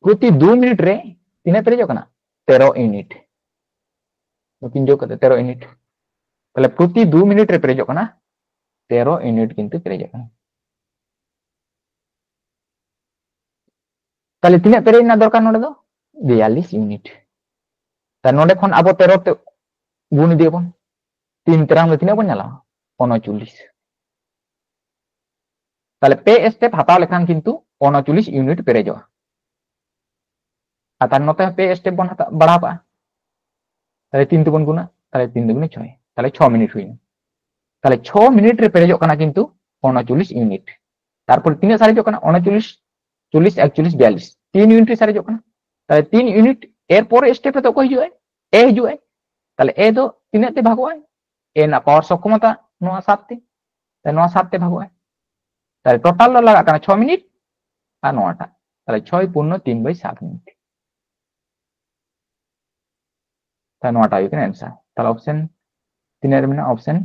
ᱯᱨᱚᱛᱤ ᱫᱩ ᱢᱤᱱᱤᱴ ᱨᱮ ᱛᱤᱱᱟᱹᱜ ᱯᱮᱨᱮᱡᱚᱜ ᱠᱟᱱᱟ? ᱛᱮᱨᱚ ᱤᱭᱩᱱᱤᱴ᱾ ᱱᱩᱠᱤᱱ ᱡᱳᱜᱽ ᱠᱟᱛᱮ ᱛᱮᱨᱚ ᱤᱭᱩᱱᱤᱴ᱾ ᱛᱟᱦᱞᱮ ᱯᱨᱚᱛᱤ ᱫᱩ ᱢᱤᱱᱤᱴ ᱨᱮ ᱯᱮᱨᱮᱡᱚᱜ ᱠᱟᱱᱟ, ᱛᱮᱨᱚ ᱤᱭᱩᱱᱤᱴ ᱠᱤᱱᱛᱩ ᱯᱮᱨᱮᱡᱚᱜ ᱠᱟᱱᱟ᱾ ᱛᱟᱦᱞᱮ ᱛᱤᱱᱟᱹᱜ ᱯᱮᱨᱮᱡ ᱨᱮᱱᱟᱜ ᱫᱚᱨᱠᱟᱨ ᱱᱚᱰᱮ ᱫᱚ? ᱵᱤᱭᱟᱞᱞᱤᱥ ᱤᱭᱩᱱᱤᱴ᱾ ᱛᱟᱦᱞᱮ ᱱᱚᱰᱮ ᱠᱷᱚᱱ ᱟᱵᱚ ᱛᱮᱨᱚ ᱛᱮ ᱜᱩᱱ ᱤᱫᱤᱭᱟᱵᱚᱱ, ᱛᱤᱱ ᱛᱮᱨᱟᱝ ᱫᱚ ᱛᱤᱱᱟᱹᱜ ᱵᱚᱱ ᱧᱟᱢᱟ? ᱩᱱᱚᱪᱚᱞᱞᱤᱥ᱾ ᱛᱟᱦᱞᱮ ᱯᱮ ᱥᱴᱮᱯ ᱦᱟᱛᱟᱣ ᱞᱮᱠᱷᱟᱱ ᱠᱤᱱᱛᱩ ᱩᱱᱚᱪᱚᱞᱞᱤᱥ ᱤᱭᱩᱱᱤᱴ ᱯᱮᱨᱮᱡᱚᱜᱼᱟ᱾ ᱟᱨ ᱛᱟᱦᱞᱮ ᱱᱚᱛᱮ ᱦᱚᱸ ᱯᱮ ᱥᱴᱮᱯ ᱵᱚᱱ ᱦᱟᱛᱟᱣ ᱵᱟᱲᱦᱟᱣ ᱠᱟᱜᱼᱟ᱾ ᱛᱟᱦᱞᱮ ᱛᱤᱱ ᱛᱮᱵᱚᱱ ᱜᱩᱱᱟ? ᱛᱟᱦᱞᱮ ᱛᱤᱱ ᱫᱩᱜᱩᱱᱮ ᱪᱷᱚᱭ, ᱛᱟᱦᱞᱮ ᱪᱷᱚ ᱢᱤᱱᱤᱴ ᱦᱩᱭᱱᱟ᱾ ᱛᱟᱦᱞᱮ ᱪᱷᱚ ᱢᱤᱱᱤᱴ ᱨᱮ ᱯᱮᱨᱮᱡᱚᱜ ᱠᱟᱱᱟ ᱠᱤᱱᱛᱩ ᱩᱱᱚᱪᱚᱞᱞᱤᱥ ᱤᱭᱩᱱᱤᱴ᱾ ᱛᱟᱨᱯᱚᱨ ᱛᱤᱱᱟᱹᱜ ᱥᱟᱨᱮᱡᱚᱜ ᱠᱟᱱᱟ? ᱩᱱᱚᱪᱚᱞᱞᱤᱥ, ᱪᱚᱞᱞᱤᱥ, ᱮᱠᱪᱚᱞᱞᱤᱥ, ᱵᱤᱭᱟᱞᱞᱤᱥ, ᱛᱤᱱ ᱤᱭᱩᱱᱤᱴ ᱨᱮ ᱥᱟᱨᱮᱡᱚᱜ ᱠᱟᱱᱟ᱾ ᱛᱟᱦᱞᱮ ᱛᱤᱱ ᱤᱭᱩᱱᱤᱴ, ᱮᱨ ᱯᱚᱨᱮ ᱥᱴᱮᱯ ᱨᱮᱫᱚ ᱚᱠᱚᱭ ᱦᱤᱡᱩᱜᱼᱟᱭ? ᱮ ᱦᱤᱡᱩᱜᱼᱟᱭ᱾ ᱛᱟᱦᱞᱮ ᱮ ᱫᱚ ᱛᱤᱱᱟᱹᱜ ᱛᱮ ᱵᱷᱟᱜᱚᱜᱼᱟᱭ? ᱮ ᱨᱮᱱᱟᱜ ᱯᱟᱣᱟᱨ ᱥᱚᱠᱠᱷᱚᱢᱚᱛᱟ ᱱᱚᱣᱟ ᱥᱟᱛ ᱛᱮ, ᱛᱟᱦᱞᱮ ᱱᱚᱣᱟ ᱥᱟᱛ ᱛᱮ ᱵᱷᱟᱜᱚᱜᱼᱟᱭ᱾ ᱛᱟᱦᱞᱮ ᱴᱳᱴᱟᱞ ᱫᱚ ᱞᱟᱜᱟᱜ ᱠᱟᱱᱟ ᱪᱷᱚ ᱢᱤᱱᱤᱴ ᱟᱨ ᱱᱚᱣᱟᱴᱟᱜ, ᱛᱟᱦᱞᱮ ᱪᱷᱚᱭ ᱯᱩᱨᱱᱚ ᱛᱤᱱ ᱵᱟᱭ ᱥᱟᱛ ᱢᱤᱱᱤᱴ᱾ ᱛᱟᱦᱞᱮ ᱱᱚᱣᱟᱴᱟᱜ ᱦᱩᱭᱩᱜ ᱠᱟᱱᱟ ᱮᱱᱥᱟᱨ᱾ ᱛᱟᱦᱞᱮ ᱚᱯᱥᱮᱱ ᱛᱤᱱᱟᱹᱜ ᱨᱮ ᱢᱮᱱᱟᱜᱼᱟ? ᱚᱯᱥᱮᱱ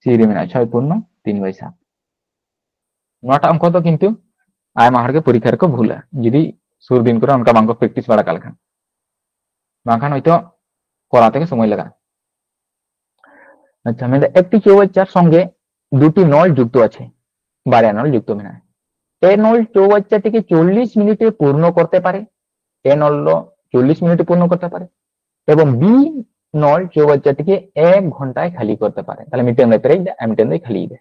ᱥᱤ ᱨᱮ ᱢᱮᱱᱟᱜᱼᱟ, ᱪᱷᱚᱭ ᱯᱩᱨᱱᱚ ᱛᱤᱱ ᱵᱟᱭ ᱥᱟᱛ᱾ ᱱᱚᱣᱟᱴᱟᱜ ᱚᱝᱠᱚ ᱫᱚ ᱠᱤᱱᱛᱩ ᱟᱭᱢᱟ ᱦᱚᱲ ᱜᱮ ᱯᱚᱨᱤᱠᱠᱷᱟ ᱨᱮᱠᱚ ᱵᱷᱩᱞᱟ, ᱡᱩᱫᱤ ᱥᱩᱨ ᱫᱤᱱ ᱠᱚᱨᱮ ᱚᱱᱠᱟ ᱵᱟᱝᱠᱚ ᱯᱨᱮᱠᱴᱤᱥ ᱵᱟᱲᱟ ᱠᱟᱜ ᱞᱮᱠᱷᱟᱱ, ᱵᱟᱝᱠᱷᱟᱱ ᱦᱚᱭᱛᱳ ᱠᱚᱨᱟᱣ ᱛᱮᱜᱮ ᱥᱚᱢᱚᱭ ᱞᱟᱜᱟᱜᱼᱟ᱾ আচ্ছা, ᱢᱮᱱᱫᱟ একটি চৌবাচ্চার সঙ্গে দুটি নল যুক্ত আছে। বারো নল যুক্ত মেনায়। এ নল চৌবাচ্চাটিকে চল্লিশ মিনিটে পূর্ণ করতে পারে, এ নল চল্লিশ মিনিটে পূর্ণ করতে পারে, এবং বি নল চৌবাচ্চাটিকে এক ঘন্টায় খালি করতে পারে। তাহলে ᱢᱤᱫᱴᱟᱝ ᱫᱚᱭ ᱯᱮᱨᱮᱡ ᱮᱫᱟ ᱟᱨ ᱢᱤᱫᱴᱟᱝ ᱫᱚᱭ ᱠᱷᱟᱹᱞᱤᱭᱮᱫᱟ᱾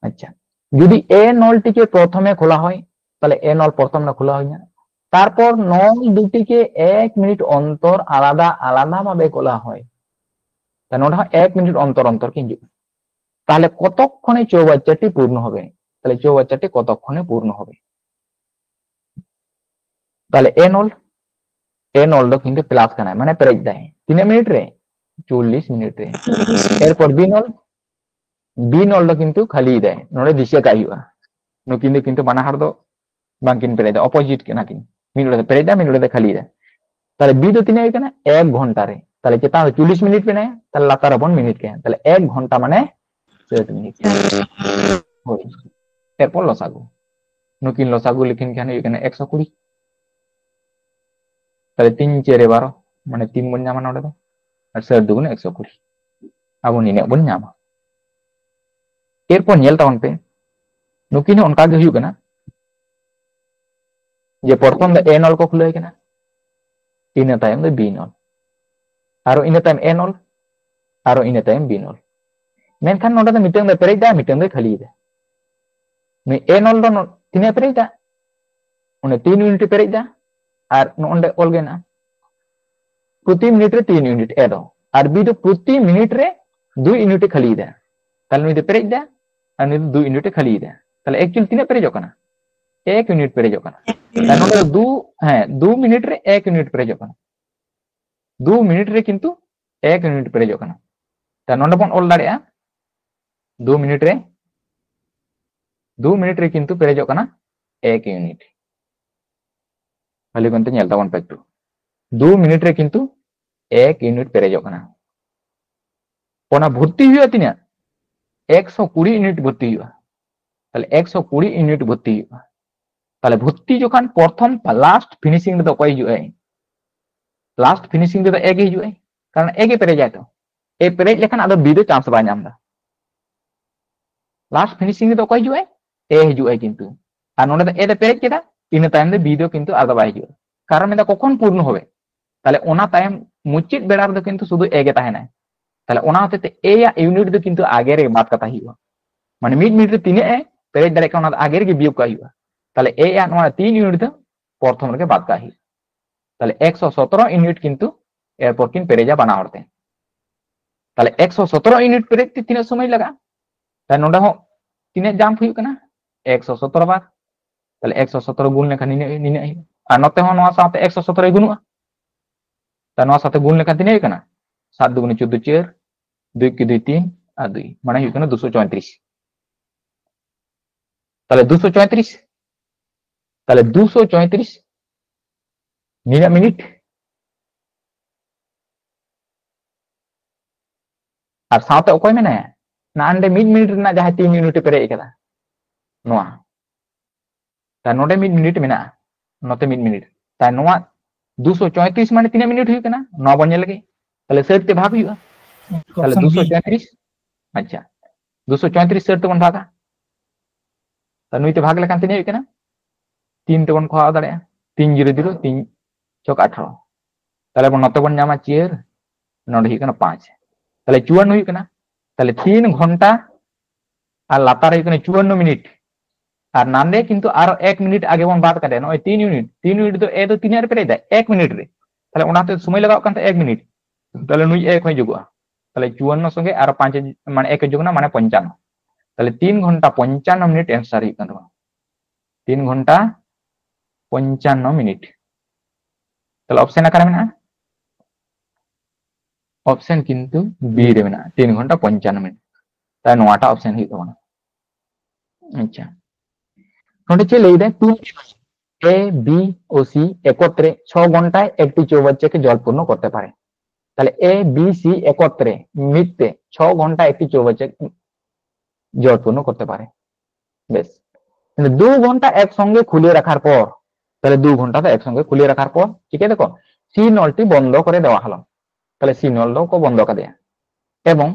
ᱟᱪᱪᱷᱟ, ᱡᱩᱫᱤ ᱮ ᱱᱚᱞ ᱴᱤᱠᱮ ᱯᱨᱚᱛᱷᱚᱢᱮ ᱠᱷᱚᱞᱟ ᱦᱚᱭ, ᱛᱟᱦᱞᱮ ᱮ ᱱᱚᱞ ᱯᱨᱚᱛᱷᱚᱢ ᱨᱮ ᱠᱷᱚᱞᱟ ᱦᱩᱭᱱᱟ, ᱛᱟᱨᱯᱚᱨ ᱱᱚᱞ ᱫᱩᱴᱤᱠᱮ ᱮᱠ ᱢᱤᱱᱤᱴ ᱚᱱᱛᱚᱨ ᱟᱞᱟᱫᱟ ᱟᱞᱟᱫᱟ ᱵᱷᱟᱵᱮ ᱠᱷᱚᱞᱟ ᱦᱚᱭ, ᱛᱟᱦᱞᱮ ᱱᱚᱰᱮ ᱦᱚᱸ ᱮᱠ ᱢᱤᱱᱤᱴ ᱚᱱᱛᱚᱨ ᱚᱱᱛᱚᱨ ᱠᱤᱱ ᱦᱤᱡᱩᱜᱼᱟ᱾ ᱛᱟᱦᱞᱮ ᱠᱚᱛᱚᱠ ᱠᱷᱚᱱᱮ ᱪᱳᱣᱵᱟᱪᱪᱟᱴᱤ ᱯᱩᱨᱱᱚ ᱦᱚᱵᱮ? ᱛᱟᱦᱞᱮ ᱪᱳᱣᱵᱟᱪᱪᱟᱴᱤ ᱠᱚᱛᱚᱠ ᱠᱷᱚᱱᱮ ᱯᱩᱨᱱᱚ ᱦᱚᱵᱮ? ᱛᱟᱦᱞᱮ ᱮ ᱱᱚᱞ, ᱮ ᱱᱚᱞ ᱫᱚ ᱠᱤᱱᱛᱩ ᱯᱞᱟᱥ ᱠᱟᱱᱟᱭ, ᱢᱟᱱᱮ ᱯᱮᱨᱮᱡ ᱫᱟᱭ᱾ ᱛᱤᱱᱟᱹᱜ ᱢᱤᱱᱤᱴ ᱨᱮ? ᱪᱚᱞᱞᱤᱥ ᱢᱤᱱᱤᱴ ᱨᱮ᱾ ᱮᱨᱯᱚᱨ ᱵᱤ ᱱᱚᱞ, ᱵᱤ ᱱᱚᱞ ᱫᱚ ᱠᱤᱱᱛᱩ ᱠᱷᱟᱹᱞᱤᱭᱮᱫᱟᱭ, ᱱᱚᱰᱮ ᱫᱤᱥᱟᱹ ᱠᱟᱜ ᱦᱩᱭᱩᱜᱼᱟ᱾ ᱱᱩᱠᱤᱱ ᱫᱚ ᱠᱤᱱᱛᱩ ᱵᱟᱱᱟ ᱦᱚᱲ ᱫᱚ ᱵᱟᱝᱠᱤᱱ ᱯᱮᱨᱮᱡ ᱫᱟ, ᱚᱯᱳᱡᱤᱴ ᱠᱟᱱᱟ ᱠᱤᱱ, ᱢᱤᱫ ᱱᱚᱰᱮ ᱫᱚ ᱯᱮᱨᱮᱡ ᱫᱟ, ᱢᱤᱫ ᱱᱚᱰᱮ ᱫᱚ ᱠᱷᱟᱹᱞᱤᱭᱮᱫᱟ᱾ ᱛᱟᱦᱞᱮ ᱵᱤ ᱫᱚ ᱛᱤᱱᱟᱹᱜ ᱦᱩᱭᱩᱜ ᱠᱟᱱᱟ? ᱮᱠ ᱜᱷᱚᱱᱴᱟ ᱨᱮ᱾ ᱛᱟᱦᱞᱮ ᱪᱮᱛᱟᱱ ᱨᱮ ᱪᱚᱞᱞᱤᱥ ᱢᱤᱱᱤᱴ ᱢᱮᱱᱟᱭᱟ, ᱛᱟᱦᱞᱮ ᱞᱟᱛᱟᱨ ᱨᱮᱵᱚᱱ ᱢᱤᱱᱤᱴ ᱠᱟᱭᱟ, ᱛᱟᱦᱞᱮ ᱮᱠ ᱜᱷᱚᱱᱴᱟ ᱢᱟᱱᱮ ᱥᱟᱴ ᱢᱤᱱᱤᱴ᱾ ᱦᱳᱭ, ᱮᱨᱯᱚᱨ ᱞᱚᱥᱟᱜᱩ, ᱱᱩᱠᱤᱱ ᱞᱚᱥᱟᱜᱩ ᱞᱮᱠᱤᱱ ᱠᱷᱟᱱ ᱦᱩᱭᱩᱜ ᱠᱟᱱᱟ ᱮᱠᱥᱚ ᱠᱩᱲᱤ᱾ ᱛᱟᱦᱞᱮ ᱛᱤᱱ ᱪᱟᱹᱨᱮ ᱵᱟᱨᱚ, ᱢᱟᱱᱮ ᱛᱤᱱ ᱵᱚᱱ ᱧᱟᱢᱟ ᱱᱚᱰᱮ ᱫᱚ, ᱟᱨ ᱥᱟᱴ ᱫᱩᱜᱩᱱ ᱮᱠᱥᱚ ᱠᱩᱲᱤ, ᱟᱵᱚ ᱱᱤᱱᱟᱹᱜ ᱵᱚᱱ ᱧᱟᱢᱟ᱾ ᱮᱨᱯᱚᱨ ᱧᱮᱞ ᱛᱟᱵᱚᱱ ᱯᱮ, ᱱᱩᱠᱤᱱ ᱦᱚᱸ ᱚᱱᱠᱟ ᱜᱮ ᱦᱩᱭᱩᱜ ᱠᱟᱱᱟ ᱡᱮ ᱯᱨᱚᱛᱷᱚᱢ ᱫᱚ ᱮ ᱱᱚᱞ ᱠᱚ ᱠᱷᱩᱞᱟᱹᱣ ᱠᱟᱱᱟ, ᱤᱱᱟᱹ ᱛᱟᱭᱚᱢ ᱫᱚ ᱵᱤ ᱱᱚᱞ, ᱟᱨᱚ ᱤᱱᱟᱹ ᱛᱟᱭᱚᱢ ᱮ ᱱᱚᱞ, ᱟᱨᱚ ᱤᱱᱟᱹ ᱛᱟᱭᱚᱢ ᱵᱤ ᱱᱚᱞ᱾ ᱢᱮᱱᱠᱷᱟᱱ ᱱᱚᱰᱮ ᱫᱚ ᱢᱤᱫᱴᱟᱝ ᱫᱚᱭ ᱯᱮᱨᱮᱡ ᱫᱟ, ᱢᱤᱫᱴᱟᱝ ᱫᱚᱭ ᱠᱷᱟᱹᱞᱤᱭᱮᱫᱟ᱾ ᱱᱩᱭ ᱮ ᱱᱚᱞ ᱫᱚ ᱱᱚ-, ᱛᱤᱱᱟᱹᱜ ᱮ ᱯᱮᱨᱮᱡ ᱫᱟ? ᱚᱱᱮ ᱛᱤᱱ ᱤᱭᱩᱱᱤᱴ ᱮ ᱯᱮᱨᱮᱡ ᱫᱟ, ᱟᱨ ᱱᱚᱜᱼᱚᱸᱰᱮ ᱚᱞ ᱜᱮ ᱢᱮᱱᱟᱜᱼᱟ, ᱯᱨᱚᱛᱤ ᱢᱤᱱᱤᱴ ᱨᱮ ᱛᱤᱱ ᱤᱭᱩᱱᱤᱴ ᱮ ᱫᱚ, ᱟᱨ ᱵᱤ ᱫᱚ ᱯᱨᱚᱛᱤ ᱢᱤᱱᱤᱴ ᱨᱮ ᱫᱩᱭ ᱤᱭᱩᱱᱤᱴ ᱮ ᱠᱷᱟᱹᱞᱤᱭᱮᱫᱟ᱾ ᱛᱟᱦᱞᱮ ᱱᱩᱭ ᱫᱚ ᱯᱮᱨᱮᱡ ᱫᱟ, ᱟᱨ ᱱᱩᱭ ᱫᱚ ᱫᱩᱭ ᱤᱭᱩᱱᱤᱴ ᱮ ᱠᱷᱟᱹᱞᱤᱭᱮᱫᱟ᱾ ᱛᱟᱦᱞᱮ ᱮᱠᱪᱩᱭᱟᱞ ᱛᱤᱱᱟᱹᱜ ᱯᱮᱨᱮᱡᱚᱜ ᱠᱟᱱᱟ? ᱮᱠ ᱤᱭᱩᱱᱤᱴ ᱯᱮᱨᱮᱡᱚᱜ ᱠᱟᱱᱟ᱾ ᱛᱟᱦᱞᱮ ᱱᱚᱰᱮ ᱫᱚ ᱫᱩ, ᱦᱮᱸ, ᱫᱩ ᱢᱤᱱᱤᱴ ᱨᱮ ᱮᱠ ᱤᱭᱩᱱᱤᱴ ᱯᱮᱨᱮᱡᱚᱜ ᱠᱟᱱᱟ᱾ ᱫᱩ ᱢᱤᱱᱤᱴ ᱨᱮ ᱠᱤᱱᱛᱩ ᱮᱠ ᱤᱭᱩᱱᱤᱴ ᱯᱮᱨᱮᱡᱚᱜ ᱠᱟᱱᱟ᱾ ᱛᱟᱦᱞᱮ ᱱᱚᱰᱮ ᱵᱚᱱ ᱚᱞ ᱫᱟᱲᱮᱭᱟᱜᱼᱟ, ᱫᱩ ᱢᱤᱱᱤᱴ ᱨᱮ, ᱫᱩ ᱢᱤᱱᱤᱴ ᱨᱮ ᱠᱤᱱᱛᱩ ᱯᱮᱨᱮᱡᱚᱜ ᱠᱟᱱᱟ ᱮᱠ ᱤᱭᱩᱱᱤᱴ᱾ ᱵᱷᱟᱞᱤ ᱢᱮᱱᱛᱮ ᱧᱮᱞ ᱛᱟᱵᱚᱱ ᱯᱮ ᱮᱠᱴᱩ, ᱫᱩ ᱢᱤᱱᱤᱴ ᱨᱮ ᱠᱤᱱᱛᱩ ᱮᱠ ᱤᱭᱩᱱᱤᱴ ᱯᱮᱨᱮᱡᱚᱜ ᱠᱟᱱᱟ᱾ ᱚᱱᱟ ᱵᱷᱚᱨᱛᱤ ᱦᱩᱭᱩᱜᱼᱟ ᱛᱤᱱᱟᱹᱜ? ᱮᱠᱥᱚ ᱠᱩᱲᱤ ᱤᱭᱩᱱᱤᱴ ᱵᱷᱚᱨᱛᱤ ᱦᱩᱭᱩᱜᱼᱟ᱾ ᱛᱟᱦᱞᱮ ᱮᱠᱥᱚ ᱠᱩᱲᱤ ᱤᱭᱩᱱᱤᱴ ᱵᱷᱚᱨᱛᱤ ᱦᱩᱭᱩᱜᱼᱟ᱾ ᱛᱟᱦᱞᱮ ᱵᱷᱚᱨᱛᱤ ᱡᱚᱠᱷᱚᱱ ᱯᱨᱚᱛᱷᱚᱢ ᱞᱟᱥᱴ ᱯᱷᱤᱱᱤᱥᱤᱝ ᱨᱮᱫᱚ ᱚᱠᱚᱭ ᱦᱤᱡᱩᱜᱼᱟᱭ? ᱞᱟᱥᱴ ᱯᱷᱤᱱᱤᱥᱤᱝ ᱨᱮᱫᱚ ᱮ ᱜᱮ ᱦᱤᱡᱩᱜᱼᱟᱭ, ᱠᱟᱨᱚᱱ ᱮ ᱜᱮ ᱯᱮᱨᱮᱡᱟᱭ ᱛᱚ᱾ ᱮ ᱯᱮᱨᱮᱡ ᱞᱮᱠᱷᱟᱱ ᱟᱫᱚ ᱵᱤ ᱫᱚ ᱪᱟᱱᱥ ᱵᱟᱭ ᱧᱟᱢ ᱮᱫᱟ᱾ ᱞᱟᱥᱴ ᱯᱷᱤᱱᱤᱥᱤᱝ ᱨᱮᱫᱚ ᱚᱠᱚᱭ ᱦᱤᱡᱩᱜᱼᱟᱭ? ᱮ ᱦᱤᱡᱩᱜᱼᱟᱭ ᱠᱤᱱᱛᱩ᱾ ᱟᱨ ᱱᱚᱰᱮ ᱫᱚ ᱮ ᱫᱚ ᱯᱮᱨᱮᱡ ᱠᱮᱫᱟ, ᱤᱱᱟᱹ ᱛᱟᱭᱚᱢ ᱫᱚ ᱵᱤ ᱫᱚ ᱠᱤᱱᱛᱩ ᱟᱨ ᱫᱚ ᱵᱟᱭ ᱦᱤᱡᱩᱜᱼᱟ᱾ ᱠᱟᱨᱚᱱ ᱢᱮᱱᱫᱟ ᱠᱚᱠᱷᱚᱱ ᱯᱩᱨᱱᱚ ᱦᱚᱵᱮ, ᱛᱟᱦᱞᱮ ᱚᱱᱟ ᱛᱟᱭᱚᱢ ᱢᱩᱪᱟᱹᱫ ᱵᱮᱲᱟ ᱨᱮᱫᱚ ᱠᱤᱱᱛᱩ ᱥᱩᱫᱷᱩ ᱮ ᱜᱮ ᱛᱟᱦᱮᱱᱟᱭ᱾ ᱛᱟᱦᱞᱮ ᱚᱱᱟ ᱦᱚᱛᱮᱡ ᱛᱮ ᱮ ᱭᱟᱜ ᱤᱭᱩᱱᱤᱴ ᱫᱚ ᱠᱤᱱᱛᱩ ᱟᱜᱮ ᱨᱮ ᱵᱟᱫ ᱠᱟᱛᱟ ᱦᱩᱭᱩᱜᱼᱟ᱾ ᱢᱟᱱᱮ ᱢᱤᱫ ᱢᱤᱱᱤᱴ ᱨᱮ ᱛᱤᱱᱟᱹᱜ ᱮ ᱯᱮᱨᱮᱡ ᱫᱟᱲᱮᱭᱟᱜ ᱠᱟᱱᱟ, ᱚᱱᱟ ᱫᱚ ᱟᱜᱮ ᱨᱮᱜᱮ ᱵᱤᱭᱳᱜ ᱠᱟᱜ ᱦᱩᱭᱩᱜᱼᱟ᱾ ᱛᱟᱦᱞᱮ ᱮ ᱭᱟᱜ ᱱᱚᱣᱟ ᱛᱤᱱ ᱤᱭᱩᱱᱤᱴ ᱫᱚ ᱯᱨᱚᱛᱷᱚᱢ ᱨᱮᱜᱮ ᱵᱟᱫ ᱠᱟᱜ ᱦᱩᱭᱩᱜᱼᱟ᱾ ᱛᱟᱦᱞᱮ ᱮᱠᱥᱚ ᱥᱚᱛᱨᱚ ᱤᱭᱩᱱᱤᱴ ᱠᱤᱱᱛᱩ ᱮᱨᱯᱚᱨ ᱠᱤᱱ ᱯᱮᱨᱮᱡᱟ ᱵᱟᱱᱟ ᱦᱚᱲ ᱛᱮ᱾ ᱛᱟᱦᱞᱮ ᱮᱠᱥᱚ ᱥᱚᱛᱨᱚ ᱤᱭᱩᱱᱤᱴ ᱯᱮᱨᱮᱡ ᱛᱮ ᱛᱤᱱᱟᱹᱜ ᱥᱚᱢᱚᱭ ᱞᱟᱜᱟᱜᱼᱟ? ᱛᱟᱦᱞᱮ ᱱᱚᱰᱮ ᱦᱚᱸ ᱛᱤᱱᱟᱹᱜ ᱡᱟᱢᱯ ᱦᱩᱭᱩᱜ ᱠᱟᱱᱟ? ᱮᱠᱥᱚ ᱥᱚᱛᱨᱚ ᱵᱟᱨ᱾ ᱛᱟᱦᱞᱮ ᱮᱠᱥᱚ ᱥᱚᱛᱨᱚ ᱜᱩᱱ ᱞᱮᱠᱷᱟᱱ ᱱᱤᱱᱟᱹᱜ, ᱱᱤᱱᱟᱹᱜ ᱦᱩᱭᱩᱜᱼᱟ᱾ ᱟᱨ ᱱᱚᱛᱮ ᱦᱚᱸ ᱱᱚᱣᱟ ᱥᱟᱶᱛᱮ ᱮᱠᱥᱚ ᱥᱚᱛᱨᱚᱭ ᱜᱩᱱᱩᱜᱼᱟ᱾ ᱛᱟᱦᱞᱮ ᱱᱚᱣᱟ ᱥᱟᱶᱛᱮ ᱜᱩᱱ ᱞᱮᱠᱷᱟᱱ ᱛᱤᱱᱟᱹᱜ ᱦᱩᱭᱩᱜ ᱠᱟᱱᱟ? ᱥᱟᱛ ᱫᱩᱜᱩᱱᱮ ᱪᱳᱫᱽᱫᱳ, ᱪᱟᱹᱨ, ᱫᱩᱭ ᱠᱤ ᱫᱩᱭ, ᱛᱤᱱ ᱟᱨ ᱫᱩᱭ, ᱢᱟᱱᱮ ᱦᱩᱭᱩᱜ ᱠᱟᱱᱟ ᱫᱩᱥᱚ ᱪᱚᱭᱛᱨᱤᱥ᱾ ᱛᱟᱦᱞᱮ ᱫᱩᱥᱚ ᱪᱚᱭᱛᱨᱤᱥ, ᱛᱟᱦᱞᱮ ᱫᱩᱥᱚ ᱪᱚᱭᱛᱨᱤᱥ ᱱᱤᱱᱟᱹᱜ ᱢᱤᱱᱤᱴ᱾ ᱟᱨ ᱥᱟᱶᱛᱮ ᱚᱠᱚᱭ ᱢᱮᱱᱟᱭᱟ? ᱱᱟᱱᱰᱮ ᱢᱤᱫ ᱢᱤᱱᱤᱴ ᱨᱮᱱᱟᱜ ᱡᱟᱦᱟᱸᱭ ᱛᱤᱱ ᱤᱭᱩᱱᱤᱴ ᱮ ᱯᱮᱨᱮᱡ ᱠᱟᱫᱟ, ᱱᱚᱣᱟ᱾ ᱛᱟᱦᱞᱮ ᱱᱚᱰᱮ ᱢᱤᱫ ᱢᱤᱱᱤᱴ ᱢᱮᱱᱟᱜᱼᱟ, ᱱᱚᱛᱮ ᱢᱤᱫ ᱢᱤᱱᱤᱴ᱾ ᱛᱟᱦᱞᱮ ᱱᱚᱣᱟ ᱫᱩᱥᱚ ᱪᱚᱭᱛᱨᱤᱥ ᱢᱟᱱᱮ ᱛᱤᱱᱟᱹᱜ ᱢᱤᱱᱤᱴ ᱦᱩᱭᱩᱜ ᱠᱟᱱᱟ? ᱱᱚᱣᱟ ᱵᱚᱱ ᱧᱮᱞ ᱞᱮᱜᱮ᱾ ᱛᱟᱦᱞᱮ ᱥᱟᱹᱴ ᱛᱮ ᱵᱷᱟᱜᱽ ᱦᱩᱭᱩᱜᱼᱟ᱾ ᱛᱟᱦᱞᱮ ᱚᱯᱥᱚᱱ ᱵᱤ᱾ ᱫᱩᱥᱚ ᱪᱚᱭᱛᱨᱤᱥ, ᱟᱪᱪᱷᱟ, ᱫᱩᱥᱚ ᱪᱚᱭᱛᱨᱤᱥ ᱥᱟᱹᱴ ᱛᱮᱵᱚᱱ ᱵᱷᱟᱜᱟ᱾ ᱛᱟᱦᱞᱮ ᱱᱩᱭ ᱛᱮ ᱵᱷᱟᱜᱽ ᱞᱮᱠᱷᱟᱱ ᱛᱤᱱᱟᱹᱜ ᱦᱩᱭᱩᱜ ᱠᱟᱱᱟ? ᱛᱤᱱ ᱛᱮᱵᱚᱱ ᱠᱷᱚᱣᱟᱣ ᱫᱟᱲᱮᱭᱟᱜᱼᱟ, ᱛᱤᱱ ᱡᱤᱨᱳ ᱡᱤᱨᱳ, ᱛᱤᱱ ᱪᱷᱚᱠ ᱟᱴᱷᱟᱨᱚ᱾ ᱛᱟᱦᱞᱮ ᱵᱚᱱ ᱱᱚᱛᱮ ᱵᱚᱱ ᱧᱟᱢᱟ ᱪᱟᱹᱨ, ᱱᱚᱰᱮ ᱦᱩᱭᱩᱜ ᱠᱟᱱᱟ ᱯᱟᱸᱪ᱾ ᱛᱟᱦᱞᱮ ᱪᱩᱣᱟᱱᱱᱚ ᱦᱩᱭᱩᱜ ᱠᱟᱱᱟ᱾ ᱛᱟᱦᱞᱮ ᱛᱤᱱ ᱜᱷᱚᱱᱴᱟ ᱟᱨ ᱞᱟᱛᱟᱨ ᱦᱩᱭᱩᱜ ᱠᱟᱱᱟ ᱪᱩᱣᱟᱱᱱᱚ ᱢᱤᱱᱤᱴ᱾ ᱟᱨ ᱱᱟᱱᱰᱮ ᱠᱤᱱᱛᱩ ᱟᱨᱚ ᱮᱠ ᱢᱤᱱᱤᱴ ᱟᱜᱮ ᱵᱚᱱ ᱵᱟᱫ ᱠᱟᱫᱮᱭᱟ, ᱱᱚᱜᱼᱚᱭ ᱛᱤᱱ ᱤᱭᱩᱱᱤᱴ, ᱛᱤᱱ ᱤᱭᱩᱱᱤᱴ ᱫᱚ ᱮ ᱫᱚ ᱛᱤᱱᱟᱹᱜ ᱨᱮ ᱯᱮᱨᱮᱡ ᱫᱟᱭ? ᱮᱠ ᱢᱤᱱᱤᱴ ᱨᱮ᱾ ᱛᱟᱦᱞᱮ ᱚᱱᱟᱛᱮ ᱥᱚᱢᱚᱭ ᱞᱟᱜᱟᱣ ᱠᱟᱱ ᱛᱟᱭᱟ ᱮᱠ ᱢᱤᱱᱤᱴ᱾ ᱛᱟᱦᱞᱮ ᱱᱩᱭ ᱮᱠ ᱦᱚᱸᱭ ᱡᱩᱜᱚᱜᱼᱟ᱾ ᱛᱟᱦᱞᱮ ᱪᱩᱣᱟᱱᱱᱚ ᱥᱚᱸᱜᱮ ᱟᱨᱚ ᱯᱟᱸᱪ ᱮ, ᱢᱟᱱᱮ ᱮᱠ ᱮ ᱡᱩᱜᱽ ᱮᱱᱟ, ᱢᱟᱱᱮ ᱯᱚᱧᱪᱟᱱᱱᱚ᱾ ᱛᱟᱦᱞᱮ ᱛᱤᱱ ᱜᱷᱚᱱᱴᱟ ᱯᱚᱧᱪᱟᱱᱱᱚ ᱢᱤᱱᱤᱴ ᱮᱱᱥᱟᱨ ᱦᱩᱭᱩᱜ ᱠᱟᱱ ᱛᱟᱵᱚᱱᱟ᱾ ᱛᱤᱱ ᱜᱷᱚᱱᱴᱟ ᱯᱚᱧᱪᱟᱱᱱᱚ ᱢᱤᱱᱤᱴ᱾ ᱛᱟᱦᱞᱮ ᱚᱯᱥᱮᱱ ᱚᱠᱟᱨᱮ ᱢᱮᱱᱟᱜᱼᱟ? ᱚᱯᱥᱮᱱ ᱠᱤᱱᱛᱩ ᱵᱤ ᱨᱮ ᱢᱮᱱᱟᱜᱼᱟ, ᱛᱤᱱ ᱜᱷᱚᱱᱴᱟ ᱯᱚᱧᱪᱟᱱᱱᱚ ᱢᱤᱱᱤᱴ᱾ ᱛᱟᱦᱞᱮ ᱱᱚᱣᱟᱴᱟᱜ ᱚᱯᱥᱮᱱ ᱦᱩᱭᱩᱜ ᱛᱟᱵᱚᱱᱟ᱾ ᱟᱪᱪᱷᱟ, ᱱᱚᱰᱮ ᱪᱮᱫ ᱞᱟᱹᱭ ᱫᱟᱭ? ᱛᱩᱢ এ বি ও সি একত্রে ছ ঘন্টায় একটি চৌবাচ্চাকে জল পূর্ণ করতে পারে। তাহলে এ বি সি একত্রে ᱢᱤᱫ ᱛᱮ ᱪᱷᱚ ᱜᱷᱚᱱᱴᱟ ᱮᱠᱴᱤ ᱪᱳᱣᱵᱟᱪᱪᱟ ᱡᱚᱞ ᱯᱩᱨᱱᱚ ᱠᱚᱨᱛᱮ ᱯᱟᱨᱮ᱾ ᱵᱮᱥ, ᱫᱩ ᱜᱷᱚᱱᱴᱟ ᱮᱠ ᱥᱚᱝᱜᱮ ᱠᱷᱩᱞᱮ ᱨᱟᱠᱷᱟᱨ ᱯᱚᱨ, ᱛᱟᱦᱞᱮ ᱫᱩ ᱜᱷᱚᱱᱴᱟ ᱫᱚ ᱮᱠ ᱥᱚᱝᱜᱮ ᱠᱷᱩᱞᱮ ᱨᱟᱠᱷᱟᱨ ᱯᱚᱨ ᱪᱤᱠᱟᱹ ᱫᱟᱠᱚ? সি নলটি বন্ধ করে দেওয়া হলো। তাহলে সি নল ᱫᱚᱠᱚ ᱵᱚᱱᱫᱚ ᱠᱟᱫᱮᱭᱟ এবং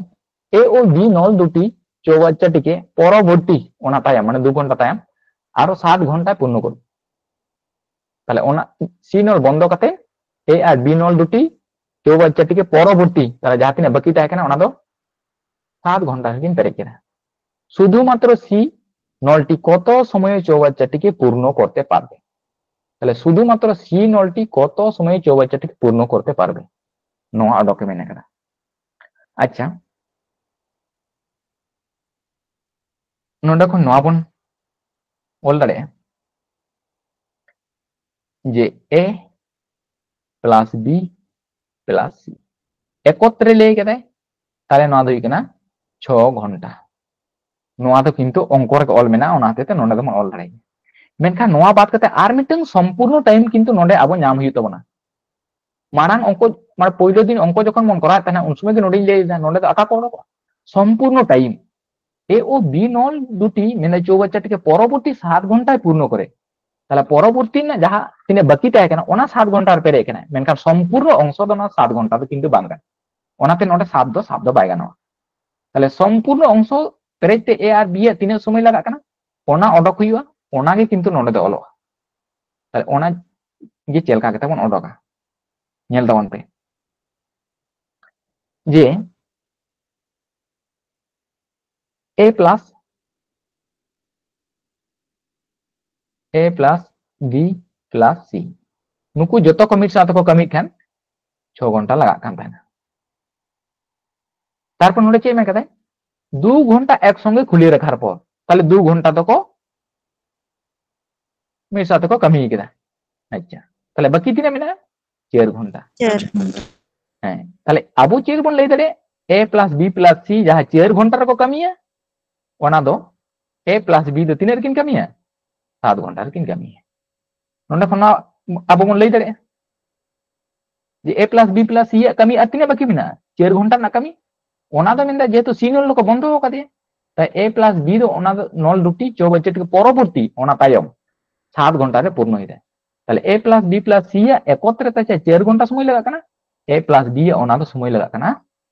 এ ও বি নল দুটি চৌবাচ্চাটিকে পরবর্তী, ᱚᱱᱟ ᱛᱟᱭᱚᱢ, ᱢᱟᱱᱮ ᱫᱩ ᱜᱷᱚᱱᱴᱟ ᱛᱟᱭᱚᱢ ᱟᱨᱚ ᱥᱟᱛ ᱜᱷᱚᱱᱴᱟᱭ ᱯᱩᱨᱱᱚ ᱠᱚᱨᱩ᱾ ᱛᱟᱦᱚᱞᱮ ᱚᱱᱟ C নল বন্ধ ᱠᱟᱛᱮ A ᱟᱨ B নল ᱫᱩᱴᱤ চৌবাচ্চাটিকে পরবর্তী, ᱛᱟᱦᱚᱞᱮ ᱡᱟᱦᱟᱸ ᱛᱤᱱᱟᱹᱜ ᱵᱟᱹᱠᱤ ᱛᱟᱦᱮᱸ ᱠᱟᱱᱟ ᱚᱱᱟ ᱫᱚ ᱥᱟᱛ ᱜᱷᱚᱱᱴᱟ ᱨᱮᱠᱤᱱ ᱯᱮᱨᱮᱡ ᱠᱮᱫᱟ᱾ শুধুমাত্র C নলটি কত সময়ে চৌবাচ্চাটিকে পূর্ণ করতে পারবে? তাহলে শুধুমাত্র C নলটি কত সময়ে চৌবাচ্চাটিকে পূর্ণ করতে পারবে, ᱱᱚᱣᱟ ᱚᱰᱚᱠ ᱮ ᱢᱮᱱ ᱠᱟᱫᱟ᱾ ᱟᱪᱪᱷᱟ, ᱱᱚᱰᱮ ᱠᱷᱚᱱ ᱱᱚᱣᱟ ᱵᱚᱱ ᱚᱞ ᱫᱟᱲᱮᱭᱟᱜᱼᱟ ᱡᱮ A plus B plus C ᱮᱠᱚᱛᱨᱮ ᱞᱟᱹᱭ ᱠᱟᱫᱟᱭ, ᱛᱟᱦᱞᱮ ᱱᱚᱣᱟ ᱫᱚ ᱦᱩᱭᱩᱜ ᱠᱟᱱᱟ ᱪᱷᱚ ᱜᱷᱚᱱᱴᱟ᱾ ᱱᱚᱣᱟ ᱫᱚ ᱠᱤᱱᱛᱩ ᱚᱝᱠᱚ ᱨᱮᱜᱮ ᱚᱞ ᱢᱮᱱᱟᱜᱼᱟ, ᱚᱱᱟ ᱦᱚᱛᱮᱡ ᱛᱮ ᱱᱚᱰᱮ ᱫᱚᱵᱚᱱ ᱚᱞ ᱫᱟᱲᱮᱭᱟᱜᱼᱟ᱾ ᱢᱮᱱᱠᱷᱟᱱ ᱱᱚᱣᱟ ᱵᱟᱫ ᱠᱟᱛᱮ ᱟᱨ ᱢᱤᱫᱴᱟᱝ ᱥᱚᱢᱯᱩᱨᱱᱚ ᱴᱟᱭᱤᱢ ᱠᱤᱱᱛᱩ ᱱᱚᱰᱮ ᱟᱵᱚ ᱧᱟᱢ ᱦᱩᱭᱩᱜ ᱛᱟᱵᱚᱱᱟ᱾ ᱢᱟᱲᱟᱝ ᱚᱝᱠᱚ, ᱢᱟᱱᱮ ᱯᱳᱭᱞᱳ ᱫᱤᱱ ᱚᱝᱠᱚ ᱡᱚᱠᱷᱚᱱ ᱵᱚᱱ ᱠᱚᱨᱟᱣᱮᱫ ᱛᱟᱦᱮᱱᱟ, ᱩᱱ ᱥᱚᱢᱚᱭ ᱜᱮ ᱱᱚᱰᱮᱧ ᱞᱟᱹᱭ ᱞᱮᱫᱟ, ᱱᱚᱰᱮ ᱫᱚ ᱟᱠᱟ ᱠᱚ ᱚᱰᱚᱠᱚᱜᱼᱟ? ᱥᱚᱢᱯᱩᱨᱱᱚ ᱴᱟᱭᱤᱢ᱾ A ও B নল দুটি, ᱢᱮᱱᱫᱟ ᱪᱳᱣᱵᱟᱪᱪᱟᱴᱤ ᱠᱮ ᱯᱚᱨᱚᱵᱚᱨᱛᱤ ᱥᱟᱛ ᱜᱷᱚᱱᱴᱟᱭ ᱯᱩᱨᱱᱚ ᱠᱚᱨᱮ᱾ ᱛᱟᱦᱞᱮ ᱯᱚᱨᱚᱵᱚᱨᱛᱤ ᱨᱮᱱᱟᱜ ᱡᱟᱦᱟᱸ ᱛᱤᱱᱟᱹᱜ ᱵᱟᱹᱠᱤ ᱛᱟᱦᱮᱸ ᱠᱟᱱᱟ, ᱚᱱᱟ ᱥᱟᱛ ᱜᱷᱚᱱᱴᱟ ᱨᱮ ᱯᱮᱨᱮᱡ ᱠᱟᱱᱟ, ᱢᱮᱱᱠᱷᱟᱱ ᱥᱚᱢᱯᱩᱨᱱᱚ ᱚᱝᱥᱚ ᱫᱚ ᱚᱱᱟ ᱥᱟᱛ ᱜᱷᱚᱱᱴᱟ ᱫᱚ ᱠᱤᱱᱛᱩ ᱵᱟᱝ ᱠᱟᱱᱟ᱾ ᱚᱱᱟᱛᱮ ᱱᱚᱰᱮ ᱥᱟᱛ ᱫᱚ ᱥᱟᱵ ᱫᱚ ᱵᱟᱭ ᱜᱟᱱᱚᱜᱼᱟ᱾ ᱛᱟᱦᱞᱮ ᱥᱚᱢᱯᱩᱨᱱᱚ ᱚᱝᱥᱚ ᱯᱮᱨᱮᱡ ᱛᱮ A ᱟᱨ B ᱟᱜ ᱛᱤᱱᱟᱹᱜ ᱥᱚᱢᱚᱭ ᱞᱟᱜᱟᱜ ᱠᱟᱱᱟ, ᱚᱱᱟ ᱚᱰᱚᱠ ᱦᱩᱭᱩᱜᱼᱟ, ᱚᱱᱟᱜᱮ ᱠᱤᱱᱛᱩ ᱱᱚᱰᱮ ᱫᱚ ᱚᱞᱚᱜᱼᱟ᱾ ᱛᱟᱦᱞᱮ ᱚᱱᱟ ᱜᱮ ᱪᱮᱫ ᱞᱮᱠᱟ ᱠᱟᱛᱮ ᱵᱚᱱ ᱚᱰᱚᱠᱟ, ᱧᱮᱞ ᱛᱟᱵᱚᱱ ᱯᱮ ᱡᱮ A plus A plus B plus C, ᱱᱩᱠᱩ ᱡᱚᱛᱚ ᱠᱚ ᱢᱤᱫ ᱥᱟᱶ ᱛᱮᱠᱚ ᱠᱟᱹᱢᱤᱭᱮᱫ ᱠᱷᱟᱱ ᱪᱷᱚ ᱜᱷᱚᱱᱴᱟ ᱞᱟᱜᱟᱜ ᱠᱟᱱ ᱛᱟᱦᱮᱱᱟ᱾ ᱛᱟᱨᱯᱚᱨ ᱱᱚᱰᱮ ᱪᱮᱫ ᱢᱮᱱ ᱠᱟᱫᱟᱭ? ᱫᱩ ᱜᱷᱚᱱᱴᱟ ᱮᱠ ᱥᱚᱝᱜᱮ ᱠᱷᱩᱞᱤ ᱨᱟᱠᱷᱟᱨ ᱯᱚᱨ, ᱛᱟᱦᱞᱮ ᱫᱩ ᱜᱷᱚᱱᱴᱟ ᱫᱚᱠᱚ ᱢᱤᱫ ᱥᱟᱶ ᱛᱮᱠᱚ ᱠᱟᱹᱢᱤ ᱠᱮᱫᱟ᱾ ᱟᱪᱪᱷᱟ, ᱛᱟᱦᱞᱮ ᱵᱟᱹᱠᱤ ᱛᱤᱱᱟᱹᱜ ᱢᱮᱱᱟᱜᱼᱟ? ᱪᱟᱨ ᱜᱷᱚᱱᱴᱟ᱾ ᱪᱟᱨ ᱜᱷᱚᱱᱴᱟ᱾ ᱦᱮᱸ, ᱛᱟᱦᱞᱮ ᱟᱵᱚ ᱪᱮᱫ ᱵᱚᱱ ᱞᱟᱹᱭ ᱫᱟᱲᱮᱭᱟᱜᱼᱟ? A plus B plus C ᱡᱟᱦᱟᱸ ᱪᱟᱨ ᱜᱷᱚᱱᱴᱟ ᱨᱮᱠᱚ ᱠᱟᱹᱢᱤᱭᱟ, ᱚᱱᱟ ᱫᱚ A plus B ᱫᱚ ᱛᱤᱱᱟᱹᱜ ᱨᱮᱠᱤᱱ ᱠᱟᱹᱢᱤᱭᱟ? ᱥᱟᱛ ᱜᱷᱚᱱᱴᱟ ᱨᱮᱠᱤᱱ ᱠᱟᱹᱢᱤᱭᱟ᱾ ᱱᱚᱰᱮ ᱠᱷᱚᱱ ᱟᱵᱚ ᱵᱚᱱ ᱞᱟᱹᱭ ᱫᱟᱲᱮᱭᱟᱜᱼᱟ ᱡᱮ A plus B plus C ᱟᱜ ᱠᱟᱹᱢᱤ ᱟᱨ ᱛᱤᱱᱟᱹᱜ ᱵᱟᱹᱠᱤ ᱢᱮᱱᱟᱜᱼᱟ? ᱪᱟᱨ ᱜᱷᱚᱱᱴᱟ ᱨᱮᱱᱟᱜ ᱠᱟᱹᱢᱤ᱾ ᱚᱱᱟ ᱫᱚ ᱢᱮᱱᱫᱟ ᱡᱮᱦᱮᱛᱩ C ᱱᱚᱞ ᱫᱚᱠᱚ ᱵᱚᱱᱫᱚ ᱟᱠᱟᱫᱮᱭᱟ, ᱛᱟᱭ A plus B ᱫᱚ ᱚᱱᱟ ᱫᱚ ᱱᱚᱞ ᱫᱩᱴᱤ ᱪᱳᱣᱵᱟᱪᱪᱟᱴᱤ ᱯᱚᱨᱚᱵᱚᱨᱛᱤ, ᱚᱱᱟ ᱛᱟᱭᱚᱢ ᱥᱟᱛ ᱜᱷᱚᱱᱴᱟ ᱨᱮ ᱯᱩᱨᱱᱚᱭᱮᱫᱟᱭ᱾ ᱛᱟᱦᱞᱮ A plus B plus C ᱟᱜ ᱮᱠᱚᱛᱨᱮ ᱛᱟᱪᱷᱟ ᱪᱟᱨ ᱜᱷᱚᱱᱴᱟ ᱥᱚᱢᱚᱭ ᱞᱟᱜᱟᱜ ᱠᱟᱱᱟ, A plus B ᱟᱜ ᱚᱱᱟ ᱫᱚ ᱥᱚᱢᱚᱭ ᱞᱟᱜᱟᱜ ᱠᱟᱱᱟ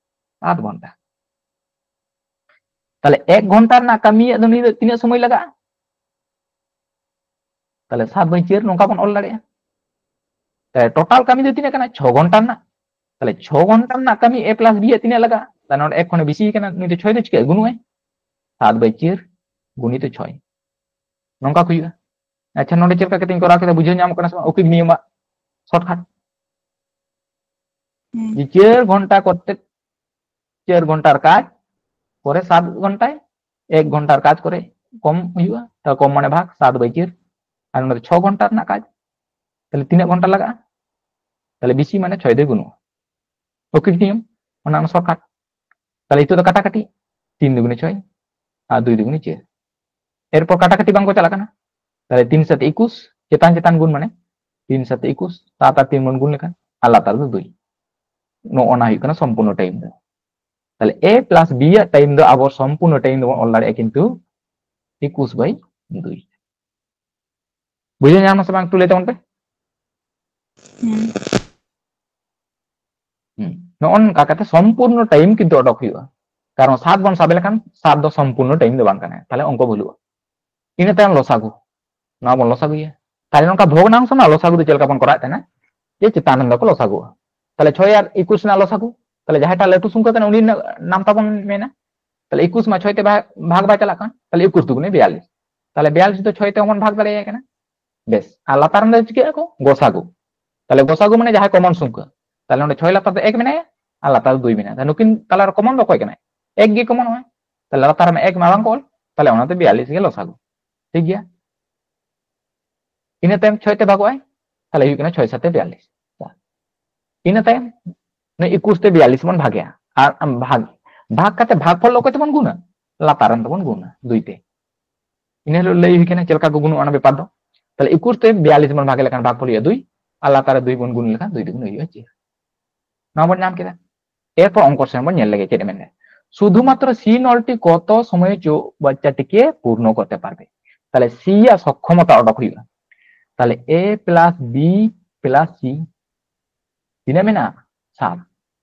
ᱥᱟᱛ ᱜᱷᱚᱱᱴᱟ᱾ ᱛᱟᱦᱞᱮ ᱮᱠ ᱜᱷᱚᱱᱴᱟ ᱨᱮᱱᱟᱜ ᱠᱟᱹᱢᱤᱭᱟᱜ ᱫᱚ ᱱᱩᱭ ᱫᱚ ᱛᱤᱱᱟᱹᱜ ᱥᱚᱢᱚᱭ ᱞᱟᱜᱟᱜᱼᱟ? ᱛᱟᱦᱞᱮ ᱥᱟᱛ ᱵᱟᱭ ᱪᱟᱹᱨ ᱱᱚᱝᱠᱟ ᱵᱚᱱ ᱚᱞ ᱫᱟᱲᱮᱭᱟᱜᱼᱟ᱾ ᱛᱟᱦᱞᱮ ᱴᱳᱴᱟᱞ ᱠᱟᱹᱢᱤ ᱫᱚ ᱛᱤᱱᱟᱹᱜ ᱠᱟᱱᱟ? ᱪᱷᱚ ᱜᱷᱚᱱᱴᱟ ᱨᱮᱱᱟᱜ᱾ ᱛᱟᱦᱞᱮ ᱪᱷᱚ ᱜᱷᱚᱱᱴᱟ ᱨᱮᱱᱟᱜ ᱠᱟᱹᱢᱤ A plus B ᱭᱟᱜ ᱛᱤᱱᱟᱹᱜ ᱞᱟᱜᱟᱜᱼᱟ? ᱛᱟᱦᱞᱮ ᱱᱚᱰᱮ ᱮᱠ ᱠᱷᱚᱱᱮ ᱵᱮᱥᱤ ᱠᱟᱱᱟ, ᱱᱩᱭ ᱫᱚ ᱪᱷᱚᱭ ᱫᱚ ᱪᱤᱠᱟᱹᱜᱼᱟ? ᱜᱩᱱᱩᱜᱼᱟᱭ, ᱥᱟᱛ ᱵᱟᱭ ᱪᱟᱹᱨ ᱜᱩᱱᱤᱛᱚ ᱪᱷᱚᱭ, ᱱᱚᱝᱠᱟ ᱠᱚ ᱦᱩᱭᱩᱜᱼᱟ᱾ ᱟᱪᱪᱷᱟ, ᱱᱚᱰᱮ ᱪᱮᱫ ᱞᱮᱠᱟ ᱠᱟᱛᱮᱧ ᱠᱚᱨᱟᱣ ᱠᱮᱫᱟ ᱵᱩᱡᱷᱟᱹᱣ ᱧᱟᱢᱚᱜ ᱠᱟᱱᱟ ᱥᱮ ᱵᱟᱝ? ᱚᱠᱤ ᱱᱤᱭᱚᱢᱟᱜ ᱥᱚᱨᱴᱠᱟᱴ᱾ ᱦᱩᱸ᱾ ᱡᱮ ᱪᱟᱹᱨ ᱜᱷᱚᱱᱴᱟ ᱠᱚᱨᱛᱮ, ᱪᱟᱹᱨ ᱜᱷᱚᱱᱴᱟᱨ ᱠᱟᱡᱽ ᱯᱚᱨᱮ ᱥᱟᱛ ᱜᱷᱚᱱᱴᱟᱭ, ᱮᱠ ᱜᱷᱚᱱᱴᱟᱨ ᱠᱟᱡᱽ ᱠᱚᱨᱮ ᱠᱚᱢ ᱦᱩᱭᱩᱜᱼᱟ, ᱛᱟᱦᱞᱮ ᱠᱚᱢ ᱢᱟᱱᱮ ᱵᱷᱟᱜᱽ, ᱥᱟᱛ ᱵᱟᱭ ᱪᱟᱹᱨ᱾ ᱟᱨ ᱱᱚᱰᱮ ᱪᱷᱚ ᱜᱷᱚᱱᱴᱟ ᱨᱮᱱᱟᱜ ᱠᱟᱡᱽ, ᱛᱟᱦᱞᱮ ᱛᱤᱱᱟᱹᱜ ᱜᱷᱚᱱᱴᱟ ᱞᱟᱜᱟᱜᱼᱟ? ᱛᱟᱦᱞᱮ ᱵᱮᱥᱤ ᱢᱟᱱᱮ ᱪᱷᱚᱭ ᱫᱚᱭ ᱜᱩᱱᱩᱜᱼᱟ᱾ ᱚᱠᱤ ᱱᱤᱭᱚᱢ, ᱚᱱᱟ ᱚᱱᱩᱥᱟᱨ ᱠᱟᱴ᱾ ᱛᱟᱦᱞᱮ ᱱᱤᱛᱚᱜ ᱫᱚ ᱠᱟᱴᱟᱠᱟᱴᱤ, ᱛᱤᱱ ᱫᱩᱜᱩᱱᱮ ᱪᱷᱚᱭ ᱟᱨ ᱫᱩᱭ ᱫᱩᱜᱩᱱᱮ ᱪᱟᱹᱨ᱾ ᱮᱨᱯᱚᱨ ᱠᱟᱴᱟᱠᱟᱴᱤ ᱵᱟᱝ ᱠᱚ ᱪᱟᱞᱟᱜ ᱠᱟᱱᱟ᱾ ᱛᱟᱦᱞᱮ ᱛᱤᱱ ᱥᱟᱛᱮ ᱮᱠᱩᱥ, ᱪᱮᱛᱟᱱ ᱪᱮᱛᱟᱱ ᱜᱩᱱ ᱢᱟᱱᱮ ᱛᱤᱱ ᱥᱟᱛᱮ ᱮᱠᱩᱥ, ᱥᱟᱛ ᱟᱨ ᱛᱤᱱ ᱵᱚᱱ ᱜᱩᱱ ᱞᱮᱠᱷᱟᱱ ᱟᱨ ᱞᱟᱛᱟᱨ ᱫᱚ ᱫᱩᱭ᱾ ᱱᱚᱜᱼᱚ ᱱᱟ ᱦᱩᱭᱩᱜ ᱠᱟᱱᱟ ᱥᱚᱢᱯᱩᱨᱱᱚ ᱴᱟᱭᱤᱢ ᱫᱚ᱾ ᱛᱟᱦᱞᱮ A plus B ᱭᱟᱜ ᱴᱟᱭᱤᱢ ᱫᱚ ᱟᱵᱚ ᱥᱚᱢᱯᱩᱨᱱᱚ ᱴᱟᱭᱤᱢ ᱫᱚᱵᱚᱱ ᱚᱞ ᱫᱟᱲᱮᱭᱟᱜᱼᱟ ᱠᱤᱱᱛᱩ ᱮᱠᱩᱥ ᱵᱟᱭ ᱫᱩᱭ᱾ ᱵᱩᱡᱷᱟᱹᱣ ᱧᱟᱢ ᱱᱟ ᱥᱮ ᱵᱟᱝ? ᱮᱠᱴᱩ ᱞᱟᱹᱭ ᱛᱟᱵᱚᱱ ᱯᱮ᱾ ᱦᱩᱸ᱾ ᱦᱩᱸ᱾ ᱱᱚᱜᱼᱚ ᱱᱚᱝᱠᱟ ᱠᱟᱛᱮ ᱥᱚᱢᱯᱩᱨᱱᱚ ᱴᱟᱭᱤᱢ ᱠᱤᱱᱛᱩ ᱚᱰᱚᱠ ᱦᱩᱭᱩᱜᱼᱟ, ᱠᱟᱨᱚᱱ ᱥᱟᱛ ᱵᱚᱱ ᱥᱟᱵ ᱞᱮᱠᱷᱟᱱ ᱥᱟᱛ ᱫᱚ ᱥᱚᱢᱯᱩᱨᱱᱚ ᱴᱟᱭᱤᱢ ᱫᱚ ᱵᱟᱝ ᱠᱟᱱᱟ, ᱛᱟᱦᱞᱮ ᱚᱝᱠᱚ ᱵᱷᱩᱞᱩᱜᱼᱟ᱾ ᱤᱱᱟᱹ ᱛᱟᱭᱚᱢ ᱞᱚᱥᱟᱜᱩ, ᱱᱚᱣᱟ ᱵᱚᱱ ᱞᱚᱥᱟᱜᱩᱭᱟ᱾ ᱛᱟᱦᱞᱮ ᱱᱚᱝᱠᱟ ᱵᱷᱚᱜᱽᱱᱟᱝᱥᱚ ᱨᱮᱱᱟᱜ ᱞᱚᱥᱟᱜᱩ ᱫᱚ ᱪᱮᱫ ᱞᱮᱠᱟ ᱵᱚᱱ ᱠᱚᱨᱟᱣᱮᱫ ᱛᱟᱦᱮᱱᱟ? ᱡᱮ ᱪᱮᱛᱟᱱ ᱨᱮᱱ ᱫᱚᱠᱚ ᱞᱚᱥᱟᱜᱩᱜᱼᱟ᱾ ᱛᱟᱦᱞᱮ ᱪᱷᱚᱭ ᱟᱨ ᱮᱠᱩᱥ ᱨᱮᱱᱟᱜ ᱞᱚᱥᱟᱜᱩ, ᱛᱟᱦᱞᱮ ᱡᱟᱦᱟᱸᱭᱴᱟᱜ ᱞᱟᱹᱴᱩ ᱥᱚᱝᱠᱷᱟ ᱠᱟᱱᱟ ᱩᱱᱤ ᱨᱮᱱᱟᱜ ᱱᱟᱢ ᱛᱟᱵᱚᱱ ᱢᱮᱱᱟ᱾ ᱛᱟᱦᱞᱮ ᱮᱠᱩᱥ ᱢᱟ ᱪᱷᱚᱭ ᱛᱮ ᱵᱷᱟᱜᱽ, ᱵᱷᱟᱜᱽ ᱵᱟᱭ ᱪᱟᱞᱟᱜ ᱠᱟᱱ, ᱛᱟᱦᱞᱮ ᱮᱠᱩᱥ ᱫᱩᱜᱩᱱᱮ ᱵᱤᱭᱟᱞᱞᱤᱥ᱾ ᱛᱟᱦᱞᱮ ᱵᱤᱭᱟᱞᱞᱤᱥ ᱫᱚ ᱪᱷᱚᱭ ᱛᱮ ᱵᱚᱱ ᱵᱷᱟᱜᱽ ᱫᱟᱲᱮᱭᱟᱭ ᱠᱟᱱᱟ᱾ ᱵᱮᱥ, ᱟᱨ ᱞᱟᱛᱟᱨ ᱨᱮᱱ ᱫᱚ ᱪᱤᱠᱟᱹᱜ ᱟᱠᱚ? ᱜᱚᱥᱟᱜᱩ᱾ ᱛᱟᱦᱞᱮ ᱜᱚᱥᱟᱜᱩ ᱢᱟᱱᱮ ᱡᱟᱦᱟᱸᱭ ᱠᱚᱢᱚᱱ ᱥᱚᱝᱠᱷᱟ᱾ ᱛᱟᱦᱞᱮ ᱚᱸᱰᱮ ᱪᱷᱚᱭ ᱞᱟᱛᱟᱨ ᱫᱚ ᱮᱠ ᱢᱮᱱᱟᱭᱟ ᱟᱨ ᱞᱟᱛᱟᱨ ᱫᱚ ᱫᱩᱭ ᱢᱮᱱᱟᱭᱟ᱾ ᱛᱟᱦᱞᱮ ᱱᱩᱠᱤᱱ ᱛᱟᱞᱟᱨᱮ ᱠᱚᱢᱚᱱ ᱫᱚ ᱚᱠᱚᱭ ᱠᱟᱱᱟᱭ? ᱮᱠ ᱜᱮ ᱠᱚᱢᱚᱱᱚᱜᱼᱟᱭ᱾ ᱛᱟᱦᱞᱮ ᱞᱟᱛᱟᱨ ᱨᱮᱢᱟ ᱮᱠ ᱢᱟ ᱵᱟᱝ ᱠᱚ ᱚᱞ, ᱛᱟᱦᱞᱮ ᱚᱱᱟᱛᱮ ᱵᱤᱭᱟᱞᱞᱤᱥ ᱜᱮ ᱞᱚᱥᱟᱜᱩ᱾ ᱴᱷᱤᱠ ᱜᱮᱭᱟ᱾ ᱤᱱᱟᱹ ᱛᱟᱭᱚᱢ ᱪᱷᱚᱭ ᱛᱮ ᱵᱷᱟᱜᱚᱜᱼᱟᱭ, ᱛᱟᱦᱞᱮ ᱦᱩᱭᱩᱜ ᱠᱟᱱᱟ ᱪᱷᱚᱭ ᱥᱟᱛᱮ ᱵᱤᱭᱟᱞᱞᱤᱥ᱾ ᱤᱱᱟᱹ ᱛᱟᱭᱚᱢ ᱱᱩᱭ ᱮᱠᱩᱥ ᱛᱮ ᱵᱤᱭᱟᱞᱞᱤᱥ ᱵᱚᱱ ᱵᱷᱟᱜᱮᱭᱟ᱾ ᱟᱨ ᱟᱢ ᱵᱷᱟᱜᱽ, ᱵᱷᱟᱜᱽ ᱠᱟᱛᱮ ᱵᱷᱟᱜᱽᱯᱷᱚᱞ ᱚᱠᱚᱭ ᱛᱮᱵᱚᱱ ᱜᱩᱱᱟ? ᱞᱟᱛᱟᱨ ᱨᱮᱱ ᱛᱮᱵᱚᱱ ᱜᱩᱱᱟ, ᱫᱩᱭ ᱛᱮ᱾ ᱤᱱᱟᱹ ᱦᱤᱞᱳᱜ ᱞᱟᱹᱭ ᱦᱩᱭ ᱠᱟᱱᱟ ᱪᱮᱫ ᱞᱮᱠᱟ ᱠᱚ ᱜᱩᱱᱚᱜᱼᱟ ᱚᱱᱟ ᱵᱮᱯᱟᱨ ᱫᱚ᱾ ᱛᱟᱦᱞᱮ ᱮᱠᱩᱥ ᱛᱮ ᱵᱤᱭᱟᱞᱞᱤᱥ ᱵᱚᱱ ᱵᱷᱟᱜᱽ ᱞᱮᱠᱷᱟᱱ ᱵᱷᱟᱜᱽᱯᱷᱚᱞ ᱦᱩᱭᱩᱜᱼᱟ ᱫᱩᱭ, ᱟᱨ ᱞᱟᱛᱟᱨ ᱨᱮ ᱫᱩᱭ ᱵᱚᱱ ᱜᱩᱱ ᱞᱮᱠᱷᱟᱱ ᱫᱩᱭ ᱫᱩᱜᱩᱱ ᱦᱩᱭᱩᱜᱼᱟ ᱪᱟᱹᱨ᱾ ᱱᱚᱣᱟ ᱵᱚᱱ ᱧᱟᱢ ᱠᱮᱫᱟ᱾ ᱮᱨᱯᱚᱨ ᱚᱝᱠᱚ ᱥᱮᱱ ᱵᱚᱱ ᱧᱮᱞ ᱞᱮᱜᱮ ᱪᱮᱫ ᱮ ᱢᱮᱱᱫᱟ᱾ শুধুমাত্র সি নলটি কত সময়ে চৌ-, বাচ্চাটিকে পূর্ণ করতে পারবে? তাহলে সি ᱭᱟᱜ ᱥᱚᱠᱠᱷᱚᱢᱚᱛᱟ ᱚᱰᱚᱠ ᱦᱩᱭᱩᱜᱼᱟ᱾ ᱛᱟᱦᱞᱮ A plus B plus C ᱛᱤᱱᱟᱹᱜ ᱢᱮᱱᱟᱜᱼᱟ? ᱥᱟᱛ᱾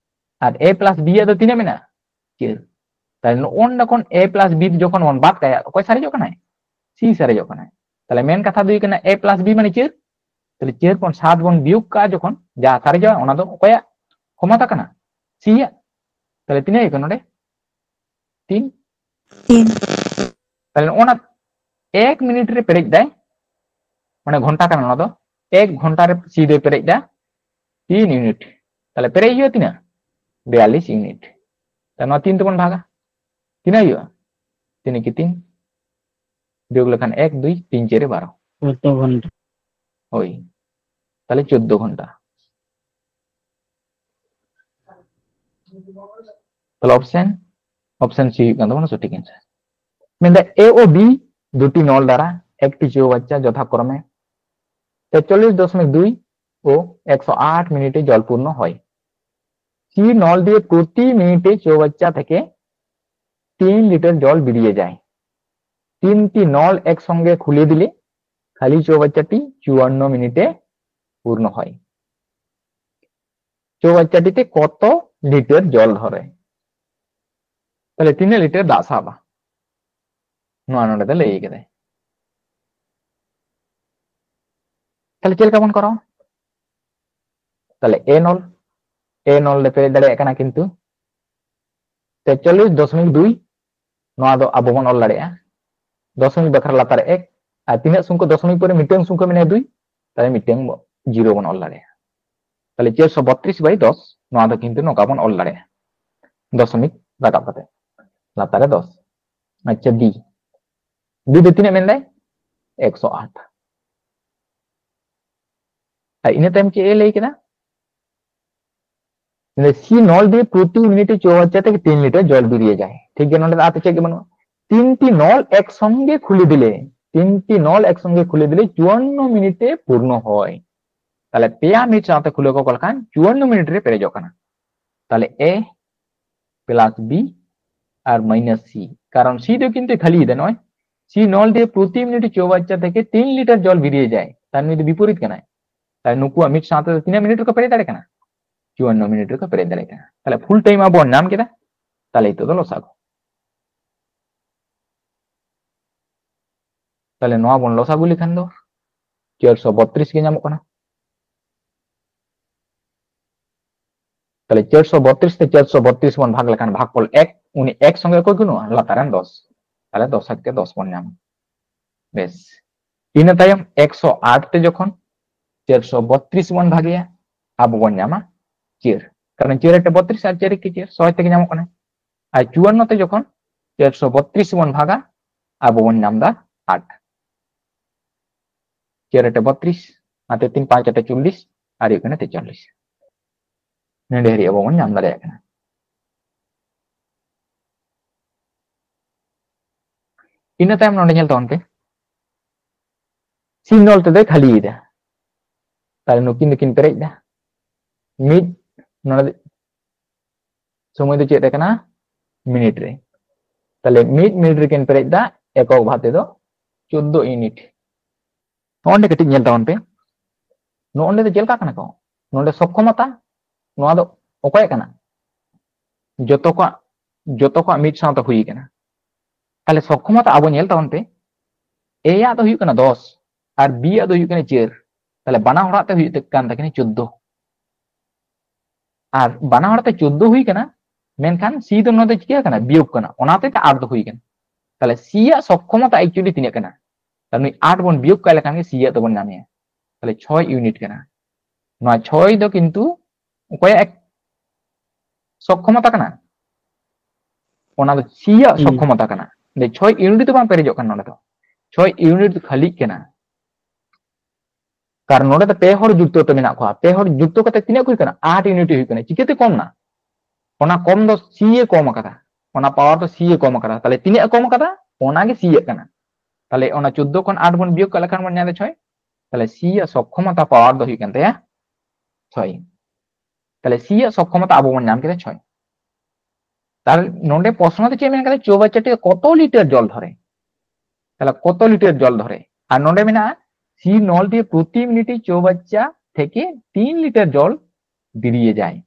ᱟᱨ A plus B ᱭᱟᱜ ᱫᱚ ᱛᱤᱱᱟᱹᱜ ᱢᱮᱱᱟᱜᱼᱟ? ᱪᱟᱹᱨ᱾ ᱛᱟᱦᱞᱮ ᱱᱚᱜᱼᱚ ᱱᱚᱰᱮ ᱠᱷᱚᱱ A plus B ᱡᱚᱠᱷᱚᱱ ᱵᱚᱱ ᱵᱟᱫ ᱠᱟᱭᱟ, ᱚᱠᱚᱭ ᱥᱟᱨᱮᱡᱚᱜ ᱠᱟᱱᱟᱭ? C ᱥᱟᱨᱮᱡᱚᱜ ᱠᱟᱱᱟᱭ᱾ ᱛᱟᱦᱞᱮ ᱢᱮᱱ ᱠᱟᱛᱷᱟ ᱫᱚ ᱦᱩᱭᱩᱜ ᱠᱟᱱᱟ A plus B ᱢᱟᱱᱮ ᱪᱟᱹᱨ᱾ ᱛᱟᱦᱞᱮ ᱪᱟᱹᱨ ᱠᱷᱚᱱ ᱥᱟᱛ ᱵᱚᱱ ᱵᱤᱭᱳᱜ ᱠᱟᱜᱼᱟ, ᱡᱚᱠᱷᱚᱱ ᱡᱟ ᱥᱟᱨᱮᱡᱚᱜᱼᱟ, ᱚᱱᱟ ᱫᱚ ᱚᱠᱚᱭᱟᱜ ᱠᱷᱚᱢᱚᱛᱟ ᱠᱟᱱᱟ? C ᱭᱟᱜ᱾ ᱛᱟᱦᱞᱮ ᱛᱤᱱᱟᱹᱜ ᱦᱩᱭᱩᱜ ᱠᱟᱱᱟ ᱱᱚᱰᱮ? ᱛᱤᱱ᱾ ᱛᱤᱱ᱾ ᱛᱟᱦᱞᱮ ᱱᱚᱜᱼᱚ ᱱᱟ ᱮᱠ ᱢᱤᱱᱤᱴ ᱨᱮ ᱯᱮᱨᱮᱡ ᱫᱟᱭ, ᱢᱟᱱᱮ ᱜᱷᱚᱱᱴᱟ ᱠᱟᱱᱟ ᱱᱚᱣᱟ ᱫᱚ, ᱮᱠ ᱜᱷᱚᱱᱴᱟ ᱨᱮ C ᱫᱚᱭ ᱯᱮᱨᱮᱡ ᱫᱟ ᱛᱤᱱ ᱤᱭᱩᱱᱤᱴ᱾ ᱛᱟᱦᱞᱮ ᱯᱮᱨᱮᱡ ᱦᱩᱭᱩᱜᱼᱟ ᱛᱤᱱᱟᱹᱜ? ᱵᱤᱭᱟᱞᱞᱤᱥ ᱤᱭᱩᱱᱤᱴ᱾ ᱛᱟᱦᱞᱮ ᱱᱚᱣᱟ ᱛᱤᱱ ᱛᱮᱵᱚᱱ ᱵᱷᱟᱜᱟ, ᱛᱤᱱᱟᱹᱜ ᱦᱩᱭᱩᱜᱼᱟ? ᱛᱤᱱᱟᱹᱜ ᱠᱤ ᱛᱤᱱ, ᱵᱤᱭᱳᱜ ᱞᱮᱠᱷᱟᱱ ᱮᱠ, ᱫᱩᱭ, ᱛᱤᱱ ᱪᱟᱹᱨᱮ ᱵᱟᱨᱚ᱾ ᱪᱳᱫᱫᱳ ᱜᱷᱚᱱᱴᱟ᱾ ᱦᱳᱭ, ᱛᱟᱦᱞᱮ ᱪᱳᱫᱫᱳ ᱜᱷᱚᱱᱴᱟ᱾ তাহলে অপশন, অপশন সি ᱦᱩᱭᱩᱜ ᱠᱟᱱ ᱛᱟᱵᱚᱱᱟ ᱥᱚᱴᱷᱤᱠ ᱮᱱᱥᱟᱨ᱾ ᱢᱮᱱᱫᱟ A ও B দুটি নল দ্বারা একটি চৌবাচ্চা যথাক্রমে তেতাল্লিশ দশমিক দুই ও একশো আট মিনিটে জল পূর্ণ হয়। সি নল দিয়ে প্রতি মিনিটে চৌবাচ্চা থেকে তিন লিটার জল বেরিয়ে যায়। তিনটি নল একসঙ্গে খুলে দিলে খালি চৌবাচ্চাটি চুয়ান্ন মিনিটে পূর্ণ হয়। চৌবাচ্চাটিতে কত লিটার জল ধরে? তাহলে ᱛᱤᱱᱟᱹᱜ ᱞᱤᱴᱟᱨ ᱫᱟᱜ ᱥᱟᱵᱟ, ᱱᱚᱣᱟ ᱱᱚᱰᱮ ᱫᱚ ᱞᱟᱹᱭ ᱠᱟᱫᱟᱭ᱾ ᱛᱟᱦᱞᱮ ᱪᱮᱫ ᱞᱮᱠᱟ ᱵᱚᱱ ᱠᱚᱨᱟᱣᱟ? ᱛᱟᱦᱞᱮ A ᱱᱚᱞ, A ᱱᱚᱞ ᱞᱮ ᱯᱮᱨᱮᱡ ᱫᱟᱲᱮᱭᱟᱜ ᱠᱟᱱᱟ, ᱠᱤᱱᱛᱩ ᱛᱮᱛᱟᱞᱞᱤᱥ ᱫᱚᱥᱢᱤᱠ ᱫᱩᱭ, ᱱᱚᱣᱟ ᱫᱚ ᱟᱵᱚ ᱵᱚᱱ ᱚᱞ ᱫᱟᱲᱮᱭᱟᱜᱼᱟ᱾ ᱫᱚᱥᱢᱤᱠ ᱵᱟᱠᱷᱨᱟ ᱞᱟᱛᱟᱨ ᱨᱮ ᱮᱠ, ᱟᱨ ᱛᱤᱱᱟᱹᱜ ᱥᱚᱝᱠᱷᱚ ᱫᱚᱥᱢᱤᱠ ᱯᱚᱨᱮ ᱢᱤᱫᱴᱟᱝ ᱥᱚᱝᱠᱷᱚ ᱢᱮᱱᱟᱭᱟ ᱫᱩᱭ, ᱛᱟᱦᱞᱮ ᱢᱤᱫᱴᱟᱝ ᱡᱤᱨᱳ ᱵᱚᱱ ᱚᱞ ᱫᱟᱲᱮᱭᱟᱜᱼᱟ᱾ ᱛᱟᱦᱞᱮ ᱪᱟᱨᱥᱚ ᱵᱚᱛᱨᱤᱥ ᱵᱟᱭ ᱫᱚᱥ, ᱱᱚᱣᱟ ᱫᱚ ᱠᱤᱱᱛᱩ ᱱᱚᱝᱠᱟ ᱵᱚᱱ ᱚᱞ ᱫᱟᱲᱮᱭᱟᱜᱼᱟ, ᱫᱚᱥᱢᱤᱠ ᱨᱟᱠᱟᱵ ᱠᱟᱛᱮ ᱞᱟᱛᱟᱨ ᱨᱮ ᱫᱚᱥ᱾ ᱟᱪᱪᱷᱟ, ᱵᱤ, ᱵᱤ ᱫᱚ ᱛᱤᱱᱟᱹᱜ ᱢᱮᱱᱫᱟᱭ? ᱮᱠᱥᱚ ᱟᱴ᱾ ᱟᱨ ᱤᱱᱟᱹ ᱛᱟᱭᱚᱢ ᱪᱮᱫ ᱮ ᱞᱟᱹᱭ ᱠᱮᱫᱟ? ᱥᱤ ᱱᱚᱞ ᱫᱤᱭᱮ ᱯᱨᱚᱛᱤ ᱢᱤᱱᱤᱴᱮ ᱪᱩᱣᱟᱪᱪᱟ ᱛᱷᱮᱠᱮ ᱛᱤᱱ ᱞᱤᱴᱟᱨ ᱡᱚᱞ ᱵᱮᱨᱤᱭᱮ ᱡᱟᱭ᱾ ᱴᱷᱤᱠ ᱜᱮᱭᱟ, ᱱᱚᱰᱮ ᱫᱚ ᱟᱨ ᱪᱮᱫ ᱜᱮ ᱵᱟᱹᱱᱩᱜᱼᱟ᱾ তিনটি নল একসঙ্গে খুলে দিলে, তিনটি নল একসঙ্গে খুলে দিলে চুয়ান্ন মিনিটে পূর্ণ হয়। তাহলে ᱯᱮᱭᱟ ᱢᱤᱫ ᱥᱟᱶᱛᱮ ᱠᱷᱩᱞᱟᱹᱣ ᱠᱟᱠᱚ ᱞᱮᱠᱷᱟᱱ ᱪᱩᱣᱟᱱᱱᱚ ᱢᱤᱱᱤᱴ ᱨᱮ ᱯᱮᱨᱮᱡᱚᱜ ᱠᱟᱱᱟ᱾ ᱛᱟᱦᱞᱮ A plus B R minus C, ᱠᱟᱨᱚᱱ C ᱫᱚ ᱠᱤᱱᱛᱩ ᱠᱷᱟᱹᱞᱤ ᱫᱟ ᱱᱚᱜᱼᱚᱭ᱾ ᱥᱤ ᱱᱚᱞ ᱫᱤᱭᱮ ᱯᱨᱚᱛᱤ ᱢᱤᱱᱤᱴ ᱪᱩᱣᱟᱪᱪᱟ ᱛᱷᱮᱠᱮ ᱛᱤᱱ ᱞᱤᱴᱟᱨ ᱡᱚᱞ ᱵᱮᱨᱤᱭᱮ ᱡᱟᱭ, ᱛᱟᱦᱞᱮ ᱱᱩᱭ ᱫᱚ ᱵᱤᱯᱚᱨᱤᱛ ᱠᱟᱱᱟᱭ᱾ ᱛᱟᱦᱞᱮ ᱱᱩᱠᱩᱣᱟᱜ ᱢᱤᱫ ᱥᱟᱶᱛᱮ ᱫᱚ ᱛᱤᱱᱟᱹᱜ ᱢᱤᱱᱤᱴ ᱨᱮᱠᱚ ᱯᱮᱨᱮᱡ ᱫᱟᱲᱮᱭᱟᱜ ᱠᱟᱱᱟ? ᱪᱩᱣᱟᱱᱱᱚ ᱢᱤᱱᱤᱴ ᱨᱮᱠᱚ ᱯᱮᱨᱮᱡ ᱫᱟᱲᱮᱭᱟᱜ ᱠᱟᱱᱟ᱾ ᱛᱟᱦᱞᱮ ᱱᱤᱛᱚᱜ ᱫᱚ ᱞᱚᱥᱟᱜᱩ᱾ ᱛᱟᱦᱞᱮ ᱱᱚᱣᱟ ᱵᱚᱱ ᱞᱚᱥᱟᱜᱩ ᱞᱮᱠᱷᱟᱱ ᱫᱚ ᱪᱟᱨᱥᱚ ᱵᱚᱛᱨᱤᱥ ᱜᱮ ᱧᱟᱢᱚᱜ ᱠᱟᱱᱟ᱾ ᱛᱟᱦᱞᱮ ᱪᱟᱨᱥᱚ ᱵᱚᱛᱨᱤᱥ ᱛᱮ ᱪᱟᱨᱥᱚ ᱵᱚᱛᱨᱤᱥ ᱵᱚᱱ ᱵᱷᱟᱜᱽ ᱞᱮᱠᱷᱟᱱ ᱵᱷᱟᱜᱽᱯᱷᱚᱞ ᱮᱠ, ᱩᱱᱤ ᱮᱠ ᱥᱚᱸᱜᱮ ᱚᱠᱚᱭ ᱜᱩᱱᱚᱜᱼᱟ? ᱞᱟᱛᱟᱨ ᱨᱮᱱ ᱫᱚᱥ᱾ ᱛᱟᱦᱞᱮ ᱫᱚᱥ ᱟᱴ ᱛᱮ ᱫᱚᱥ ᱵᱚᱱ ᱧᱟᱢᱟ᱾ ᱵᱮᱥ, ᱤᱱᱟᱹ ᱛᱟᱭᱚᱢ ᱮᱠᱥᱚ ᱟᱴ ᱛᱮ ᱡᱚᱠᱷᱚᱱ ᱪᱟᱨᱥᱚ ᱵᱚᱛᱨᱤᱥ ᱵᱚᱱ ᱵᱷᱟᱜᱮᱭᱟ, ᱟᱵᱚ ᱵᱚᱱ ᱧᱟᱢᱟ ᱪᱟᱨ, ᱠᱟᱨᱚᱱ ᱪᱟᱨ ᱟᱴᱮ ᱵᱚᱛᱨᱤᱥ ᱟᱨ ᱪᱟᱨ ᱮᱠᱮ ᱪᱟᱨ, ᱥᱚᱭ ᱛᱮᱜᱮ ᱧᱟᱢᱚᱜ ᱠᱟᱱᱟ᱾ ᱟᱨ ᱪᱩᱣᱟᱱᱱᱚ ᱛᱮ ᱡᱚᱠᱷᱚᱱ ᱪᱟᱨᱥᱚ ᱵᱚᱛᱨᱤᱥ ᱵᱚᱱ ᱵᱷᱟᱜᱟ, ᱟᱵᱚ ᱵᱚᱱ ᱧᱟᱢ ᱫᱟ ᱟᱴ᱾ ᱪᱟᱨ ᱟᱴᱮ ᱵᱚᱛᱨᱤᱥ, ᱟᱨ ᱛᱤᱱ ᱯᱟᱸᱪ ᱟᱴᱮ ᱪᱚᱞᱞᱤᱥ, ᱟᱨ ᱦᱩᱭᱩᱜ ᱠᱟᱱᱟ ᱛᱮᱪᱚᱞᱞᱤᱥ᱾ ᱱᱚᱰᱮ ᱦᱟᱹᱨᱤᱡ ᱟᱵᱚ ᱵᱚᱱ ᱧᱟᱢ ᱫᱟᱲᱮᱭᱟᱜ ᱠᱟᱱᱟ᱾ ᱤᱱᱟᱹ ᱛᱟᱭᱚᱢ ᱱᱚᱰᱮ ᱧᱮᱞ ᱛᱟᱵᱚᱱ ᱯᱮ, ᱥᱤ ᱱᱚᱞ ᱛᱮᱫᱚᱭ ᱠᱷᱟᱹᱞᱤᱭᱮᱫᱟ, ᱛᱟᱦᱞᱮ ᱱᱩᱠᱤᱱ ᱫᱚᱠᱤᱱ ᱯᱮᱨᱮᱡ ᱫᱟ᱾ ᱢᱤᱫ ᱱᱚᱰᱮ ᱥᱚᱢᱚᱭ ᱫᱚ ᱪᱮᱫ ᱨᱮ ᱠᱟᱱᱟ? ᱢᱤᱱᱤᱴ ᱨᱮ᱾ ᱛᱟᱦᱞᱮ ᱢᱤᱫ ᱢᱤᱱᱤᱴ ᱨᱮᱠᱤᱱ ᱯᱮᱨᱮᱡ ᱫᱟ ᱮᱠᱚᱠ ᱵᱷᱟᱵ ᱛᱮᱫᱚ ᱪᱳᱫᱫᱳ ᱤᱭᱩᱱᱤᱴ᱾ ᱱᱚᱜᱼᱚ ᱱᱚᱰᱮ ᱠᱟᱹᱴᱤᱡ ᱧᱮᱞ ᱛᱟᱵᱚᱱ ᱯᱮ, ᱱᱚᱜᱼᱚ ᱱᱚᱰᱮ ᱫᱚ ᱪᱮᱫ ᱞᱮᱠᱟ ᱠᱟᱱᱟ ᱠᱚ? ᱱᱚᱰᱮ ᱥᱚᱠᱠᱷᱚᱢᱚᱛᱟ, ᱱᱚᱣᱟ ᱫᱚ ᱚᱠᱚᱭᱟᱜ ᱠᱟᱱᱟ? ᱡᱚᱛᱚ ᱠᱚᱣᱟᱜ, ᱡᱚᱛᱚ ᱠᱚᱣᱟᱜ ᱢᱤᱫ ᱥᱟᱶᱛᱮ ᱦᱩᱭ ᱠᱟᱱᱟ᱾ ᱛᱟᱦᱞᱮ ᱥᱚᱠᱠᱷᱚᱢᱚᱛᱟ ᱟᱵᱚ ᱧᱮᱞ ᱛᱟᱵᱚᱱ ᱯᱮ, ᱮ ᱭᱟᱜ ᱫᱚ ᱦᱩᱭᱩᱜ ᱠᱟᱱᱟ ᱫᱚᱥ ᱟᱨ ᱵᱤ ᱭᱟᱜ ᱫᱚ ᱦᱩᱭᱩᱜ ᱠᱟᱱᱟ ᱪᱟᱨ᱾ ᱛᱟᱦᱞᱮ ᱵᱟᱱᱟ ᱦᱚᱲᱟᱜ ᱛᱮ ᱦᱩᱭᱩᱜ ᱠᱟᱱ ᱛᱟᱹᱠᱤᱱᱟ ᱪᱳᱫᱫᱳ᱾ ᱟᱨ ᱵᱟᱱᱟ ᱦᱚᱲ ᱛᱮ ᱪᱳᱫᱫᱳ ᱦᱩᱭ ᱠᱟᱱᱟ, ᱢᱮᱱᱠᱷᱟᱱ ᱥᱤ ᱫᱚ ᱱᱚᱣᱟ ᱫᱚ ᱪᱤᱠᱟᱹ ᱠᱟᱱᱟ? ᱵᱤᱭᱳᱜ ᱠᱟᱱᱟ, ᱚᱱᱟᱛᱮ ᱟᱴ ᱫᱚ ᱦᱩᱭ ᱠᱟᱱᱟ᱾ ᱛᱟᱦᱞᱮ ᱥᱤ ᱭᱟᱜ ᱥᱚᱠᱠᱷᱚᱢᱚᱛᱟ actually ᱛᱤᱱᱟᱹᱜ ᱠᱟᱱᱟ? ᱛᱟᱦᱞᱮ ᱱᱩᱭ ᱟᱴ ᱵᱚᱱ ᱵᱤᱭᱳᱜ ᱠᱟᱭ ᱞᱮᱠᱷᱟᱱ ᱜᱮ ᱥᱤ ᱭᱟᱜ ᱫᱚᱵᱚᱱ ᱧᱟᱢᱮᱭᱟ᱾ ᱛᱟᱦᱞᱮ ᱪᱷᱚᱭ ᱤᱭᱩᱱᱤᱴ ᱠᱟᱱᱟ᱾ ᱱᱚᱣᱟ ᱪᱷᱚᱭ ᱫᱚ ᱠᱤᱱᱛᱩ ᱚᱠᱚᱭᱟᱜ ᱮᱠ-, ᱥᱚᱠᱠᱷᱚᱢᱚᱛᱟ ᱠᱟᱱᱟ? ᱚᱱᱟ ᱫᱚ ᱥᱤ ᱭᱟᱜ ᱦᱩᱸ᱾ ᱥᱚᱠᱠᱷᱚᱢᱚᱛᱟ ᱠᱟᱱᱟ᱾ ᱚᱸᱰᱮ ᱪᱷᱚᱭ ᱤᱭᱩᱱᱤᱴ ᱫᱚ ᱵᱟᱝ ᱯᱮᱨᱮᱡᱚᱜ ᱠᱟᱱᱟ, ᱱᱚᱰᱮ ᱫᱚ ᱪᱷᱚᱭ ᱤᱭᱩᱱᱤᱴ ᱫᱚ ᱠᱷᱟᱹᱞᱤᱜ ᱠᱟᱱᱟ᱾ ᱠᱟᱨᱚᱱ ᱱᱚᱰᱮ ᱫᱚ ᱯᱮ ᱦᱚᱲ ᱡᱩᱠᱛᱚ ᱛᱮ ᱢᱮᱱᱟᱜ ᱠᱚᱣᱟ, ᱯᱮ ᱦᱚᱲ ᱡᱩᱠᱛᱚ ᱠᱟᱛᱮ ᱛᱤᱱᱟᱹᱜ ᱦᱩᱭ ᱠᱟᱱᱟ? ᱟᱴ ᱤᱭᱩᱱᱤᱴ ᱦᱩᱭᱩᱜ ᱠᱟᱱᱟ᱾ ᱪᱤᱠᱟᱹᱛᱮ ᱠᱚᱢ ᱱᱟ? ᱚᱱᱟ ᱠᱚᱢ ᱫᱚ ᱥᱤ ᱭᱮ ᱠᱚᱢ ᱟᱠᱟᱫᱟ, ᱚᱱᱟ ᱯᱟᱣᱟᱨ ᱫᱚ ᱥᱤ ᱭᱮ ᱠᱚᱢ ᱟᱠᱟᱫᱟ᱾ ᱛᱟᱦᱞᱮ ᱛᱤᱱᱟᱹᱜ ᱮ ᱠᱚᱢ ᱟᱠᱟᱫᱟ? ᱚᱱᱟ ᱜᱮ ᱥᱤ ᱭᱟᱜ ᱠᱟᱱᱟ᱾ ᱛᱟᱦᱞᱮ ᱚᱱᱟ ᱪᱳᱫᱫᱳ ᱠᱷᱚᱱ ᱟᱴ ᱵᱚᱱ ᱵᱤᱭᱳᱜ ᱠᱟᱜ ᱞᱮᱠᱷᱟᱱ ᱵᱚᱱ ᱧᱟᱢ ᱮᱫᱟ ᱪᱷᱚᱭ᱾ ᱛᱟᱦᱞᱮ ᱥᱤ ᱭᱟᱜ ᱥᱚᱠᱠᱷᱚᱢᱚᱛᱟ ᱯᱟᱣᱟᱨ ᱫᱚ ᱦᱩᱭᱩᱜ ᱠᱟᱱ ᱛᱟᱭᱟ ᱪᱷᱚᱭ᱾ ᱛᱟᱦᱞᱮ ᱥᱤ ᱭᱟᱜ ᱥᱚᱠᱠᱷᱚᱢᱚᱛᱟ ᱟᱵᱚ ᱵᱚᱱ ᱧᱟᱢ ᱠᱮᱫᱟ ᱪᱷᱚᱭ᱾ ᱛᱟᱦᱞᱮ ᱱᱚᱰᱮ ᱯᱨᱚᱥᱱᱚ ᱫᱚ ᱪᱮᱫ ᱢᱮᱱ ᱠᱟᱫᱟ? চৌবাচ্চাটি কত লিটার জল ধরে? তাহলে কত লিটার জল ধরে? আর ᱱᱚᱰᱮ ᱢᱮᱱᱟᱜᱼᱟ, সি নলটি প্রতি মিনিটে চৌবাচ্চা থেকে তিন লিটার জল বেরিয়ে যায়।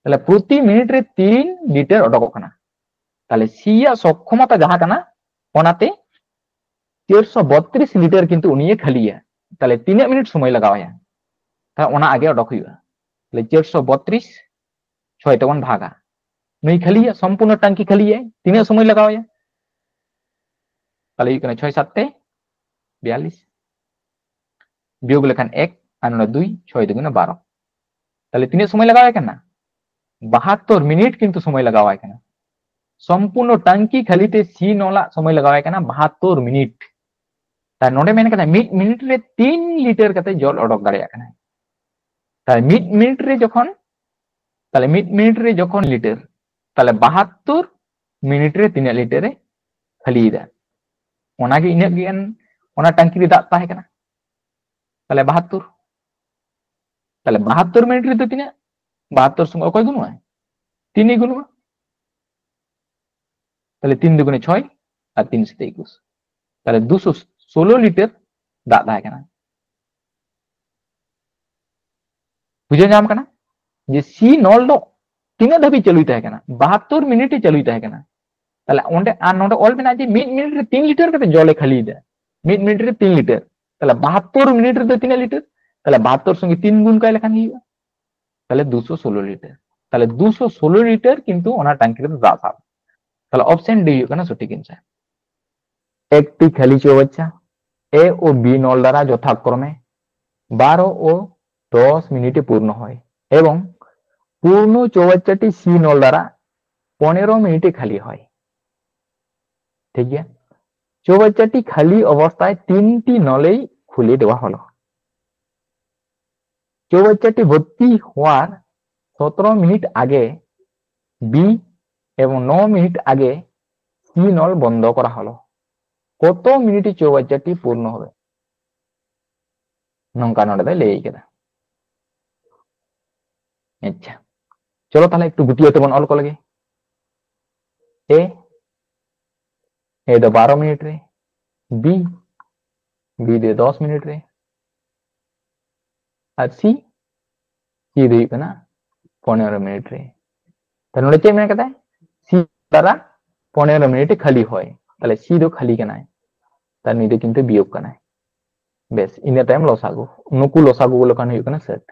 তাহলে প্রতি মিনিট ᱨᱮ ᱛᱤᱱ ᱞᱤᱴᱟᱨ ᱚᱰᱚᱠᱚᱜ ᱠᱟᱱᱟ᱾ ᱛᱟᱦᱞᱮ ᱥᱤ ᱭᱟᱜ ᱥᱚᱠᱠᱷᱚᱢᱚᱛᱟ ᱡᱟᱦᱟᱸ ᱠᱟᱱᱟ, ᱚᱱᱟᱛᱮ ᱪᱟᱨᱥᱚ ᱵᱚᱛᱨᱤᱥ ᱞᱤᱴᱟᱨ ᱠᱤᱱᱛᱩ ᱩᱱᱤᱭᱮ ᱠᱷᱟᱹᱞᱤᱭᱟ᱾ ᱛᱟᱦᱞᱮ ᱛᱤᱱᱟᱹᱜ ᱢᱤᱱᱤᱴ ᱥᱚᱢᱚᱭ ᱞᱟᱜᱟᱣ ᱟᱭᱟ? ᱛᱟᱦᱞᱮ ᱚᱱᱟ ᱟᱜᱮ ᱚᱰᱚᱠ ᱦᱩᱭᱩᱜᱼᱟ᱾ ᱛᱟᱦᱞᱮ ᱪᱟᱨᱥᱚ ᱵᱚᱛᱨᱤᱥ ᱪᱷᱚᱭ ᱛᱮᱵᱚᱱ ᱵᱷᱟᱜᱟ, ᱱᱩᱭ ᱠᱷᱟᱹᱞᱤᱭᱟ, ᱥᱚᱢᱯᱩᱨᱱᱚ ᱴᱟᱝᱠᱤ ᱠᱷᱟᱹᱞᱤᱭᱟᱭ, ᱛᱤᱱᱟᱹᱜ ᱥᱚᱢᱚᱭ ᱞᱟᱜᱟᱣ ᱟᱭᱟ? ᱛᱟᱦᱞᱮ ᱦᱩᱭᱩᱜ ᱠᱟᱱᱟ ᱪᱷᱚᱭ ᱥᱟᱛ ᱛᱮ ᱵᱤᱭᱟᱞᱞᱤᱥ, ᱵᱤᱭᱳᱜ ᱞᱮᱠᱷᱟᱱ ᱮᱠ ᱟᱨ ᱱᱚᱰᱮ ᱫᱩᱭ, ᱪᱷᱚᱭ ᱫᱩᱜᱩᱱᱮ ᱵᱟᱨᱚ᱾ ᱛᱟᱦᱞᱮ ᱛᱤᱱᱟᱹᱜ ᱥᱚᱢᱚᱭ ᱞᱟᱜᱟᱣ ᱟᱭ ᱠᱟᱱᱟ? ᱵᱟᱦᱟᱛᱛᱳᱨ ᱢᱤᱱᱤᱴ ᱠᱤᱱᱛᱩ ᱥᱚᱢᱚᱭ ᱞᱟᱜᱟᱣ ᱟᱭ ᱠᱟᱱᱟ᱾ ᱥᱚᱢᱯᱩᱨᱱᱚ ᱴᱟᱝᱠᱤ ᱠᱷᱟᱹᱞᱤ ᱛᱮ ᱥᱤ ᱱᱚᱞᱟᱜ ᱥᱚᱢᱚᱭ ᱞᱟᱜᱟᱣ ᱟᱭ ᱠᱟᱱᱟ ᱵᱟᱦᱟᱛᱛᱳᱨ ᱢᱤᱱᱤᱴ᱾ ᱛᱟᱦᱞᱮ ᱱᱚᱰᱮ ᱢᱮᱱ ᱠᱟᱱᱟ ᱢᱤᱫ ᱢᱤᱱᱤᱴ ᱨᱮ ᱛᱤᱱ ᱞᱤᱴᱟᱨ ᱠᱟᱛᱮ ᱡᱚᱞ ᱚᱰᱚᱠ ᱫᱟᱲᱮᱭᱟᱜ ᱠᱟᱱᱟᱭ᱾ ᱛᱟᱦᱞᱮ ᱢᱤᱫ ᱢᱤᱱᱤᱴ ᱨᱮ ᱡᱚᱠᱷᱚᱱ, ᱛᱟᱦᱞᱮ ᱢᱤᱫ ᱢᱤᱱᱤᱴ ᱨᱮ ᱡᱚᱠᱷᱚᱱ ᱞᱤᱴᱟᱨ, ᱛᱟᱦᱞᱮ ᱵᱟᱦᱟᱛᱛᱳᱨ ᱢᱤᱱᱤᱴ ᱨᱮ ᱛᱤᱱᱟᱹᱜ ᱞᱤᱴᱟᱨ ᱮ ᱠᱷᱟᱹᱞᱤᱭᱮᱫᱟ? ᱚᱱᱟᱜᱮ ᱤᱱᱟᱹᱜ ᱜᱮ ᱚᱱᱟ ᱴᱟᱝᱠᱤ ᱨᱮ ᱫᱟᱜ ᱛᱟᱦᱮᱸ ᱠᱟᱱᱟ᱾ ᱛᱟᱦᱞᱮ ᱵᱟᱦᱟᱛᱛᱳᱨ, ᱛᱟᱦᱞᱮ ᱵᱟᱦᱟᱛᱛᱳᱨ ᱢᱤᱱᱤᱴ ᱨᱮᱫᱚ ᱛᱤᱱᱟᱹᱜ? ᱵᱟᱦᱟᱛᱛᱳᱨ ᱥᱚᱸᱜᱮ ᱚᱠᱚᱭ ᱜᱩᱱᱩᱜᱼᱟᱭ? ᱛᱤᱱ ᱮ ᱜᱩᱱᱩᱜᱼᱟ᱾ ᱛᱟᱦᱞᱮ ᱛᱤᱱ ᱫᱩᱜᱩᱱᱮ ᱪᱷᱚᱭ ᱟᱨ ᱛᱤᱱ ᱥᱟᱛᱮ ᱮᱠᱩᱥ, ᱛᱟᱦᱞᱮ ᱫᱩᱥᱚ ᱥᱳᱞᱳ ᱞᱤᱴᱟᱨ ᱫᱟᱜ ᱛᱟᱦᱮᱸ ᱠᱟᱱᱟ᱾ ᱵᱩᱡᱷᱟᱹᱣ ᱧᱟᱢ ᱠᱟᱱᱟ ᱡᱮ ᱥᱤ ᱱᱚᱞ ᱫᱚ ᱛᱤᱱᱟᱹᱜ ᱫᱷᱟᱹᱵᱤᱡ ᱪᱟᱹᱞᱩᱭ ᱛᱟᱦᱮᱸ ᱠᱟᱱᱟ? ᱵᱟᱦᱟᱛᱛᱳᱨ ᱢᱤᱱᱤᱴ ᱮ ᱪᱟᱹᱞᱩᱭ ᱛᱟᱦᱮᱸ ᱠᱟᱱᱟ᱾ ᱛᱟᱦᱞᱮ ᱚᱸᱰᱮ ᱟᱨ ᱱᱚᱰᱮ ᱚᱞ ᱢᱮᱱᱟᱜᱼᱟ ᱡᱮ ᱢᱤᱫ ᱢᱤᱱᱤᱴ ᱨᱮ ᱛᱤᱱ ᱞᱤᱴᱟᱨ ᱠᱟᱛᱮ ᱡᱚᱞ ᱮ ᱠᱷᱟᱹᱞᱤᱭᱮᱫᱟ, ᱢᱤᱫ ᱢᱤᱱᱤᱴ ᱨᱮ ᱛᱤᱱ ᱞᱤᱴᱟᱨ᱾ ᱛᱟᱦᱞᱮ ᱵᱟᱦᱟᱛᱛᱳᱨ ᱢᱤᱱᱤᱴ ᱨᱮᱫᱚ ᱛᱤᱱᱟᱹᱜ ᱞᱤᱴᱟᱨ? ᱛᱟᱦᱞᱮ ᱵᱟᱦᱟᱛᱛᱳᱨ ᱥᱚᱸᱜᱮ ᱛᱤᱱ ᱜᱩᱱ ᱠᱟᱭ ᱞᱮᱠᱷᱟᱱ ᱜᱮ ᱦᱩᱭᱩᱜᱼᱟ᱾ ᱛᱟᱦᱞᱮ ᱫᱩᱥᱚ ᱥᱳᱞᱳ ᱞᱤᱴᱟᱨ᱾ ᱛᱟᱦᱞᱮ ᱫᱩᱥᱚ ᱥᱳᱞᱳ ᱞᱤᱴᱟᱨ ᱠᱤᱱᱛᱩ ᱚᱱᱟ ᱴᱟᱝᱠᱤ ᱨᱮᱫᱚ ᱫᱟᱜ ᱥᱟᱵ᱾ ᱛᱟᱦᱞᱮ ᱚᱯᱥᱮᱱ ᱰᱤ ᱦᱩᱭᱩᱜ ᱠᱟᱱᱟ ᱥᱚᱴᱷᱤᱠ ᱮᱱᱥᱟᱨ᱾ একটি খালি চৌবাচ্চা এ ও বি নল দ্বারা যথাক্রমে বারো ও দশ মিনিটে পূর্ণ হয় এবং পূর্ণ চৌবাচ্চাটি সি নল দ্বারা পনেরো মিনিটে খালি হয়। ঠিক আছে, চৌবাচ্চাটি খালি অবস্থায় তিনটি নলেই খুলে দেওয়া হলো। চৌবাচ্চাটি ভর্তি হওয়ার সতেরো মিনিট আগে বি এবং ন মিনিট আগে সি নল বন্ধ করা হলো। কত মিনিটে চৌবাচ্চাটি পূর্ণ হবে? ᱱᱚᱝᱠᱟ ᱱᱚᱰᱮ ᱫᱚᱭ ᱞᱟᱹᱭ ᱠᱮᱫᱟ᱾ ᱟᱪᱪᱷᱟ, ᱪᱚᱞᱚ ᱛᱟᱦᱞᱮ ᱮᱠᱴᱩ ᱜᱩᱴᱤᱭᱟᱹ ᱛᱮᱵᱚᱱ ᱚᱞ ᱠᱚ ᱞᱮᱜᱮ᱾ ᱮ, ᱮ ᱫᱚ ᱵᱟᱨᱚ ᱢᱤᱱᱤᱴ ᱨᱮ, ᱵᱤ, ᱵᱤ ᱫᱚ ᱫᱚᱥ ᱢᱤᱱᱤᱴ ᱨᱮ, ᱟᱨ ᱥᱤ, ᱥᱤ ᱫᱚ ᱦᱩᱭᱩᱜ ᱠᱟᱱᱟ ᱯᱚᱱᱮᱨᱚ ᱢᱤᱱᱤᱴ ᱨᱮ᱾ ᱛᱟᱦᱞᱮ ᱱᱚᱰᱮ ᱪᱮᱫ ᱢᱮᱱ ᱠᱟᱫᱟᱭ? ᱥᱤ ᱫᱟᱨᱟ ᱯᱚᱱᱮᱨᱚ ᱢᱤᱱᱤᱴ ᱠᱷᱟᱹᱞᱤ ᱦᱚᱭ, ᱛᱟᱦᱞᱮ ᱥᱤ ᱫᱚ ᱠᱷᱟᱹᱞᱤ ᱠᱟᱱᱟᱭ᱾ ᱛᱟᱦᱞᱮ ᱱᱩᱭ ᱫᱚ ᱠᱤᱱᱛᱩ ᱵᱤᱭᱳᱜ ᱠᱟᱱᱟᱭ᱾ ᱵᱮᱥ, ᱤᱱᱟᱹ ᱛᱟᱭᱚᱢ ᱞᱚᱥᱟᱜᱩ᱾ ᱱᱩᱠᱩ ᱞᱚᱥᱟᱜᱩ ᱞᱮᱠᱷᱟᱱ ᱦᱩᱭᱩᱜ ᱠᱟᱱᱟ ᱥᱟᱴ᱾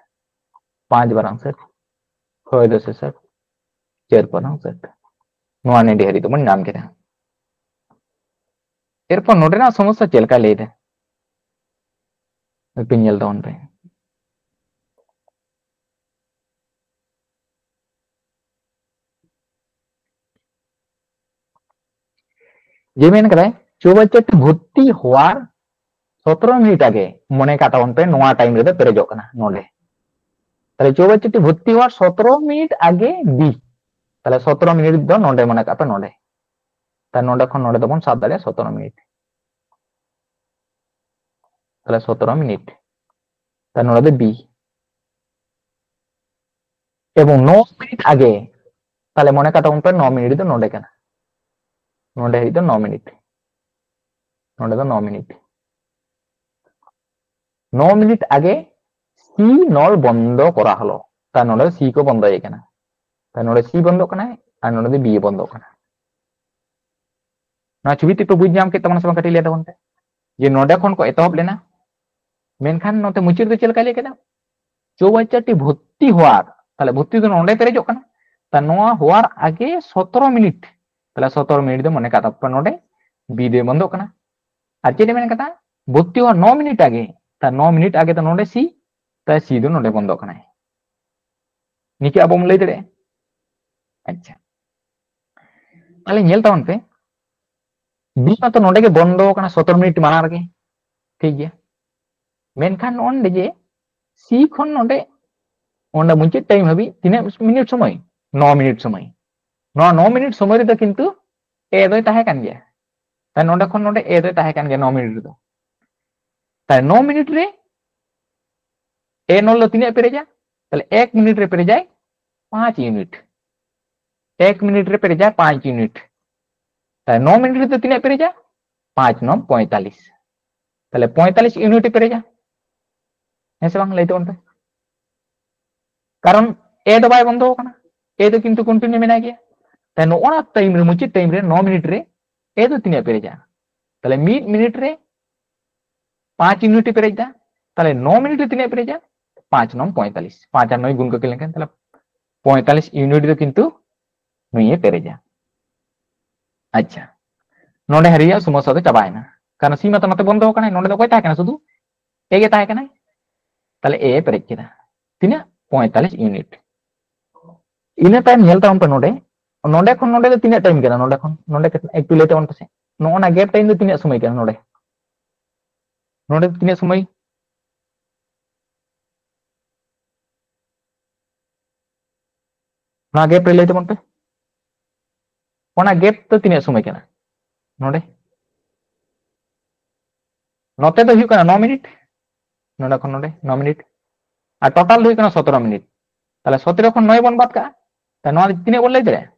ᱯᱟᱸᱪ ᱵᱟᱨᱟᱝ ᱥᱟᱴ, ᱪᱷᱚᱭ ᱫᱚᱥᱮ ᱥᱟᱴ, ᱪᱟᱨ ᱯᱟᱨᱟᱝ ᱥᱟᱴ᱾ ᱱᱚᱣᱟ ᱱᱮᱰᱮ ᱦᱟᱹᱨᱤᱡ ᱫᱚᱵᱚᱱ ᱧᱟᱢ ᱠᱮᱫᱟ᱾ ᱮᱨᱯᱚᱨ ᱱᱚᱰᱮᱱᱟᱜ ᱥᱚᱢᱚᱥᱥᱟ ᱪᱮᱫ ᱞᱮᱠᱟᱭ ᱞᱟᱹᱭ ᱮᱫᱟ? ᱟᱹᱯᱤᱧ ᱧᱮᱞ ᱛᱟᱵᱚᱱ ᱯᱮ᱾ ᱡᱮ ᱢᱮᱱ ᱠᱟᱫᱟᱭ, ᱪᱳᱣᱵᱟᱪᱪᱟᱨ ᱴᱤ ᱵᱷᱚᱨᱛᱤ ᱦᱚᱣᱟᱨ ᱥᱚᱛᱨᱚ ᱢᱤᱱᱤᱴ ᱟᱜᱮ, ᱢᱚᱱᱮ ᱠᱟᱜ ᱛᱟᱵᱚᱱ ᱯᱮ, ᱱᱚᱣᱟ ᱴᱟᱭᱤᱢ ᱨᱮᱫᱚ ᱯᱮᱨᱮᱡᱚᱜ ᱠᱟᱱᱟ ᱱᱚᱰᱮ᱾ ᱛᱟᱦᱞᱮ ᱪᱳᱣᱵᱟᱪᱪᱟᱨ ᱴᱤ ᱵᱷᱚᱨᱛᱤ ᱦᱚᱣᱟᱨ ᱥᱚᱛᱨᱚ ᱢᱤᱱᱤᱴ ᱟᱜᱮ ᱵᱤ, ᱛᱟᱦᱞᱮ ᱥᱚᱛᱨᱚ ᱢᱤᱱᱤᱴ ᱫᱚ ᱱᱚᱰᱮ, ᱢᱚᱱᱮ ᱠᱟᱜ ᱯᱮ ᱱᱚᱰᱮ᱾ ᱛᱟᱦᱞᱮ ᱱᱚᱰᱮ ᱠᱷᱚᱱ ᱱᱚᱰᱮ ᱫᱚᱵᱚᱱ ᱥᱟᱵ ᱫᱟᱲᱮᱭᱟᱜᱼᱟ ᱥᱚᱛᱨᱚ ᱢᱤᱱᱤᱴ᱾ ᱛᱟᱦᱞᱮ ᱥᱚᱛᱨᱚ ᱢᱤᱱᱤᱴ, ᱛᱟᱦᱞᱮ ᱱᱚᱰᱮ ᱫᱚ ᱵᱤ᱾ ᱮᱵᱚᱝ ᱱᱚ ᱢᱤᱱᱤᱴ ᱟᱜᱮ, ᱛᱟᱦᱞᱮ ᱢᱚᱱᱮ ᱠᱟᱜ ᱛᱟᱵᱚᱱ ᱯᱮ ᱱᱚ ᱢᱤᱱᱤᱴ ᱫᱚ ᱱᱚᱰᱮ ᱠᱟᱱᱟ, ᱱᱚᱰᱮ ᱦᱟᱹᱵᱤᱡ ᱫᱚ ᱱᱚ ᱢᱤᱱᱤᱴ, ᱱᱚᱰᱮ ᱫᱚ ᱱᱚ ᱢᱤᱱᱤᱴ᱾ ᱱᱚ ᱢᱤᱱᱤᱴ ᱟᱜᱮ ᱥᱤ ᱱᱚᱞ ᱵᱚᱱᱫᱚ ᱠᱚᱨᱟ ᱦᱚᱞᱚ, ᱛᱟᱦᱞᱮ ᱱᱚᱰᱮ ᱥᱤ ᱠᱚ ᱵᱚᱱᱫᱚᱭᱮ ᱠᱟᱱᱟ, ᱛᱟᱦᱞᱮ ᱱᱚᱰᱮ ᱥᱤ ᱵᱚᱱᱫᱚᱜ ᱠᱟᱱᱟᱭ ᱟᱨ ᱱᱚᱰᱮ ᱫᱚ ᱵᱤ ᱵᱚᱱᱫᱚᱜ ᱠᱟᱱᱟ᱾ ᱱᱚᱣᱟ ᱪᱷᱚᱵᱤ ᱛᱮ ᱯᱮ ᱵᱩᱡᱽ ᱧᱟᱢ ᱠᱮᱫ ᱛᱟᱵᱚᱱᱟ ᱥᱮ ᱵᱟᱝ? ᱠᱟᱹᱴᱤᱡ ᱞᱟᱹᱭ ᱛᱟᱵᱚᱱ ᱯᱮ, ᱡᱮ ᱱᱚᱰᱮ ᱠᱷᱚᱱ ᱠᱚ ᱮᱛᱚᱦᱚᱵ ᱞᱮᱱᱟ, ᱢᱮᱱᱠᱷᱟᱱ ᱱᱚᱛᱮ ᱢᱩᱪᱟᱹᱫ ᱫᱚ ᱪᱮᱫ ᱞᱮᱠᱟᱭ ᱞᱟᱹᱭ ᱠᱮᱫᱟ? ᱪᱳᱣᱵᱟᱪᱪᱟᱨ ᱴᱤ ᱵᱷᱚᱨᱛᱤ ᱦᱚᱣᱟᱨ, ᱛᱟᱦᱞᱮ ᱵᱷᱚᱨᱛᱤ ᱫᱚ ᱱᱚᱰᱮ ᱯᱮᱨᱮᱡᱚᱜ ᱠᱟᱱᱟ, ᱛᱟ ᱱᱚᱣᱟ ᱦᱚᱣᱟᱨ ᱟᱜᱮ ᱥᱚᱛᱨᱚ ᱢᱤᱱᱤᱴ, ᱛᱟᱦᱞᱮ ᱥᱚᱛᱨᱚ ᱢᱤᱱᱤᱴ ᱫᱚ ᱢᱚᱱᱮ ᱠᱟᱜ ᱛᱟᱯᱮ ᱱᱚᱰᱮ ᱵᱤ ᱫᱚᱭ ᱵᱚᱱᱫᱚᱜ ᱠᱟᱱᱟ᱾ ᱟᱨ ᱪᱮᱫ ᱮ ᱢᱮᱱ ᱠᱟᱫᱟ? ᱵᱷᱚᱨᱛᱤ ᱦᱚᱣᱟᱨ ᱱᱚ ᱢᱤᱱᱤᱴ ᱟᱜᱮ, ᱛᱟ ᱱᱚ ᱢᱤᱱᱤᱴ ᱟᱜᱮ ᱫᱚ ᱱᱚᱰᱮ ᱥᱤ, ᱛᱟ ᱥᱤ ᱫᱚ ᱱᱚᱰᱮ ᱵᱚᱱᱫᱚᱜ ᱠᱟᱱᱟᱭ᱾ ᱱᱤᱝᱠᱟᱹ ᱟᱵᱚ ᱵᱚᱱ ᱞᱟᱹᱭ ᱫᱟᱲᱮᱭᱟᱜᱼᱟ᱾ ᱟᱪᱪᱷᱟ, ᱛᱟᱦᱞᱮ ᱧᱮᱞ ᱛᱟᱵᱚᱱ ᱯᱮ, ᱵᱤ ᱢᱟᱛᱚ ᱱᱚᱰᱮ ᱜᱮ ᱵᱚᱱᱫᱚ ᱠᱟᱱᱟ ᱥᱚᱛᱨᱚ ᱢᱤᱱᱤᱴ ᱢᱟᱲᱟᱝ ᱨᱮᱜᱮ, ᱴᱷᱤᱠ ᱜᱮᱭᱟ᱾ ᱢᱮᱱᱠᱷᱟᱱ ᱱᱚᱜᱼᱚᱭ ᱱᱚᱰᱮ ᱡᱮ ᱥᱤ ᱠᱷᱚᱱ ᱱᱚᱰᱮ, ᱚᱸᱰᱮ ᱢᱩᱪᱟᱹᱫ ᱴᱟᱭᱤᱢ ᱦᱟᱹᱵᱤᱡ ᱛᱤᱱᱟᱹᱜ ᱢᱤᱱᱤᱴ ᱥᱚᱢᱚᱭ? ᱱᱚ ᱢᱤᱱᱤᱴ ᱥᱚᱢᱚᱭ᱾ ᱱᱚᱣᱟ ᱱᱚ ᱢᱤᱱᱤᱴ ᱥᱚᱢᱚᱭ ᱨᱮᱫᱚ ᱠᱤᱱᱛᱩ ᱮ ᱫᱚᱭ ᱛᱟᱦᱮᱸ ᱠᱟᱱ ᱜᱮᱭᱟ᱾ ᱛᱟᱦᱞᱮ ᱱᱚᱰᱮ ᱠᱷᱚᱱ ᱱᱚᱰᱮ ᱮ ᱫᱚᱭ ᱛᱟᱦᱮᱸ ᱠᱟᱱ ᱜᱮᱭᱟ ᱱᱚ ᱢᱤᱱᱤᱴ ᱨᱮᱫᱚ᱾ ᱛᱟᱦᱞᱮ ᱱᱚ ᱢᱤᱱᱤᱴ ᱨᱮ ᱮ ᱱᱚᱞ ᱫᱚ ᱛᱤᱱᱟᱹᱜ ᱯᱮᱨᱮᱡᱟ? ᱛᱟᱦᱞᱮ ᱮᱠ ᱢᱤᱱᱤᱴ ᱨᱮ ᱯᱮᱨᱮᱡᱟᱭ ᱯᱟᱸᱪ ᱤᱭᱩᱱᱤᱴ᱾ ᱮᱠ ᱢᱤᱱᱤᱴ ᱨᱮ ᱯᱮᱨᱮᱡᱟᱭ ᱯᱟᱸᱪ ᱤᱭᱩᱱᱤᱴ᱾ ᱛᱟᱦᱞᱮ ᱱᱚ ᱢᱤᱱᱤᱴ ᱨᱮᱫᱚ ᱛᱤᱱᱟᱹᱜ ᱯᱮᱨᱮᱡᱟ? ᱯᱟᱸᱪ ᱱᱚ ᱯᱚᱸᱭᱛᱟᱞᱤᱥ᱾ ᱛᱟᱦᱞᱮ ᱯᱚᱸᱭᱛᱟᱞᱤᱥ ᱤᱭᱩᱱᱤᱴ ᱮ ᱯᱮᱨᱮᱡᱟ, ᱦᱮᱸ ᱥᱮ ᱵᱟᱝ? ᱞᱟᱹᱭ ᱛᱟᱵᱚᱱ ᱯᱮ᱾ ᱠᱟᱨᱚᱱ ᱮ ᱫᱚ ᱵᱟᱭ ᱵᱚᱱᱫᱚ ᱟᱠᱟᱱᱟ, ᱮ ᱫᱚ ᱠᱤᱱᱛᱩ ᱠᱚᱱᱴᱤᱱᱤᱭᱩ ᱢᱮᱱᱟᱭ ᱜᱮᱭᱟ᱾ ᱛᱟᱦᱞᱮ ᱱᱚᱜᱼᱚ ᱱᱟ ᱴᱟᱭᱤᱢ ᱨᱮ, ᱢᱩᱪᱟᱹᱫ ᱴᱟᱭᱤᱢ ᱨᱮ ᱱᱚ ᱢᱤᱱᱤᱴ ᱨᱮ ᱮ ᱫᱚ ᱛᱤᱱᱟᱹᱜ ᱯᱮᱨᱮᱡᱟ? ᱛᱟᱦᱞᱮ ᱢᱤᱫ ᱢᱤᱱᱤᱴ ᱨᱮ ᱯᱟᱸᱪ ᱤᱭᱩᱱᱤᱴ ᱮ ᱯᱮᱨᱮᱡ ᱫᱟ᱾ ᱛᱟᱦᱞᱮ ᱱᱚ ᱢᱤᱱᱤᱴ ᱨᱮ ᱛᱤᱱᱟᱹᱜ ᱮ ᱯᱮᱨᱮᱡᱟ? ᱯᱟᱸᱪ ᱱᱚᱝ ᱯᱚᱸᱭᱛᱟᱞᱤᱥ, ᱯᱟᱸᱪ ᱟᱨ ᱱᱚᱭ ᱜᱩᱱ ᱠᱚ ᱞᱮᱱᱠᱷᱟᱱ ᱛᱟᱦᱞᱮ ᱯᱚᱸᱭᱛᱟᱞᱤᱥ ᱤᱭᱩᱱᱤᱴ ᱫᱚ ᱠᱤᱱᱛᱩ ᱱᱩᱭᱮ ᱯᱮᱨᱮᱡᱟ᱾ ᱟᱪᱪᱷᱟ, ᱱᱚᱰᱮ ᱦᱟᱹᱨᱤᱭᱟᱜ ᱥᱚᱢᱚᱥᱥᱟ ᱫᱚ ᱪᱟᱵᱟᱭᱮᱱᱟ, ᱠᱟᱨᱚᱱ ᱥᱤ ᱢᱟᱛᱚ ᱱᱚᱛᱮ ᱵᱚᱱᱫᱚ ᱟᱠᱟᱱᱟᱭ, ᱱᱚᱰᱮ ᱫᱚ ᱚᱠᱚᱭ ᱛᱟᱦᱮᱸ ᱠᱟᱱᱟ? ᱥᱩᱫᱷᱩ ᱮ ᱜᱮ ᱛᱟᱦᱮᱸ ᱠᱟᱱᱟᱭ, ᱛᱟᱦᱞᱮ ᱮ ᱯᱮᱨᱮᱡ ᱠᱮᱫᱟ᱾ ᱛᱤᱱᱟᱹᱜ? ᱯᱚᱸᱭᱛᱟᱞᱤᱥ ᱤᱭᱩᱱᱤᱴ᱾ ᱤᱱᱟᱹ ᱛᱟᱭᱚᱢ ᱧᱮᱞ ᱛᱟᱵᱚᱱ ᱯᱮ ᱱᱚᱰᱮ, ᱱᱚᱰᱮ ᱠᱷᱚᱱ ᱱᱚᱰᱮ ᱫᱚ ᱛᱤᱱᱟᱹᱜ ᱴᱟᱭᱤᱢ ᱠᱟᱱᱟ? ᱱᱚᱰᱮ ᱠᱷᱚᱱ ᱱᱚᱰᱮ ᱠᱟᱛᱮ ᱮᱠᱴᱩ ᱞᱟᱹᱭ ᱛᱟᱵᱚᱱ ᱯᱮᱥᱮ, ᱱᱚᱜᱼᱚ ᱱᱟ ᱜᱮᱯ ᱴᱟᱭᱤᱢ ᱫᱚ ᱛᱤᱱᱟᱹᱜ ᱥᱚᱢᱚᱭ ᱠᱟᱱᱟ? ᱱᱚᱰᱮ, ᱱᱚᱰᱮ ᱫᱚ ᱛᱤᱱᱟᱹᱜ ᱥᱚᱢᱚᱭ? ᱱᱚᱣᱟ ᱜᱮᱯ ᱨᱮ ᱞᱟᱹᱭ ᱛᱟᱵᱚᱱ ᱯᱮ, ᱚᱱᱟ ᱜᱮᱯ ᱫᱚ ᱛᱤᱱᱟᱹᱜ ᱥᱚᱢᱚᱭ ᱠᱟᱱᱟ? ᱱᱚᱰᱮ, ᱱᱚᱛᱮ ᱫᱚ ᱦᱩᱭᱩᱜ ᱠᱟᱱᱟ ᱱᱚ ᱢᱤᱱᱤᱴ, ᱱᱚᱰᱮ ᱠᱷᱚᱱ ᱱᱚᱰᱮ ᱱᱚ ᱢᱤᱱᱤᱴ, ᱟᱨ ᱴᱳᱴᱟᱞ ᱫᱚ ᱦᱩᱭᱩᱜ ᱠᱟᱱᱟ ᱥᱚᱛᱨᱚ ᱢᱤᱱᱤᱴ᱾ ᱛᱟᱦᱞᱮ ᱥᱚᱛᱨᱚ ᱠᱷᱚᱱ ᱱᱚᱭ ᱵᱚᱱ ᱵᱟᱫ ᱠᱟᱜᱼᱟ, ᱛᱟᱦᱞᱮ ᱱᱚᱣᱟ ᱫᱚ ᱛᱤᱱᱟᱹᱜ ᱵᱚᱱ ᱞᱟᱹᱭ ᱫᱟᱲᱮᱭᱟᱜᱼᱟ?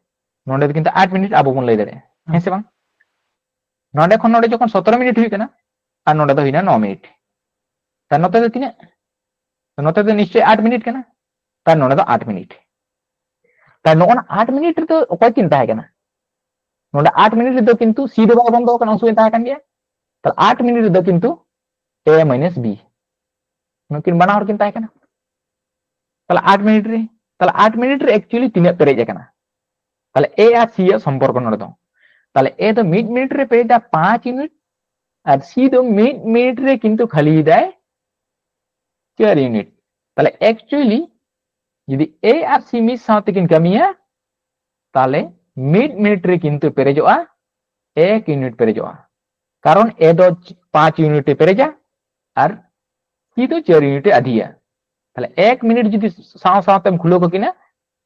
ᱱᱚᱰᱮ ᱫᱚ ᱠᱤᱱᱛᱩ ᱟᱴ ᱢᱤᱱᱤᱴ ᱟᱵᱚ ᱵᱚᱱ ᱞᱟᱹᱭ ᱫᱟᱲᱮᱭᱟᱜᱼᱟ, ᱦᱮᱸ ᱥᱮ ᱵᱟᱝ? ᱱᱚᱰᱮ ᱠᱷᱚᱱ ᱱᱚᱰᱮ ᱡᱚᱠᱷᱚᱱ ᱥᱚᱛᱨᱚ ᱢᱤᱱᱤᱴ ᱦᱩᱭᱩᱜ ᱠᱟᱱᱟ, ᱟᱨ ᱱᱚᱰᱮ ᱫᱚ ᱦᱩᱭᱱᱟ ᱱᱚ ᱢᱤᱱᱤᱴ, ᱛᱟᱦᱞᱮ ᱱᱚᱛᱮ ᱫᱚ ᱛᱤᱱᱟᱹᱜ? ᱱᱚᱛᱮ ᱫᱚ ᱱᱤᱥᱪᱚᱭ ᱟᱴ ᱢᱤᱱᱤᱴ ᱠᱟᱱᱟ, ᱛᱟᱦᱞᱮ ᱱᱚᱰᱮ ᱫᱚ ᱟᱴ ᱢᱤᱱᱤᱴ᱾ ᱛᱟᱦᱞᱮ ᱱᱚᱜᱼᱚ ᱱᱟ ᱟᱴ ᱢᱤᱱᱤᱴ ᱨᱮᱫᱚ ᱚᱠᱚᱭ ᱠᱤᱱ ᱛᱟᱦᱮᱸ ᱠᱟᱱᱟ? ᱱᱚᱰᱮ ᱟᱴ ᱢᱤᱱᱤᱴ ᱨᱮᱫᱚ ᱠᱤᱱᱛᱩ ᱥᱤ ᱫᱚ ᱵᱟᱭ ᱵᱚᱱᱫᱚ ᱠᱟᱱᱟ, ᱩᱱ ᱥᱚᱢᱚᱭ ᱛᱟᱦᱮᱸ ᱠᱟᱱ ᱜᱮᱭᱟ᱾ ᱛᱟᱦᱞᱮ ᱟᱴ ᱢᱤᱱᱤᱴ ᱨᱮᱫᱚ ᱠᱤᱱᱛᱩ ᱮ ᱢᱟᱭᱱᱟᱥ ᱵᱤ, ᱱᱩᱠᱤᱱ ᱵᱟᱱᱟ ᱦᱚᱲ ᱠᱤᱱ ᱛᱟᱦᱮᱸ ᱠᱟᱱᱟ᱾ ᱛᱟᱦᱞᱮ ᱟᱴ ᱢᱤᱱᱤᱴ ᱨᱮ, ᱛᱟᱦᱞᱮ ᱟᱴ ᱢᱤᱱᱤᱴ ᱨᱮ ᱮᱠᱪᱩᱭᱮᱞᱤ ᱛᱤᱱᱟᱹᱜ ᱯᱮᱨᱮᱡ ᱟᱠᱟᱱᱟ? ᱛᱟᱦᱞᱮ ᱮ ᱟᱨ ᱥᱤ ᱭᱟᱜ ᱥᱚᱢᱯᱚᱨᱠᱚ ᱱᱚᱰᱮ ᱫᱚ, ᱛᱟᱦᱞᱮ ᱮ ᱫᱚ ᱢᱤᱫ ᱢᱤᱱᱤᱴ ᱨᱮ ᱯᱮᱨᱮᱡ ᱫᱟ ᱯᱟᱸᱪ ᱤᱭᱩᱱᱤᱴ, ᱟᱨ ᱥᱤ ᱫᱚ ᱢᱤᱫ ᱢᱤᱱᱤᱴ ᱨᱮ ᱠᱤᱱᱛᱩ ᱠᱷᱟᱹᱞᱤᱭᱮᱫᱟᱭ ᱪᱟᱨ ᱤᱭᱩᱱᱤᱴ᱾ ᱛᱟᱦᱞᱮ ᱮᱠᱪᱩᱭᱮᱞᱤ ᱡᱩᱫᱤ ᱮ ᱟᱨ ᱥᱤ ᱢᱤᱫ ᱥᱟᱶᱛᱮ ᱠᱤᱱ ᱠᱟᱹᱢᱤᱭᱟ, ᱛᱟᱦᱞᱮ ᱢᱤᱫ ᱢᱤᱱᱤᱴ ᱨᱮ ᱠᱤᱱᱛᱩ ᱯᱮᱨᱮᱡᱚᱜᱼᱟ, ᱮᱠ ᱤᱭᱩᱱᱤᱴ ᱯᱮᱨᱮᱡᱚᱜᱼᱟ, ᱠᱟᱨᱚᱱ ᱮ ᱫᱚ ᱯᱟᱸᱪ ᱤᱭᱩᱱᱤᱴ ᱮ ᱯᱮᱨᱮᱡᱟ ᱟᱨ ᱥᱤ ᱫᱚ ᱪᱟᱨ ᱤᱭᱩᱱᱤᱴ ᱮ ᱟᱫᱷᱤᱭᱟ᱾ ᱛᱟᱦᱞᱮ ᱮᱠ ᱢᱤᱱᱤᱴ ᱡᱩᱫᱤ ᱥᱟᱶ ᱥᱟᱶᱛᱮᱢ ᱠᱷᱩᱞᱟᱹᱣ ᱠᱟᱠᱤᱱᱟ,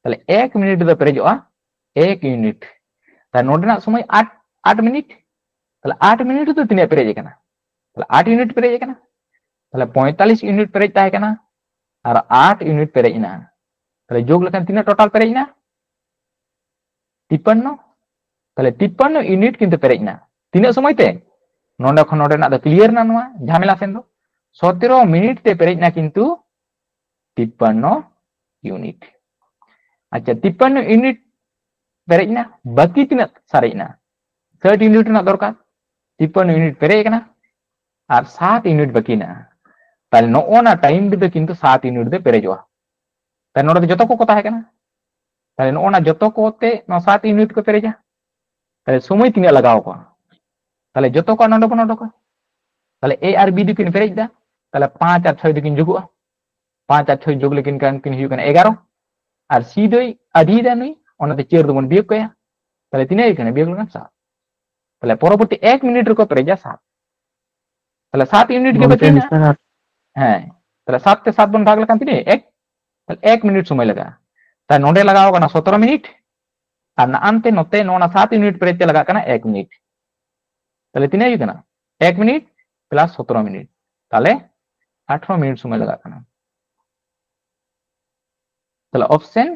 ᱛᱟᱦᱞᱮ ᱮᱠ ᱢᱤᱱᱤᱴ ᱫᱚ ᱯᱮᱨᱮᱡᱚᱜᱼᱟ ᱮᱠ ᱤᱭᱩᱱᱤᱴ᱾ ᱛᱟᱦᱞᱮ ᱱᱚᱰᱮᱱᱟᱜ ᱥᱚᱢᱚᱭ ᱟᱴ, ᱟᱴ ᱢᱤᱱᱤᱴ, ᱛᱟᱦᱞᱮ ᱟᱴ ᱢᱤᱱᱤᱴ ᱫᱚ ᱛᱤᱱᱟᱹᱜ ᱯᱮᱨᱮᱡ ᱟᱠᱟᱱᱟ? ᱛᱟᱦᱞᱮ ᱟᱴ ᱤᱭᱩᱱᱤᱴ ᱯᱮᱨᱮᱡ ᱟᱠᱟᱱᱟ᱾ ᱛᱟᱦᱞᱮ ᱯᱚᱸᱭᱛᱟᱞᱤᱥ ᱤᱭᱩᱱᱤᱴ ᱯᱮᱨᱮᱡ ᱛᱟᱦᱮᱸ ᱠᱟᱱᱟ ᱟᱨ ᱟᱴ ᱤᱭᱩᱱᱤᱴ ᱯᱮᱨᱮᱡ ᱮᱱᱟ᱾ ᱛᱟᱦᱞᱮ ᱡᱳᱜᱽ ᱞᱮᱠᱷᱟᱱ ᱛᱤᱱᱟᱹᱜ ᱴᱳᱴᱟᱞ ᱯᱮᱨᱮᱡ ᱮᱱᱟ? ᱛᱤᱯᱟᱱᱱᱚ᱾ ᱛᱟᱦᱞᱮ ᱛᱤᱯᱟᱱᱱᱚ ᱤᱭᱩᱱᱤᱴ ᱠᱤᱱᱛᱩ ᱯᱮᱨᱮᱡ ᱮᱱᱟ᱾ ᱛᱤᱱᱟᱹᱜ ᱥᱚᱢᱚᱭ ᱛᱮ? ᱱᱚᱰᱮ ᱠᱷᱚᱱ ᱱᱚᱰᱮᱱᱟᱜ ᱫᱚ ᱠᱞᱤᱭᱟᱨ ᱮᱱᱟ ᱱᱚᱣᱟ ᱡᱷᱟᱢᱮᱞᱟ ᱥᱮᱱ ᱫᱚ᱾ ᱥᱚᱛᱨᱚ ᱢᱤᱱᱤᱴ ᱛᱮ ᱯᱮᱨᱮᱡ ᱮᱱᱟ ᱠᱤᱱᱛᱩ ᱛᱤᱯᱟᱱᱱᱚ ᱤᱭᱩᱱᱤᱴ᱾ ᱟᱪᱪᱷᱟ, ᱛᱤᱯᱟᱱᱱᱚ ᱤᱭᱩᱱᱤᱴ ᱯᱮᱨᱮᱡ ᱮᱱᱟ, ᱵᱟᱹᱠᱤ ᱛᱤᱱᱟᱹᱜ ᱥᱟᱨᱮᱡ ᱮᱱᱟ? ᱥᱟᱴ ᱤᱭᱩᱱᱤᱴ ᱨᱮᱱᱟᱜ ᱫᱚᱨᱠᱟᱨ᱾ ᱛᱤᱯᱟᱱᱱᱚ ᱤᱭᱩᱱᱤᱴ ᱯᱮᱨᱮᱡ ᱟᱠᱟᱱᱟ ᱟᱨ ᱥᱟᱛ ᱤᱭᱩᱱᱤᱴ ᱵᱟᱹᱠᱤ ᱢᱮᱱᱟᱜᱼᱟ᱾ ᱛᱟᱦᱞᱮ ᱱᱚᱜᱼᱚ ᱱᱟ ᱴᱟᱭᱤᱢ ᱨᱮᱫᱚ ᱠᱤᱱᱛᱩ ᱥᱟᱛ ᱤᱭᱩᱱᱤᱴ ᱫᱚ ᱯᱮᱨᱮᱡᱚᱜᱼᱟ᱾ ᱛᱟᱦᱞᱮ ᱱᱚᱰᱮ ᱫᱚ ᱡᱚᱛᱚ ᱠᱚᱠᱚ ᱛᱟᱦᱮᱸ ᱠᱟᱱᱟ᱾ ᱛᱟᱦᱞᱮ ᱱᱚᱜᱼᱚ ᱱᱟ ᱡᱚᱛᱚ ᱠᱚᱛᱮ ᱱᱚᱣᱟ ᱥᱟᱛ ᱤᱭᱩᱱᱤᱴ ᱠᱚ ᱯᱮᱨᱮᱡᱟ᱾ ᱛᱟᱦᱞᱮ ᱥᱚᱢᱚᱭ ᱛᱤᱱᱟᱹᱜ ᱞᱟᱜᱟᱣ ᱠᱚᱣᱟ? ᱛᱟᱦᱞᱮ ᱡᱚᱛᱚ ᱠᱚ ᱱᱚᱰᱮ ᱵᱚᱱ ᱚᱰᱚᱠᱟ᱾ ᱛᱟᱦᱞᱮ ᱮ ᱟᱨ ᱵᱤ ᱫᱚᱠᱤᱱ ᱯᱮᱨᱮᱡ ᱮᱫᱟ᱾ ᱛᱟᱦᱞᱮ ᱯᱟᱸᱪ ᱟᱨ ᱪᱷᱚᱭ ᱫᱚᱠᱤᱱ ᱡᱩᱜᱩᱜᱼᱟ᱾ ᱯᱟᱸᱪ ᱟᱨ ᱪᱷᱚᱭ ᱡᱳᱜ ᱞᱮᱠᱤᱱ ᱠᱷᱟᱱ ᱠᱤᱱ ᱦᱩᱭᱩᱜ ᱠᱟᱱᱟ ᱮᱜᱟᱨᱚ᱾ ᱟᱨ ᱥᱤ ᱫᱚᱭ ᱟᱫᱷᱤᱭᱮᱫᱟ ᱱᱩᱭ, ᱚᱱᱟᱛᱮ ᱪᱟᱹᱨ ᱫᱚᱵᱚᱱ ᱵᱤᱭᱳᱜ ᱠᱟᱭᱟ᱾ ᱛᱟᱦᱞᱮ ᱛᱤᱱᱟᱹᱜ ᱦᱩᱭᱩᱜ ᱠᱟᱱᱟ? ᱵᱤᱭᱳᱜ ᱞᱮᱠᱷᱟᱱ ᱥᱟᱛ᱾ ᱛᱟᱦᱞᱮ ᱯᱚᱨᱚᱵᱚᱨᱛᱤ ᱮᱠ ᱢᱤᱱᱤᱴ ᱨᱮᱠᱚ ᱯᱮᱨᱮᱡᱟ ᱥᱟᱛ᱾ ᱛᱟᱦᱞᱮ ᱥᱟᱛ ᱤᱭᱩᱱᱤᱴ ᱜᱮ ᱜᱚᱢᱠᱮ, ᱵᱟᱹᱠᱤ ᱢᱮᱱᱟᱜᱼᱟ᱾ ᱦᱮᱸ, ᱛᱟᱦᱞᱮ ᱥᱟᱛ ᱛᱮ ᱥᱟᱛ ᱵᱚᱱ ᱵᱷᱟᱜᱽ ᱞᱮᱠᱷᱟᱱ ᱛᱤᱱᱟᱹᱜ? ᱮᱠ᱾ ᱛᱟᱦᱞᱮ ᱮᱠ ᱢᱤᱱᱤᱴ ᱥᱚᱢᱚᱭ ᱞᱟᱜᱟᱜᱼᱟ᱾ ᱛᱟᱦᱞᱮ ᱱᱚᱰᱮ ᱞᱟᱜᱟᱣ ᱠᱟᱱᱟ ᱥᱚᱛᱨᱚ ᱢᱤᱱᱤᱴ, ᱟᱨ ᱱᱟᱜᱼᱟᱱᱛᱮ ᱱᱚᱛᱮ ᱱᱚᱣᱟ ᱥᱟᱛ ᱤᱭᱩᱱᱤᱴ ᱯᱮᱨᱮᱡ ᱛᱮ ᱞᱟᱜᱟᱜ ᱠᱟᱱᱟ ᱮᱠ ᱢᱤᱱᱤᱴ᱾ ᱛᱟᱦᱞᱮ ᱛᱤᱱᱟᱹᱜ ᱦᱩᱭᱩᱜ ᱠᱟᱱᱟ? ᱮᱠ ᱢᱤᱱᱤᱴ ᱯᱞᱟᱥ ᱥᱚᱛᱨᱚ ᱢᱤᱱᱤᱴ, ᱛᱟᱦᱞᱮ ᱟᱴᱷᱨᱚ ᱢᱤᱱᱤᱴ ᱥᱚᱢᱚᱭ ᱞᱟᱜᱟᱜ ᱠᱟᱱᱟ᱾ ᱛᱟᱦᱞᱮ ᱚᱯᱥᱮᱱ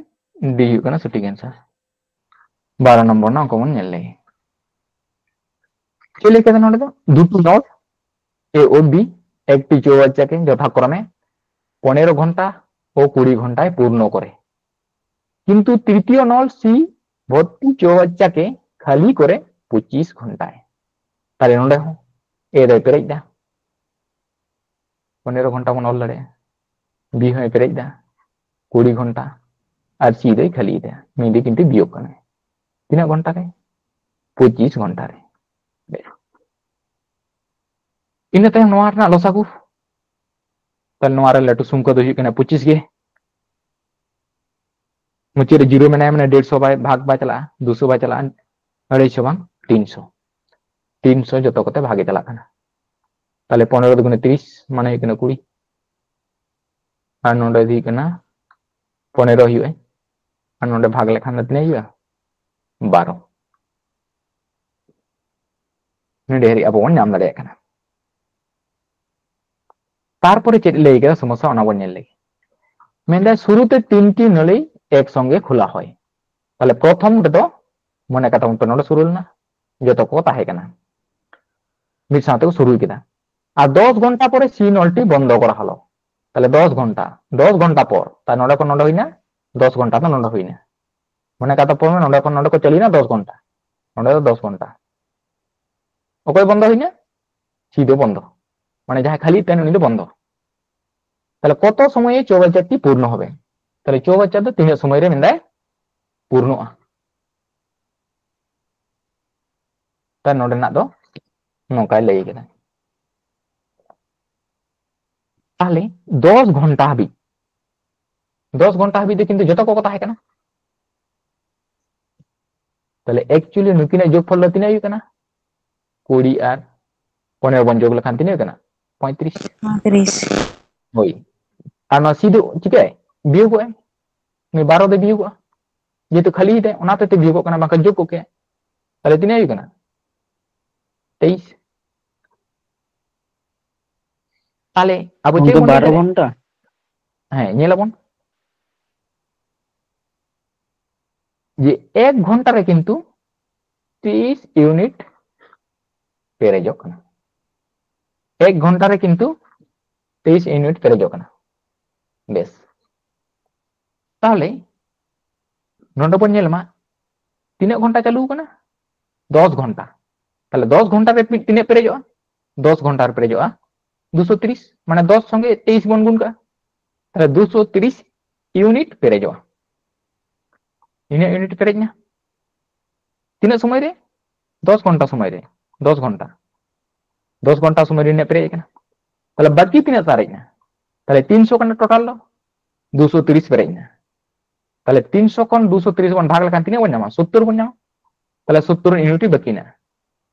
ᱰᱤ ᱦᱩᱭᱩᱜ ᱠᱟᱱᱟ ᱥᱚᱴᱷᱤᱠ ᱮᱱᱥᱟᱨ᱾ ᱵᱟᱨᱚ ᱱᱚᱢᱵᱚᱨ ᱨᱮᱱᱟᱜ ᱚᱝᱠᱚ ᱵᱚᱱ ᱧᱮᱞ ᱞᱮᱜᱮ᱾ ᱪᱮᱫ ᱞᱟᱹᱭ ᱠᱮᱫᱟ ᱱᱚᱰᱮ ᱫᱚ? দুটি নল এ ও বি একটি চৌবাচ্চাকে যথাক্রমে পনেরো ঘন্টা ও কুড়ি ঘন্টায় পূর্ণ করে, কিন্তু তৃতীয় নল সি ভর্তি চৌবাচ্চাকে খালি করে পঁচিশ ঘন্টায়। তাহলে ᱱᱚᱰᱮ ᱦᱚᱸ ᱮ ᱫᱚᱭ ᱯᱮᱨᱮᱡ ᱫᱟ, ᱯᱚᱱᱮᱨᱚ ᱜᱷᱚᱱᱴᱟ ᱵᱚᱱ ᱚᱞ ᱫᱟᱲᱮᱭᱟᱜᱼᱟ᱾ ᱵᱤ ᱦᱚᱸᱭ ᱯᱮᱨᱮᱡ ᱫᱟ ᱠᱩᱲᱤ ᱜᱷᱚᱱᱴᱟ, ᱟᱨ ᱥᱤ ᱫᱚᱭ ᱠᱷᱟᱹᱞᱤᱭᱮᱫᱟ᱾ ᱱᱩᱭ ᱫᱚ ᱠᱤᱱᱛᱩ ᱵᱤᱭᱳᱜ ᱠᱟᱱᱟᱭ᱾ ᱛᱤᱱᱟᱹᱜ ᱜᱷᱚᱱᱴᱟ ᱨᱮ? ᱯᱚᱸᱪᱤᱥ ᱜᱷᱚᱱᱴᱟ ᱨᱮ᱾ ᱤᱱᱟᱹ ᱛᱟᱭᱚᱢ ᱱᱚᱣᱟ ᱨᱮᱱᱟᱜ ᱞᱚᱥᱟᱜᱩ, ᱛᱟᱦᱞᱮ ᱱᱚᱣᱟ ᱨᱮ ᱞᱟᱹᱴᱩ ᱥᱚᱝᱠᱷᱟ ᱫᱚ ᱦᱩᱭᱩᱜ ᱠᱟᱱᱟ ᱯᱚᱸᱪᱤᱥ ᱜᱮ᱾ ᱢᱩᱪᱟᱹᱫ ᱨᱮ ᱡᱤᱨᱳ ᱢᱮᱱᱟᱭᱟ, ᱢᱟᱱᱮ ᱰᱮᱲᱥᱚ ᱵᱟᱭ ᱵᱷᱟᱜᱽ ᱵᱟᱭ ᱪᱟᱞᱟᱜᱼᱟ, ᱫᱩᱥᱚ ᱵᱟᱭ ᱪᱟᱞᱟᱜᱼᱟ, ᱟᱹᱲᱟᱹᱭᱥᱚ ᱵᱟᱝ ᱛᱤᱱᱥᱚ, ᱛᱤᱱᱥᱚ ᱡᱚᱛᱚ ᱠᱚᱛᱮ ᱵᱷᱟᱜᱮ ᱪᱟᱞᱟᱜ ᱠᱟᱱᱟ᱾ ᱛᱟᱦᱞᱮ ᱯᱚᱱᱮᱨᱚ ᱫᱩᱜᱩᱱᱮ ᱛᱤᱨᱤᱥ, ᱢᱟᱱᱮ ᱦᱩᱭᱩᱜ ᱠᱟᱱᱟ ᱠᱩᱲᱤ, ᱟᱨ ᱱᱚᱰᱮ ᱦᱩᱭᱩᱜ ᱠᱟᱱᱟ ᱯᱚᱱᱮᱨᱚ ᱦᱩᱭᱩᱜᱼᱟ, ᱟᱨ ᱱᱚᱰᱮ ᱵᱷᱟᱜᱽ ᱞᱮᱠᱷᱟᱱ ᱫᱚ ᱛᱤᱱᱟᱹᱜ ᱦᱩᱭᱩᱜᱼᱟ? ᱵᱟᱨᱚ᱾ ᱱᱚᱰᱮ ᱦᱟᱹᱨᱤᱡ ᱟᱵᱚ ᱵᱚᱱ ᱧᱟᱢ ᱫᱟᱲᱮᱭᱟᱜ ᱠᱟᱱᱟ᱾ ᱛᱟᱨᱯᱚᱨᱮ ᱪᱮᱫ ᱞᱟᱹᱭ ᱠᱮᱫᱟ ᱥᱚᱢᱚᱥᱥᱟ, ᱚᱱᱟ ᱵᱚᱱ ᱧᱮᱞ ᱞᱮᱜᱮ᱾ ᱢᱮᱱᱫᱟᱭ ᱥᱩᱨᱩᱛᱮ ᱛᱤᱱᱴᱤ ᱱᱟᱹᱞᱤ ᱮᱠ ᱥᱚᱝᱜᱮ ᱠᱷᱩᱞᱟ ᱦᱚᱭ᱾ ᱛᱟᱦᱞᱮ ᱯᱨᱚᱛᱷᱚᱢ ᱨᱮᱫᱚ ᱢᱚᱱᱮ ᱠᱟᱛᱮ ᱵᱚᱱ ᱯᱮ ᱱᱚᱰᱮ ᱥᱩᱨᱩ ᱞᱮᱱᱟ, ᱡᱚᱛᱚ ᱠᱚ ᱛᱟᱦᱮᱸ ᱠᱟᱱᱟ, ᱢᱤᱫ ᱥᱟᱶᱛᱮ ᱠᱚ ᱥᱩᱨᱩᱭ ᱠᱮᱫᱟ᱾ ᱟᱨ ᱫᱚᱥ ᱜᱷᱚᱱᱴᱟ ᱯᱚᱨᱮ ᱥᱤ ᱱᱚᱞᱴᱤ ᱵᱚᱱᱫᱚ ᱠᱚᱨᱟ ᱦᱚᱞᱚ᱾ ᱛᱟᱦᱞᱮ ᱫᱚᱥ ᱜᱷᱚᱱᱴᱟ, ᱫᱚᱥ ᱜᱷᱚᱱᱴᱟ ᱯᱚᱨ, ᱛᱟᱦᱞᱮ ᱱᱚᱰᱮ ᱠᱷᱚᱱ ᱱᱚᱰᱮ ᱦᱩᱭᱱᱟ ᱫᱚᱥ ᱜᱷᱚᱱᱴᱟ, ᱫᱚ ᱱᱚᱰᱮ ᱦᱩᱭᱱᱟ᱾ ᱢᱚᱱᱮ ᱠᱟᱛᱮ ᱯᱚᱨ ᱱᱚᱰᱮ ᱠᱷᱚᱱ ᱱᱚᱰᱮ ᱠᱚ ᱪᱟᱹᱞᱩᱭᱱᱟ ᱫᱚᱥ ᱜᱷᱚᱱᱴᱟ, ᱱᱚᱰᱮ ᱫᱚ ᱫᱚᱥ ᱜᱷᱚᱱᱴᱟ᱾ ᱚᱠᱚᱭ ᱵᱚᱱᱫᱚ ᱦᱩᱭᱱᱟ? ᱥᱤᱫᱷᱟᱹ ᱵᱚᱱᱫᱚ, ᱢᱟᱱᱮ ᱡᱟᱦᱟᱸᱭ ᱠᱷᱟᱹᱞᱤ ᱛᱟᱦᱮᱱ ᱩᱱᱤ ᱫᱚ ᱵᱚᱱᱫᱚ᱾ ᱛᱟᱦᱞᱮ ᱠᱚᱛᱚ ᱥᱚᱢᱚᱭᱮ ᱪᱚᱣᱵᱟᱪᱟᱨ ᱴᱤ ᱯᱩᱨᱱᱚ ᱦᱚᱵᱮ? ᱛᱟᱦᱞᱮ ᱪᱚᱣᱵᱟᱪᱟᱨ ᱫᱚ ᱛᱤᱱᱟᱹᱜ ᱥᱚᱢᱚᱭ ᱨᱮ ᱢᱮᱱᱫᱟᱭ ᱯᱩᱨᱱᱚᱜᱼᱟ? ᱛᱟᱦᱞᱮ ᱱᱚᱰᱮᱱᱟᱜ ᱫᱚ ᱱᱚᱝᱠᱟᱭ ᱞᱟᱹᱭ ᱠᱮᱫᱟ᱾ ᱛᱟᱦᱞᱮ ᱫᱚᱥ ᱜᱷᱚᱱᱴᱟ ᱦᱟᱹᱵᱤᱡ, ᱫᱚᱥ ᱜᱷᱚᱱᱴᱟ ᱦᱟᱹᱵᱤᱡ ᱫᱚ ᱠᱤᱱᱛᱩ ᱡᱚᱛᱚ ᱠᱚᱠᱚ ᱛᱟᱦᱮᱸ ᱠᱟᱱᱟ᱾ ᱛᱟᱦᱞᱮ actually ᱱᱩᱠᱤᱱᱟᱜ ᱡᱳᱜᱽᱯᱷᱚᱞ ᱫᱚ ᱛᱤᱱᱟᱹᱜ ᱦᱩᱭᱩᱜ ᱠᱟᱱᱟ? ᱠᱩᱲᱤ ᱟᱨ ᱯᱚᱱᱮᱨᱚ ᱵᱚᱱ ᱡᱳᱜᱽ ᱞᱮᱠᱷᱟᱱ ᱛᱤᱱᱟᱹᱜ ᱦᱩᱭᱩᱜ ᱠᱟᱱᱟ? ᱯᱚᱸᱭᱛᱨᱤᱥ᱾ ᱯᱚᱸᱭᱛᱨᱤᱥ᱾ ᱦᱳᱭ᱾ ᱟᱨ ᱱᱚᱣᱟ ᱥᱤ ᱫᱚ ᱪᱤᱠᱟᱹᱭ? ᱵᱤᱭᱳᱜᱚᱜ ᱟᱭ᱾ ᱱᱩᱭ ᱵᱟᱨᱚ ᱫᱚᱭ ᱵᱤᱭᱳᱜᱚᱜᱼᱟ, ᱡᱮᱦᱮᱛᱩ ᱠᱷᱟᱹᱞᱤ ᱫᱟᱭ, ᱚᱱᱟ ᱦᱚᱛᱮᱡ ᱛᱮ ᱵᱤᱭᱳᱜᱚᱜ ᱠᱟᱱᱟ, ᱵᱟᱝᱠᱷᱟᱱ ᱡᱳᱜᱽ ᱠᱚᱜ ᱠᱮᱭᱟ᱾ ᱛᱟᱦᱞᱮ ᱛᱤᱱᱟᱹᱜ ᱦᱩᱭᱩᱜ ᱠᱟᱱᱟ? ᱛᱮᱭᱤᱥ᱾ ᱛᱟᱦᱞᱮ ᱟᱵᱚ ᱪᱮᱫ ᱩᱱᱫᱚ ᱵᱚᱱ ᱞᱟᱹᱭ ᱵᱟᱨᱚ ᱫᱟᱲᱮᱭᱟᱜᱼᱟ? ᱜᱷᱚᱱᱴᱟ? ᱦᱮᱸ, ᱧᱮᱞ ᱟᱵᱚᱱ ᱡᱮ ᱮᱠ ᱜᱷᱚᱱᱴᱟ ᱨᱮ ᱠᱤᱱᱛᱩ ᱛᱮᱭᱤᱥ ᱤᱭᱩᱱᱤᱴ ᱯᱮᱨᱮᱡᱚᱜ ᱠᱟᱱᱟ᱾ ᱮᱠ ᱜᱷᱚᱱᱴᱟ ᱨᱮ ᱠᱤᱱᱛᱩ ᱛᱮᱭᱤᱥ ᱤᱭᱩᱱᱤᱴ ᱯᱮᱨᱮᱡᱚᱜ ᱠᱟᱱᱟ᱾ ᱵᱮᱥ, ᱛᱟᱦᱞᱮ ᱱᱚᱰᱮ ᱵᱚᱱ ᱧᱮᱞ ᱢᱟ, ᱛᱤᱱᱟᱹᱜ ᱜᱷᱚᱱᱴᱟ ᱪᱟᱹᱞᱩ ᱠᱟᱱᱟ? ᱫᱚᱥ ᱜᱷᱚᱱᱴᱟ᱾ ᱛᱟᱦᱞᱮ ᱫᱚᱥ ᱜᱷᱚᱱᱴᱟ ᱨᱮ ᱛᱤᱱᱟᱹᱜ ᱯᱮᱨᱮᱡᱚᱜᱼᱟ? ᱫᱚᱥ ᱜᱷᱚᱱᱴᱟ ᱨᱮ ᱯᱮᱨᱮᱡᱚᱜᱼᱟ ᱫᱩᱥᱚ ᱛᱤᱨᱤᱥ, ᱢᱟᱱᱮ ᱫᱚᱥ ᱥᱚᱸᱜᱮ ᱛᱮᱭᱤᱥ ᱵᱚᱱ ᱜᱩᱱ ᱠᱟᱜᱼᱟ᱾ ᱛᱟᱦᱞᱮ ᱫᱩᱥᱚ ᱛᱤᱨᱤᱥ ᱤᱭᱩᱱᱤᱴ ᱯᱮᱨᱮᱡᱚᱜᱼᱟ᱾ ᱤᱱᱟᱹᱜ ᱤᱭᱩᱱᱤᱴ ᱯᱮᱨᱮᱡ ᱮᱱᱟ᱾ ᱛᱤᱱᱟᱹᱜ ᱥᱚᱢᱚᱭ ᱨᱮ? ᱫᱚᱥ ᱜᱷᱚᱱᱴᱟ ᱥᱚᱢᱚᱭ ᱨᱮ, ᱫᱚᱥ ᱜᱷᱚᱱᱴᱟ᱾ ᱫᱚᱥ ᱜᱷᱚᱱᱴᱟ ᱥᱚᱢᱚᱭ ᱨᱮ ᱤᱱᱟᱹᱜ ᱯᱮᱨᱮᱡ ᱟᱠᱟᱱᱟ᱾ ᱛᱟᱦᱞᱮ ᱵᱟᱹᱠᱤ ᱛᱤᱱᱟᱹᱜ ᱥᱟᱨᱮᱡ ᱮᱱᱟ? ᱛᱟᱦᱞᱮ ᱛᱤᱱᱥᱚ ᱠᱟᱱᱟ ᱴᱳᱴᱟᱞ ᱫᱚ, ᱫᱩᱥᱚ ᱛᱤᱨᱤᱥ ᱯᱮᱨᱮᱡ ᱮᱱᱟ᱾ ᱛᱟᱦᱞᱮ ᱛᱤᱱᱥᱚ ᱠᱷᱚᱱ ᱫᱩᱥᱚ ᱛᱤᱨᱤᱥ ᱵᱚᱱ ᱵᱷᱟᱜᱽ ᱞᱮᱠᱷᱟᱱ ᱛᱤᱱᱟᱹᱜ ᱵᱚᱱ ᱧᱟᱢᱟ? ᱥᱳᱛᱛᱚᱨ ᱵᱚᱱ ᱧᱟᱢᱟ᱾ ᱛᱟᱦᱞᱮ ᱥᱳᱛᱛᱚᱨ ᱤᱭᱩᱱᱤᱴ ᱵᱟᱹᱠᱤ ᱢᱮᱱᱟᱜᱼᱟ᱾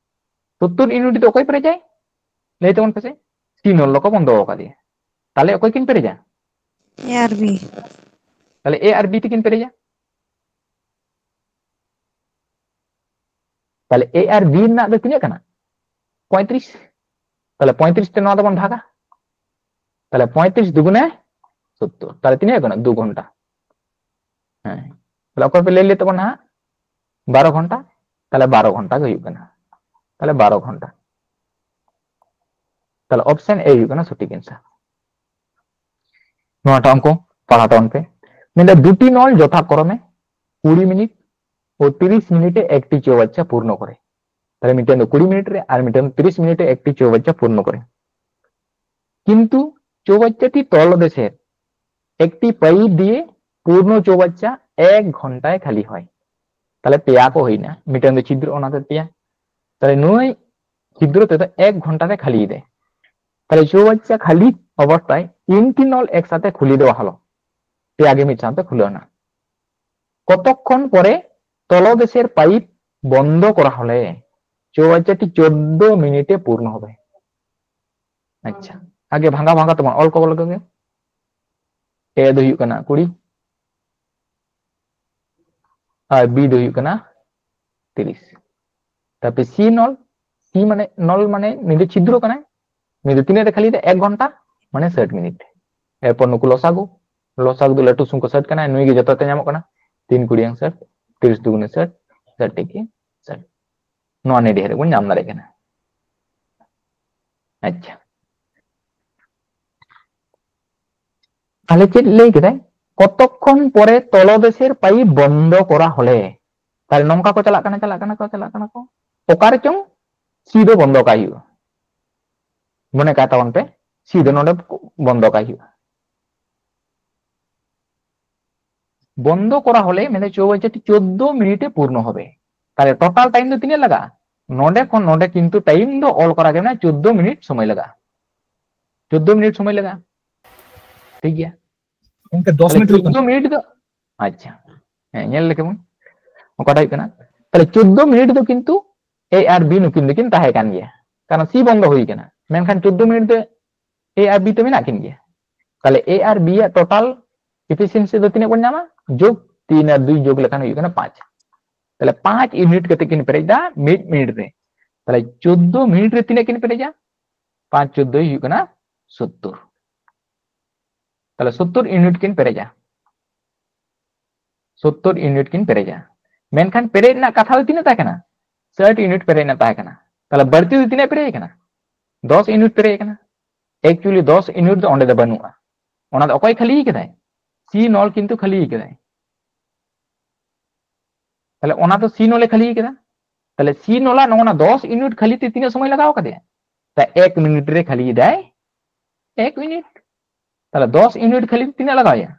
ᱥᱳᱛᱛᱚᱨ ᱤᱭᱩᱱᱤᱴ ᱫᱚ ᱚᱠᱚᱭ ᱯᱮᱨᱮᱡᱟᱭ? ᱞᱟᱹᱭ ᱛᱟᱵᱚᱱ ᱯᱮᱥᱮ᱾ ᱥᱤ ᱱᱚᱞ ᱫᱚᱠᱚ ᱵᱚᱱᱫᱚ ᱟᱠᱟᱫᱮᱭᱟ᱾ ᱛᱟᱦᱞᱮ ᱚᱠᱚᱭ ᱠᱤᱱ ᱯᱮᱨᱮᱡᱟ? ᱮ ᱟᱨ ᱵᱤ᱾ ᱛᱟᱦᱞᱮ ᱮ ᱟᱨ ᱵᱤ ᱛᱤᱠᱤᱱ ᱯᱮᱨᱮᱡᱟ᱾ ᱛᱟᱦᱞᱮ ᱮ ᱟᱨ ᱵᱤ ᱨᱮᱱᱟᱜ ᱫᱚ ᱛᱤᱱᱟᱹᱜ ᱠᱟᱱᱟ? ᱯᱚᱸᱭᱛᱨᱤᱥ᱾ ᱛᱟᱦᱞᱮ ᱯᱚᱸᱭᱛᱨᱤᱥ ᱛᱮ ᱱᱚᱣᱟ ᱫᱚᱵᱚᱱ ᱵᱷᱟᱜᱟ᱾ ᱛᱟᱦᱞᱮ ᱯᱚᱸᱭᱛᱨᱤᱥ ᱫᱩᱜᱩᱱᱮ ᱥᱳᱛᱛᱚᱨ᱾ ᱛᱟᱦᱞᱮ ᱛᱤᱱᱟᱹᱜ ᱠᱟᱱᱟ? ᱫᱩ ᱜᱷᱚᱱᱴᱟ᱾ ᱦᱮᱸ, ᱛᱟᱦᱞᱮ ᱚᱠᱚᱭ ᱯᱮ ᱞᱟᱹᱭ ᱞᱮᱫ ᱛᱟᱵᱚᱱᱟ ᱦᱟᱸᱜ? ᱵᱟᱨᱚ ᱜᱷᱚᱱᱴᱟ᱾ ᱛᱟᱦᱞᱮ ᱵᱟᱨᱚ ᱜᱷᱚᱱᱴᱟ ᱜᱮ ᱦᱩᱭᱩᱜ ᱠᱟᱱᱟ᱾ ᱛᱟᱦᱞᱮ ᱵᱟᱨᱚ ᱜᱷᱚᱱᱴᱟ᱾ ᱛᱟᱦᱞᱮ ᱚᱯᱥᱮᱱ ᱮ ᱦᱩᱭᱩᱜ ᱠᱟᱱᱟ ᱥᱚᱴᱷᱤᱠ ᱮᱱᱥᱟᱨ᱾ ᱱᱚᱣᱟᱴᱟᱜ ᱚᱝᱠᱚ ᱯᱟᱲᱦᱟᱣ ᱛᱟᱵᱚᱱ ᱯᱮ᱾ ᱢᱮᱱᱫᱟ, ᱫᱩᱴᱤ ᱱᱚᱞ ᱡᱚᱛᱷᱟᱠᱨᱚᱢᱮ ᱠᱩᱲᱤ ᱢᱤᱱᱤᱴ ᱳ ᱛᱤᱨᱤᱥ ᱢᱤᱱᱤᱴᱮ ᱮᱠᱴᱤ ᱪᱳᱣᱵᱟᱪᱪᱟ ᱯᱩᱨᱱᱚ ᱠᱚᱨᱮ᱾ ᱛᱟᱦᱞᱮ ᱢᱤᱫᱴᱮᱱ ᱫᱚ ᱠᱩᱲᱤ ᱢᱤᱱᱤᱴ ᱨᱮ ᱟᱨ ᱢᱤᱫᱴᱮᱱ ᱫᱚ ᱛᱤᱨᱤᱥ ᱢᱤᱱᱤᱴ ᱨᱮ ᱮᱠᱴᱤ ᱪᱳᱣᱵᱟᱪᱪᱟ ᱯᱩᱨᱱᱚ ᱠᱚᱨᱮ। কিন্তু চৌবাচ্চাটি তলদেশের একটি পাইপ দিয়ে পূর্ণ চৌবাচ্চা এক ঘন্টায় খালি হয়। তাহলে পেয়া ᱠᱚ ᱦᱩᱭᱱᱟ, ᱢᱤᱫᱴᱮᱱ ᱫᱚ ᱪᱷᱤᱫᱨᱚ, ᱚᱱᱟᱛᱮ ᱯᱮᱭᱟ। ᱛᱟᱦᱞᱮ ᱱᱩᱭ ᱪᱷᱤᱫᱨᱚ ᱛᱮᱫᱚ ᱮᱠ ᱜᱷᱚᱱᱴᱟ ᱨᱮ ᱠᱷᱟᱹᱞᱤᱭᱮᱫᱟᱭ। ᱛᱟᱦᱞᱮ চৌবাচ্চা খালি অবস্থায় তিনটি নল একসাথে খুলে দেওয়া হলো। পেয়াগে ᱢᱤᱫ ᱥᱟᱶᱛᱮ ᱠᱷᱩᱞᱟᱹᱣ ᱮᱱᱟ। কতক্ষণ পরে তলদেশের পাইপ বন্ধ করা হলে চৌবাচ্চাটি চোদ্দ মিনিটে পূর্ণ হবে। আচ্ছা, ᱟᱜᱮ ᱵᱷᱟᱸᱜᱟ ᱵᱷᱟᱸᱜᱟ ᱛᱮᱵᱚᱱ ᱚᱞ ᱠᱚ ᱞᱮᱠᱟ ᱜᱮ। ᱮ ᱫᱚ ᱦᱩᱭᱩᱜ ᱠᱟᱱᱟ ᱠᱩᱲᱤ, ᱟᱨ ᱵᱤ ᱫᱚ ᱦᱩᱭᱩᱜ ᱠᱟᱱᱟ ᱛᱤᱨᱤᱥ। ᱛᱟᱨᱯᱚᱨᱮ ᱥᱤ ᱱᱚᱞ, ᱥᱤ ᱢᱟᱱᱮ ᱱᱚᱞ ᱢᱟᱱᱮ ᱱᱩᱭ ᱫᱚ ᱪᱷᱤᱫᱨᱚ ᱠᱟᱱᱟᱭ, ᱱᱩᱭ ᱫᱚ ᱛᱤᱱᱟᱹᱜ ᱨᱮ ᱠᱷᱟᱹᱞᱤ ᱫᱚ? ᱮᱠ ᱜᱷᱚᱱᱴᱟ, ᱢᱟᱱᱮ ᱥᱟᱴ ᱢᱤᱱᱤᱴ। ᱮᱨᱯᱚᱨ ᱱᱩᱠᱩ ᱞᱚᱥᱟᱜᱩ, ᱞᱚᱥᱟᱜᱩ ᱫᱚ ᱞᱟᱹᱴᱩ ᱥᱚᱝᱠᱷᱟ ᱥᱟᱴ ᱠᱟᱱᱟᱭ, ᱱᱩᱭ ᱜᱮ ᱡᱚᱛᱚ ᱛᱮ ᱧᱟᱢᱚᱜ ᱠᱟᱱᱟ, ᱛᱤᱱ ᱠᱩᱲᱤᱭᱟᱝ ᱥᱟᱴ, ᱛᱤᱨᱤᱥ ᱫᱩᱜᱩᱱᱮ ᱥᱟᱴ, ᱥᱟᱴ ᱛᱮᱠᱮ ᱥᱟᱴ, ᱱᱚᱣᱟ ᱱᱮᱰᱮ ᱨᱮᱵᱚᱱ ᱧᱟᱢ ᱫᱟᱲᱮᱭᱟᱜ ᱠᱟᱱᱟ। ᱟᱪᱪᱷᱟ, ᱛᱟᱦᱞᱮ ᱪᱮᱫ ᱞᱟᱹᱭ ᱠᱮᱫᱟᱭ? কতক্ষণ পরে তলদেশের পাইপ বন্ধ করা হলে, ᱛᱟᱦᱞᱮ ᱱᱚᱝᱠᱟ ᱠᱚ ᱪᱟᱞᱟᱜ ᱠᱟᱱᱟ, ᱪᱟᱞᱟᱜ ᱠᱟᱱᱟ ᱠᱚ, ᱪᱟᱞᱟᱜ ᱠᱟᱱᱟ ᱠᱚ, ᱚᱠᱟ ᱨᱮᱪᱚᱝ ᱥᱤ ᱫᱚ ᱵᱚᱱᱫᱚ ᱠᱟᱭ ᱦᱩᱭᱩᱜᱼᱟ। ᱢᱚᱱᱮ ᱠᱟᱭ ᱛᱟᱵᱚᱱ ᱯᱮ, ᱥᱤ ᱫᱚ ᱱᱚᱰᱮ ᱵᱚᱱᱫᱚ ᱠᱟᱭ ᱦᱩᱭᱩᱜᱼᱟ। বন্ধ করা হলে মানে চৌবাচ্চাটি চোদ্দ মিনিটে পূর্ণ হবে। তাহলে টোটাল টাইম ᱫᱚ ᱛᱤᱱᱟᱹᱜ ᱞᱟᱜᱟᱜᱼᱟ? ᱱᱚᱰᱮ ᱠᱷᱚᱱ ᱱᱚᱰᱮ ᱠᱤᱱᱛᱩ ᱴᱟᱭᱤᱢ ᱫᱚ ᱚᱞ ᱠᱚᱨᱟ ᱜᱮ ᱢᱮᱱᱟᱜᱼᱟ, ᱪᱳᱫᱽᱫᱳ ᱢᱤᱱᱤᱴ ᱥᱚᱢᱚᱭ ᱞᱟᱜᱟᱜᱼᱟ, ᱪᱳᱫᱽᱫᱳ ᱢᱤᱱᱤᱴ ᱥᱚᱢᱚᱭ ᱞᱟᱜᱟᱜᱼᱟ᱾ ᱴᱷᱤᱠ ᱜᱮᱭᱟ, ᱜᱚᱝᱠᱮ, ᱫᱚᱥ ᱛᱟᱦᱞᱮ ᱢᱤᱱᱤᱴ ᱦᱩᱭᱩᱜ ᱠᱟᱱᱟ᱾ ᱪᱳᱫᱽᱫᱳ ᱢᱤᱱᱤᱴ ᱫᱚ, ᱟᱪᱪᱷᱟ, ᱦᱮᱸ, ᱧᱮᱞ ᱞᱮᱠᱷᱟᱱ ᱵᱚᱱ ᱚᱠᱟᱴᱟᱜ ᱦᱩᱭᱩᱜ ᱠᱟᱱᱟ᱾ ᱛᱟᱦᱞᱮ ᱪᱳᱫᱽᱫᱳ ᱢᱤᱱᱤᱴ ᱫᱚ ᱠᱤᱱᱛᱩ ᱮ ᱟᱨ ᱵᱤ ᱱᱩᱠᱤᱱ ᱫᱚᱠᱤᱱ ᱛᱟᱦᱮᱸ ᱠᱟᱱ ᱜᱮᱭᱟ, ᱠᱟᱨᱚᱱ ᱥᱤ ᱵᱚᱱᱫᱚ ᱦᱩᱭ ᱠᱟᱱᱟ, ᱢᱮᱱᱠᱷᱟᱱ ᱪᱳᱫᱽᱫᱳ ᱢᱤᱱᱤᱴ ᱫᱚ ᱮ ᱟᱨ ᱵᱤ ᱛᱚ ᱢᱮᱱᱟᱜ ᱠᱤᱱ ᱜᱮᱭᱟ᱾ ᱛᱟᱦᱞᱮ ᱮ ᱟᱨ ᱵᱤ ᱟᱜ ᱴᱳᱴᱟᱞ ᱮᱯᱷᱤᱥᱤᱭᱮᱱᱥᱤ ᱫᱚ ᱛᱤᱱᱟᱹᱜ ᱵᱚᱱ ᱧᱟᱢᱟ? ᱡᱳᱜᱽ ᱛᱤᱱ ᱟᱨ ᱫᱩᱭ ᱡᱳᱜᱽ ᱞᱮᱠᱷᱟᱱ ᱦᱩᱭᱩᱜ ᱠᱟᱱᱟ ᱯᱟᱸᱪ᱾ ᱛᱟᱦᱞᱮ ᱯᱟᱸᱪ ᱤᱭᱩᱱᱤᱴ ᱠᱟᱛᱮ ᱠᱤᱱ ᱯᱮᱨᱮᱡ ᱫᱟ ᱢᱤᱫ ᱢᱤᱱᱤᱴ ᱨᱮ᱾ ᱛᱟᱦᱞᱮ ᱪᱳᱫᱽᱫᱳ ᱢᱤᱱᱤᱴ ᱨᱮ ᱛᱤᱱᱟᱹᱜ ᱠᱤᱱ ᱯᱮᱨᱮᱡᱟ? ᱯᱟᱸᱪ ᱪᱳᱫᱽᱫᱳᱭ ᱦᱩᱭᱩᱜ ᱠᱟᱱᱟ ᱥᱳᱛᱛᱳᱨ᱾ ᱛᱟᱦᱞᱮ ᱥᱳᱛᱛᱳᱨ ᱤᱭᱩᱱᱤᱴ ᱠᱤᱱ ᱯᱮᱨᱮᱡᱟ, ᱥᱳᱛᱛᱳᱨ ᱤᱭᱩᱱᱤᱴ ᱠᱤᱱ ᱯᱮᱨᱮᱡᱟ᱾ ᱢᱮᱱᱠᱷᱟᱱ ᱯᱮᱨᱮᱡ ᱨᱮᱱᱟᱜ ᱠᱟᱛᱷᱟ ᱫᱚ ᱛᱤᱱᱟᱹᱜ ᱛᱟᱦᱮᱸ ᱠᱟᱱᱟ? ᱥᱟᱴ ᱤᱭᱩᱱᱤᱴ ᱯᱮᱨᱮᱡ ᱨᱮᱱᱟᱜ ᱛᱟᱦᱮᱸ ᱠᱟᱱᱟ᱾ ᱛᱟᱦᱞᱮ ᱵᱟᱹᱲᱛᱤ ᱫᱚ ᱛᱤᱱᱟᱹᱜ ᱯᱮᱨᱮᱡ ᱠᱟᱱᱟ? ᱫᱚᱥ ᱤᱭᱩᱱᱤᱴ ᱯᱮᱨᱮᱡ ᱠᱟᱱᱟ᱾ ᱮᱠᱪᱩᱭᱮᱞᱤ ᱫᱚᱥ ᱤᱭᱩᱱᱤᱴ ᱫᱚ ᱚᱸᱰᱮ ᱫᱚ ᱵᱟᱹᱱᱩᱜᱼᱟ᱾ ᱚᱱᱟ ᱫᱚ ᱚᱠᱚᱭ ᱠᱷᱟᱹᱞᱤ ᱠᱟᱫᱟᱭ? ᱥᱤ ᱱᱚᱞ ᱠᱤᱱᱛᱩ ᱠᱷᱟᱹᱞᱤ ᱠᱟᱫᱟᱭ᱾ ᱛᱟᱦᱞᱮ ᱚᱱᱟ ᱫᱚ ᱥᱤ ᱱᱚᱞᱮ ᱠᱷᱟᱹᱞᱤ ᱠᱟᱫᱟ᱾ ᱛᱟᱦᱞᱮ ᱥᱤ ᱱᱚᱞᱟ ᱱᱚᱜᱼᱚ ᱱᱟ ᱫᱚᱥ ᱤᱭᱩᱱᱤᱴ ᱠᱷᱟᱹᱞᱤ ᱛᱮ ᱛᱤᱱᱟᱹᱜ ᱥᱚᱢᱚᱭ ᱞᱟᱜᱟᱣ ᱠᱟᱫᱮᱭᱟ? ᱛᱟ ᱮᱠ ᱢᱤᱱᱤᱴ ᱨᱮ ᱠᱷᱟᱹᱞᱤ ᱮᱫᱟᱭ ᱮᱠ ᱢᱤᱱᱤᱴ᱾ ᱛᱟᱦᱞᱮ ᱫᱚᱥ ᱤᱭᱩᱱᱤᱴ ᱠᱷᱟᱹᱞᱤ ᱛᱮ ᱛᱤᱱᱟᱹᱜ ᱞᱟᱜᱟᱣ ᱮᱭᱟ?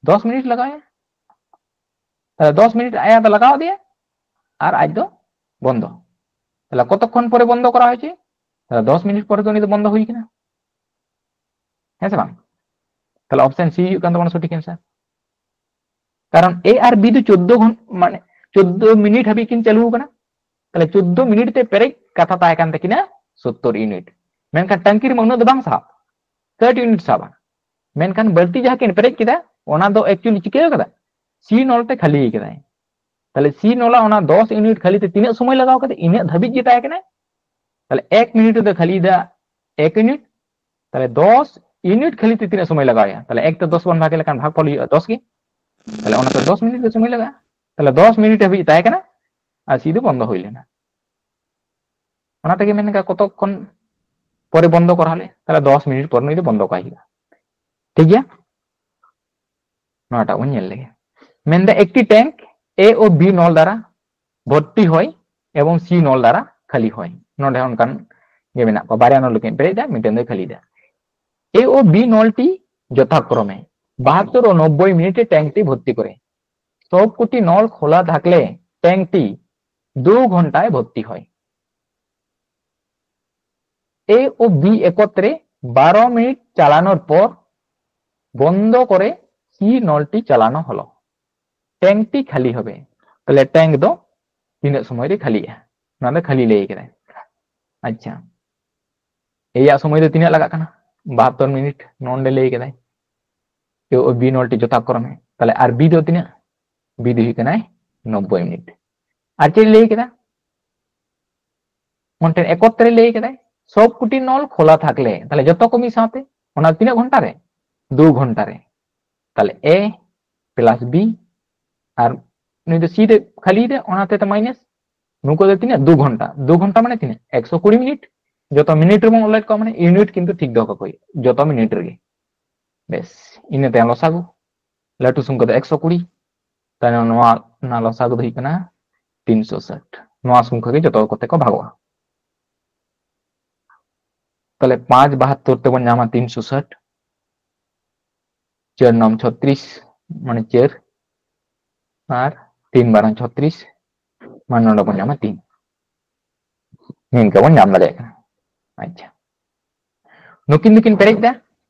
ᱫᱚᱥ ᱢᱤᱱᱤᱴ ᱞᱟᱜᱟᱣ ᱮᱭᱟ᱾ ᱛᱟᱦᱞᱮ ᱫᱚᱥ ᱢᱤᱱᱤᱴ ᱟᱭᱟᱜ ᱫᱚ ᱞᱟᱜᱟᱣ ᱟᱫᱮᱭᱟ ᱟᱨ ᱟᱡ ᱫᱚ ᱵᱚᱱᱫᱚ᱾ ᱛᱟᱦᱞᱮ ᱠᱚᱛᱚᱠᱷᱚᱱ ᱯᱚᱨᱮ ᱵᱚᱱᱫᱚ ᱠᱚᱨᱟᱣ ᱦᱚᱪᱚᱭ? ᱛᱟᱦᱞᱮ ᱫᱚᱥ ᱢᱤᱱᱤᱴ ᱯᱚᱨᱮ ᱫᱚ ᱩᱱᱤ ᱫᱚ ᱵᱚᱱᱫᱚ ᱦᱩᱭ ᱠᱟᱱᱟ᱾ ᱦᱮᱸ ᱥᱮ ᱵᱟᱝ? ᱛᱟᱦᱞᱮ ᱚᱯᱥᱮᱱ ᱥᱤ ᱦᱩᱭᱩᱜ ᱠᱟᱱ ᱛᱟᱵᱚᱱᱟ ᱥᱚᱴᱷᱤᱠ ᱮᱱᱥᱟᱨ᱾ ᱠᱟᱨᱚᱱ ᱮ ᱟᱨ ᱵᱤ ᱫᱚ ᱪᱳᱫᱽᱫᱳ ᱜᱷᱚᱱ-, ᱢᱟᱱᱮ ᱪᱳᱫᱽᱫᱳ ᱢᱤᱱᱤᱴ ᱦᱟᱹᱵᱤᱡ ᱠᱤᱱ ᱪᱟᱹᱞᱩ ᱟᱠᱟᱱᱟ᱾ ᱛᱟᱦᱞᱮ ᱪᱳᱫᱽᱫᱳ ᱢᱤᱱᱤᱴ ᱛᱮ ᱯᱮᱨᱮᱡ ᱠᱟᱛᱷᱟ ᱛᱟᱦᱮᱸ ᱠᱟᱱ ᱛᱟᱹᱠᱤᱱᱟ ᱥᱳᱛᱛᱳᱨ ᱤᱭᱩᱱᱤᱴ, ᱢᱮᱱᱠᱷᱟᱱ ᱴᱟᱝᱠᱤ ᱨᱮᱢᱟ ᱩᱱᱟᱹᱜ ᱫᱚ ᱵᱟᱝ ᱥᱟᱵ, ᱛᱷᱟᱨᱴᱤ ᱤᱭᱩᱱᱤᱴ ᱥᱟᱵᱟ᱾ ᱢᱮᱱᱠᱷᱟᱱ ᱵᱟᱹᱲᱛᱤ ᱡᱟᱦᱟᱸ ᱠᱤᱱ ᱯᱮᱨᱮᱡ ᱠᱮᱫᱟ, ᱚᱱᱟ ᱫᱚ ᱮᱠᱪᱩᱭᱮᱞᱤ ᱪᱤᱠᱟᱹ ᱠᱟᱫᱟ? ᱥᱤ ᱱᱚᱞ ᱛᱮ ᱠᱷᱟᱹᱞᱤ ᱠᱟᱫᱟᱭ᱾ ᱛᱟᱦᱞᱮ ᱥᱤ ᱱᱚᱞᱟ ᱚᱱᱟ ᱫᱚᱥ ᱤᱭᱩᱱᱤᱴ ᱠᱷᱟᱹᱞᱤ ᱛᱮ ᱛᱤᱱᱟᱹᱜ ᱥᱚᱢᱚᱭ ᱞᱟᱜᱟᱣ ᱠᱟᱫᱟ? ᱤᱱᱟᱹᱜ ᱫᱷᱟᱹᱵᱤᱡ ᱜᱮ ᱛᱟᱦᱮᱸ ᱠᱟᱱᱟ᱾ ᱛᱟᱦᱞᱮ ᱮᱠ ᱢᱤᱱᱤᱴ ᱨᱮᱫᱚ ᱠᱷᱟᱹᱞᱤᱭᱮᱫᱟ ᱮᱠ ᱤᱭᱩᱱᱤᱴ, ᱛᱟᱦᱞᱮ ᱫᱚᱥ ᱤᱭᱩᱱᱤᱴ ᱠᱷᱟᱹᱞᱤ ᱛᱮ ᱛᱤᱱᱟᱹᱜ ᱥᱚᱢᱚᱭ ᱞᱟᱜᱟᱣ ᱮᱭᱟ? ᱛᱟᱦᱞᱮ ᱮᱠ ᱛᱮ ᱫᱚᱥ ᱵᱚᱱ ᱵᱷᱟᱜᱽ ᱞᱮᱠᱷᱟᱱ ᱵᱷᱟᱜᱽᱯᱷᱚᱞ ᱦᱩᱭᱩᱜᱼᱟ ᱫᱚᱥ ᱜᱮ᱾ ᱛᱟᱦᱞᱮ ᱚᱱᱟᱛᱮ ᱫᱚᱥ ᱢᱤᱱᱤᱴ ᱜᱮ ᱥᱚᱢᱚᱭ ᱞᱟᱜᱟᱜᱼᱟ᱾ ᱛᱟᱦᱞᱮ ᱫᱚᱥ ᱢᱤᱱᱤᱴ ᱦᱟᱹᱵᱤᱡ ᱛᱟᱦᱮᱸ ᱠᱟᱱᱟ ᱟᱨ ᱥᱤ ᱫᱚ ᱵᱚᱱᱫᱚ ᱦᱩᱭ ᱞᱮᱱᱟ᱾ ᱚᱱᱟ ᱛᱮᱜᱮ ᱢᱮᱱ ᱠᱟᱜ ᱠᱚᱛᱚᱠ ᱠᱷᱚᱱ ᱯᱚᱨᱮ ᱵᱚᱱᱫᱚ ᱠᱚᱨᱟᱣ ᱞᱮ, ᱛᱟᱦᱞᱮ ᱫᱚᱥ ᱢᱤᱱᱤᱴ ᱯᱚᱨ ᱱᱩᱭ ᱫᱚ ᱵᱚᱱᱫᱚ ᱠᱟᱭ ᱦᱩᱭᱩᱜᱼᱟ᱾ ᱴᱷᱤᱠ ᱜᱮᱭᱟ, ᱱᱚᱣᱟᱴᱟᱜ ᱵᱚᱱ ᱧᱮᱞ ᱞᱮᱜᱮ᱾ ᱢᱮᱱᱫᱟ ᱮᱠᱴᱤ ট্যাঙ্ক এ ও বি নল দ্বারা ভর্তি হয় এবং সি নল দ্বারা খালি হয়। ᱱᱚᱰᱮ ᱦᱚᱸ ᱚᱱᱠᱟᱱ ᱜᱮ ᱢᱮᱱᱟᱜ ᱠᱚᱣᱟ, ᱵᱟᱨᱭᱟ ᱱᱚᱞ ᱠᱤᱱ ᱯᱮᱨᱮᱡ ᱫᱟ, ᱢᱤᱫᱴᱮᱱ ᱫᱚᱭ ᱠᱷᱟᱹᱞᱤ ᱫᱟ। এ ও বি নলটি যথাক্রমে বাহাত্তর ও নব্বই মিনিটে ট্যাঙ্কটি ভর্তি করে। সবকটি নল খোলা থাকলে ট্যাঙ্কটি দু ঘন্টায় ভর্তি হয়। এ ও বি একত্রে বারো মিনিট চালানোর পর বন্ধ করে সি নলটি চালানো হলো। ট্যাঙ্কটি খালি হবে। ᱛᱟᱦᱞᱮ ট্যাঙ্ক ᱫᱚ ᱛᱤᱱᱟᱹᱜ ᱥᱚᱢᱚᱭ ᱨᱮ ᱠᱷᱟᱹᱞᱤᱜᱼᱟ? ᱱᱚᱣᱟ ᱫᱚ ᱠᱷᱟᱹᱞᱤ ᱞᱟᱹᱭ ᱠᱮᱫᱟᱭ᱾ ᱟᱪᱪᱷᱟ, ᱮᱭᱟᱜ ᱥᱚᱢᱚᱭ ᱫᱚ ᱛᱤᱱᱟᱹᱜ ᱞᱟᱜᱟᱜ ᱠᱟᱱᱟ? ᱵᱟᱦᱟᱛᱛᱚᱨ ᱢᱤᱱᱤᱴ ᱱᱚᱰᱮ ᱞᱟᱹᱭ ᱠᱮᱫᱟᱭ᱾ ᱮ ᱳ ᱵᱤ ᱱᱚᱞ ᱴᱤ ᱡᱚᱛᱷᱟᱛ ᱠᱨᱚᱢᱮ᱾ ᱛᱟᱦᱞᱮ ᱟᱨ ᱵᱤ ᱫᱚ ᱛᱤᱱᱟᱹᱜ? ᱵᱤ ᱫᱚ ᱦᱩᱭᱩᱜ ᱠᱟᱱᱟᱭ ᱱᱚᱵᱵᱳᱭ ᱢᱤᱱᱤᱴ᱾ ᱟᱨ ᱪᱮᱫ ᱞᱟᱹᱭ ᱠᱮᱫᱟ? ᱢᱚᱱᱴᱮᱱ ᱮᱠᱚᱛᱨᱮ ᱞᱟᱹᱭ ᱠᱮᱫᱟᱭ, ᱥᱚᱵ ᱠᱩᱴᱤ ᱱᱚᱞ ᱠᱷᱳᱞᱟ ᱛᱷᱟᱠᱞᱮ, ᱛᱟᱦᱞᱮ ᱡᱚᱛᱚ ᱠᱚ ᱢᱤᱫ ᱥᱟᱶᱛᱮ, ᱚᱱᱟ ᱛᱤᱱᱟᱹᱜ ᱜᱷᱚᱱᱴᱟ ᱨᱮ? ᱫᱩ ᱜᱷᱚᱱᱴᱟ ᱨᱮ᱾ ᱛᱟᱦᱞᱮ ᱮ ᱯᱞᱟᱥ ᱵᱤ, ᱟᱨ ᱱᱩᱭ ᱫᱚ ᱥᱤ ᱫᱮ ᱠᱷᱟᱹᱞᱤ ᱫᱮ, ᱚᱱᱟᱛᱮ ᱛᱚ ᱢᱟᱭᱱᱟᱥ᱾ ᱱᱩᱠᱩ ᱫᱚ ᱛᱤᱱᱟᱹᱜ? ᱫᱩ ᱜᱷᱚᱱᱴᱟ᱾ ᱫᱩ ᱜᱷᱚᱱᱴᱟ ᱢᱟᱱᱮ ᱛᱤᱱᱟᱹᱜ? ᱮᱠᱥᱚ ᱠᱩᱲᱤ ᱢᱤᱱᱤᱴ᱾ ᱡᱚᱛᱚ ᱢᱤᱱᱤᱴ ᱨᱮᱵᱚᱱ ᱚᱞᱮᱫ ᱠᱚᱣᱟ, ᱢᱟᱱᱮ ᱤᱭᱩᱱᱤᱴ ᱠᱤᱱᱛᱩ ᱴᱷᱤᱠ ᱫᱚᱦᱚ ᱠᱟᱠᱚ ᱦᱩᱭᱩᱜᱼᱟ ᱡᱚᱛᱚ ᱢᱤᱱᱤᱴ ᱨᱮᱜᱮ᱾ ᱵᱮᱥ, ᱤᱱᱟᱹ ᱛᱟᱭᱚᱢ ᱞᱚᱥᱟᱜᱩ, ᱞᱟᱹᱴᱩ ᱥᱚᱝᱠᱷᱟ ᱫᱚ ᱮᱠᱥᱚ ᱠᱩᱲᱤ, ᱛᱟᱭᱚᱢ ᱱᱚᱣᱟ ᱨᱮᱱᱟᱜ ᱞᱚᱥᱟᱜᱩ ᱫᱚ ᱦᱩᱭᱩᱜ ᱠᱟᱱᱟ ᱛᱤᱱᱥᱚ ᱥᱟᱴ᱾ ᱱᱚᱣᱟ ᱥᱚᱝᱠᱷᱟ ᱜᱮ ᱡᱚᱛᱚ ᱠᱚᱛᱮ ᱠᱚ ᱵᱷᱟᱜᱚᱜᱼᱟ᱾ ᱛᱟᱦᱞᱮ ᱯᱟᱸᱪ ᱵᱟᱦᱟᱛᱛᱳᱨ ᱛᱮᱵᱚᱱ ᱧᱟᱢᱟ ᱛᱤᱱᱥᱚ ᱥᱟᱴ, ᱪᱟᱨ ᱱᱚᱢ ᱪᱷᱚᱛᱨᱤᱥ ᱢᱟᱱᱮ ᱪᱟᱨ, ᱟᱨ ᱛᱤᱱ ᱵᱟᱨᱚ ᱪᱷᱚᱛᱨᱤᱥ ᱢᱟᱱᱮ ᱱᱚᱰᱮ ᱵᱚᱱ ᱧᱟᱢᱟ ᱛᱤᱱ᱾ ᱱᱤᱝᱠᱟ ᱵᱚᱱ ᱧᱟᱢ ᱫᱟᱲᱮᱭᱟᱜ ᱠᱟᱱᱟ᱾ ᱟᱪᱪᱷᱟ, ᱱᱩᱠᱤᱱ ᱫᱚᱠᱤᱱ ᱯᱮᱨᱮᱡ ᱮᱫᱟ,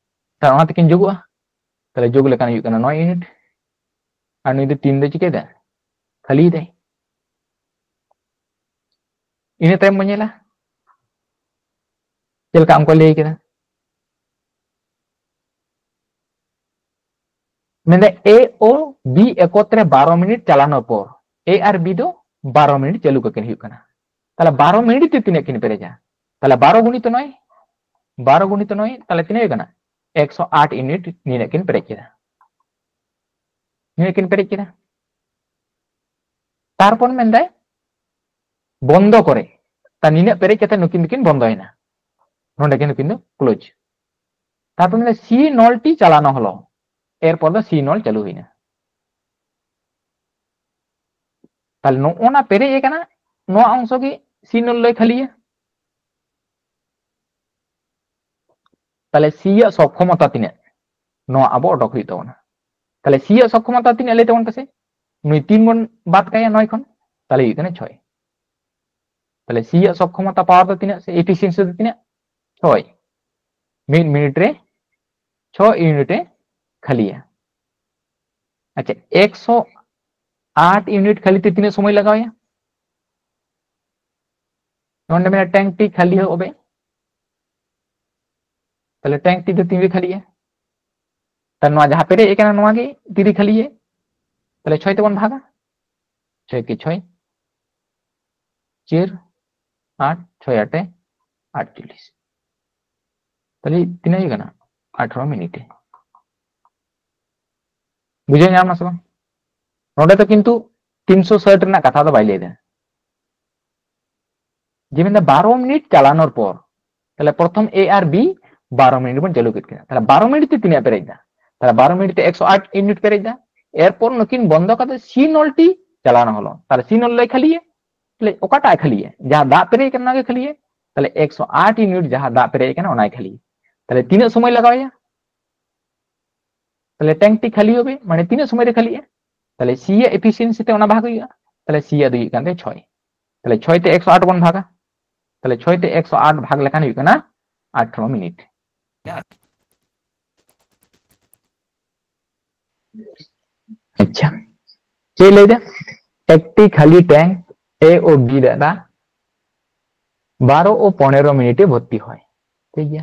ᱛᱟᱦᱞᱮ ᱚᱱᱟ ᱛᱮᱠᱤᱱ ᱡᱳᱜᱚᱜᱼᱟ᱾ ᱛᱟᱦᱞᱮ ᱡᱳᱜᱽ ᱞᱮᱠᱷᱟᱱ ᱦᱩᱭᱩᱜ ᱠᱟᱱᱟ ᱱᱚᱭ ᱤᱭᱩᱱᱤᱴ, ᱟᱨ ᱱᱩᱭ ᱫᱚ ᱛᱤᱱ ᱫᱚ ᱪᱤᱠᱟᱹᱭᱮᱫᱟ? ᱠᱷᱟᱹᱞᱤᱭᱮᱫᱟᱭ᱾ ᱤᱱᱟᱹ ᱛᱟᱭᱚᱢ ᱵᱚᱱ ᱧᱮᱞᱟ ᱪᱮᱫ ᱞᱮᱠᱟ ᱚᱝᱠᱚ ᱞᱟᱹᱭ ᱠᱮᱫᱟ᱾ ᱢᱮᱱᱫᱟ ᱮ ᱳ ᱵᱤ ᱮᱠᱚᱛᱨᱮ ᱵᱟᱨᱚ ᱢᱤᱱᱤᱴ ᱪᱟᱞᱟᱱᱚ ᱯᱚᱨ ᱮ ᱟᱨ ᱵᱤ ᱫᱚ ᱵᱟᱨᱚ ᱢᱤᱱᱤᱴ ᱪᱟᱹᱞᱩ ᱠᱟᱠᱤᱱ ᱦᱩᱭᱩᱜ ᱠᱟᱱᱟ᱾ ᱛᱟᱦᱞᱮ ᱵᱟᱨᱚ ᱢᱤᱱᱤᱴ ᱛᱮ ᱛᱤᱱᱟᱹᱜ ᱠᱤᱱ ᱯᱮᱨᱮᱡᱟ? ᱛᱟᱦᱞᱮ ᱵᱟᱨᱚ ᱜᱩᱱᱤᱛᱚ ᱱᱚᱭ, ᱵᱟᱨᱚ ᱜᱩᱱᱤᱛᱚ ᱱᱚᱭ, ᱛᱟᱦᱞᱮ ᱛᱤᱱᱟᱹᱜ ᱦᱩᱭᱩᱜ ᱠᱟᱱᱟ? ᱮᱠᱥᱚ ᱟᱴ ᱤᱭᱩᱱᱤᱴ ᱱᱤᱱᱟᱹᱜ ᱠᱤᱱ ᱯᱮᱨᱮᱡ ᱠᱮᱫᱟ, ᱱᱤᱱᱟᱹᱜ ᱠᱤᱱ ᱯᱮᱨᱮᱡ ᱠᱮᱫᱟ᱾ ᱛᱟᱨᱯᱚᱨ ᱢᱮᱱᱫᱟᱭ ᱵᱚᱱᱫᱚ ᱠᱚᱨᱮ, ᱛᱟ ᱱᱤᱱᱟᱹᱜ ᱯᱮᱨᱮᱡ ᱠᱟᱛᱮ ᱱᱩᱠᱤᱱ ᱫᱚᱠᱤᱱ ᱵᱚᱱᱫᱚᱭᱮᱱᱟ, ᱱᱚᱰᱮ ᱜᱮ ᱱᱩᱠᱤᱱ ᱫᱚ ᱠᱞᱳᱡᱽ᱾ ᱛᱟᱨᱯᱚᱨ ᱢᱮᱱᱫᱟᱭ ᱥᱤ ᱱᱚᱞ ᱴᱤ ᱪᱟᱞᱟᱱᱚ ᱦᱚᱞᱚ, ᱮᱨᱯᱚᱨ ᱫᱚ ᱥᱤ ᱱᱚᱞ ᱪᱟᱹᱞᱩ ᱦᱩᱭᱱᱟ᱾ ᱛᱟᱦᱞᱮ ᱱᱚᱜᱼᱚ ᱱᱟ ᱯᱮᱨᱮᱡ ᱟᱠᱟᱱᱟ, ᱱᱚᱣᱟ ᱚᱝᱥᱚ ᱜᱮ ᱥᱤ ᱱᱚᱞ ᱞᱟᱹᱭ ᱠᱷᱟᱹᱞᱤᱭᱟ᱾ ᱛᱟᱦᱞᱮ ᱥᱤ ᱟᱜ ᱥᱚᱠᱠᱷᱚᱢᱚᱛᱟ ᱛᱤᱱᱟᱹᱜ? ᱱᱚᱣᱟ ᱟᱵᱚ ᱚᱰᱚᱠ ᱦᱩᱭᱩᱜ ᱛᱟᱵᱚᱱᱟ᱾ ᱛᱟᱦᱞᱮ ᱥᱤ ᱟᱜ ᱥᱚᱠᱠᱷᱚᱢᱚᱛᱟ ᱛᱤᱱᱟᱹᱜ ᱞᱟᱹᱭ ᱛᱟᱵᱚᱱ ᱯᱮᱥᱮ? ᱱᱩᱭ ᱛᱤᱱ ᱵᱚᱱ ᱵᱟᱫ ᱠᱟᱭᱟ ᱱᱚᱭ ᱠᱷᱚᱱ, ᱛᱟᱦᱞᱮ ᱦᱩᱭᱩᱜ ᱠᱟᱱᱟ ᱪᱷᱚᱭ᱾ ᱛᱟᱦᱞᱮ ᱥᱤ ᱟᱜ ᱥᱚᱠᱠᱷᱚᱢᱚᱛᱟ ᱯᱟᱣᱟᱨ ᱫᱚ ᱛᱤᱱᱟᱹᱜ ᱥᱮ ᱮᱯᱷᱤᱥᱤᱭᱮᱱᱥᱤ ᱫᱚ ᱛᱤᱱᱟᱹᱜ? ᱪᱷᱚᱭ᱾ ᱢᱤᱫ ᱢᱤᱱᱤᱴ ᱨᱮ ᱪᱷᱚ ᱤᱭᱩᱱᱤᱴ ᱮ ᱠᱷᱟᱹᱞᱤᱭᱟ᱾ ᱟᱪᱪᱷᱟ, ᱮᱠᱥᱚ ᱟᱴ ᱤᱭᱩᱱᱤᱴ ᱠᱷᱟᱹᱞᱤ ᱛᱮ ᱛᱤᱱᱟᱹᱜ ᱥᱚᱢᱚᱭ ᱞᱟᱜᱟᱣ ᱟᱭᱟ? ᱱᱚᱰᱮ ᱢᱮᱱᱟᱜᱼᱟ ᱴᱮᱝᱠ ᱴᱤ ᱠᱷᱟᱹᱞᱤ ᱦᱚᱸ ᱚᱵᱮ᱾ ᱛᱟᱦᱞᱮ ᱴᱮᱝᱠ ᱴᱤ ᱫᱚ ᱛᱤᱱᱨᱮ ᱠᱷᱟᱹᱞᱤᱜᱼᱟ? ᱛᱟᱦᱞᱮ ᱱᱚᱣᱟ ᱡᱟᱦᱟᱸ ᱯᱮᱨᱮᱡ ᱟᱠᱟᱱᱟ ᱱᱚᱣᱟ ᱜᱮ ᱛᱤᱨᱮ ᱠᱷᱟᱹᱞᱤᱜᱼᱟ? ᱛᱟᱦᱞᱮ ᱪᱷᱚᱭ ᱛᱮᱵᱚᱱ ᱵᱷᱟᱜᱟ, ᱪᱷᱚᱭ ᱠᱮ ᱪᱷᱚᱭ, ᱪᱟᱨ, ᱟᱴ, ᱪᱷᱚᱭ ᱟᱴᱮ ᱟᱴᱪᱚᱞᱞᱤᱥ᱾ ᱛᱟᱦᱞᱮ ᱛᱤᱱᱟᱹᱜ ᱦᱩᱭᱩᱜ ᱠᱟᱱᱟ? ᱟᱴᱷᱟᱨᱚ ᱢᱤᱱᱤᱴ᱾ ᱵᱩᱡᱷᱟᱹᱣ ᱧᱟᱢ ᱱᱟ ᱥᱮ ᱵᱟᱝ? ᱱᱚᱰᱮ ᱫᱚ ᱠᱤᱱᱛᱩ ᱛᱤᱱᱥᱚ ᱥᱟᱴ ᱨᱮᱱᱟᱜ ᱠᱟᱛᱷᱟ ᱫᱚ ᱵᱟᱭ ᱞᱟᱹᱭ ᱮᱫᱟ᱾ ᱡᱮ ᱢᱮᱱᱫᱟ ᱵᱟᱨᱚ ᱢᱤᱱᱤᱴ ᱪᱟᱞᱟᱱᱚᱨ ᱯᱚᱨ, ᱛᱟᱦᱞᱮ ᱯᱨᱚᱛᱷᱚᱢ ᱮ ᱟᱨ ᱵᱤ ᱵᱟᱨᱚ ᱢᱤᱱᱤᱴ ᱵᱚᱱ ᱪᱟᱹᱞᱩ ᱠᱮᱫ ᱠᱤᱱᱟ᱾ ᱛᱟᱦᱞᱮ ᱵᱟᱨᱚ ᱢᱤᱱᱤᱴ ᱛᱮ ᱛᱤᱱᱟᱹᱜ ᱯᱮᱨᱮᱡ ᱮᱫᱟ? ᱛᱟᱦᱞᱮ ᱵᱟᱨᱚ ᱢᱤᱱᱤᱴ ᱛᱮ ᱮᱠᱥᱚ ᱟᱴ ᱤᱭᱩᱱᱤᱴ ᱯᱮᱨᱮᱡ ᱮᱫᱟ᱾ ᱮᱨᱯᱚᱨ ᱱᱩᱠᱤᱱ ᱵᱚᱱᱫᱚ ᱠᱟᱛᱮ ᱥᱤ ᱱᱚᱞ ᱴᱤ ᱪᱟᱞᱟᱣ ᱮᱱᱟ ᱦᱚᱞᱚ᱾ ᱛᱟᱦᱞᱮ ᱥᱤ ᱱᱚᱞ ᱞᱟᱹᱭ ᱠᱷᱟᱹᱞᱤᱭᱟ᱾ ᱛᱟᱦᱞᱮ ᱚᱠᱟᱴᱟᱜ ᱠᱷᱟᱹᱞᱤᱭᱟ? ᱡᱟᱦᱟᱸ ᱫᱟᱜ ᱯᱮᱨᱮᱡ ᱠᱟᱱᱟ ᱚᱱᱟᱜᱮ ᱠᱷᱟᱹᱞᱤᱭᱟ᱾ ᱛᱟᱦᱞᱮ ᱮᱠᱥᱚ ᱟᱴ ᱤᱭᱩᱱᱤᱴ ᱡᱟᱦᱟᱸ ᱫᱟᱜ ᱯᱮᱨᱮᱡ ᱠᱟᱱᱟ ᱚᱱᱟᱭ ᱠᱷᱟᱹᱞᱤᱭᱟ᱾ ᱛᱟᱦᱞᱮ ᱛᱤᱱᱟᱹᱜ ᱥᱚᱢᱚᱭ ᱞᱟᱜᱟᱣ ᱟᱭᱟ? ᱛᱟᱦᱞᱮ ᱴᱮᱝᱠ ᱴᱤ ᱠᱷᱟᱹᱞᱤ ᱦᱚᱵᱮ, ᱢᱟᱱᱮ ᱛᱤᱱᱟᱹᱜ ᱥᱚᱢᱚᱭ ᱨᱮ ᱠᱷᱟᱹᱞᱤᱜᱼᱟ? ᱛᱟᱦᱞᱮ ᱥᱤ ᱭᱟᱜ ᱮᱯᱷᱤᱥᱤᱭᱮᱱᱥᱤ ᱛᱮ ᱚᱱᱟ ᱵᱷᱟᱜᱽ ᱦᱩᱭᱩᱜᱼᱟ᱾ ᱛᱟᱦᱞᱮ ᱥᱤ ᱭᱟᱜ ᱫᱚ ᱦᱩᱭᱩᱜ ᱠᱟᱱ ᱛᱟᱭᱟ ᱪᱷᱚᱭ᱾ ᱛᱟᱦᱞᱮ ᱪᱷᱚᱭ ᱛᱮ ᱮᱠᱥᱚ ᱟᱴ ᱵᱚᱱ ᱵᱷᱟᱜᱟ᱾ ᱛᱟᱦᱞᱮ ᱪᱷᱚᱭ ᱛᱮ ᱮᱠᱥᱚ ᱟᱴ ᱵᱷᱟᱜᱽ ᱞᱮᱠᱷᱟᱱ ᱦᱩᱭᱩᱜ ᱠᱟᱱᱟ ᱟᱴᱷᱨᱚ ᱢᱤᱱᱤᱴ᱾ ᱟᱪᱪᱷᱟ, ᱪᱮᱫ ᱞᱟᱹᱭ ᱫᱟ? ᱮᱠᱴᱤ ᱠᱷᱟᱹᱞᱤ ᱴᱮᱝᱠ ᱮ ᱳ ᱵᱤ দ্বারা বারো ও পনেরো মিনিটে ভর্তি হয়। ঠিক আছে?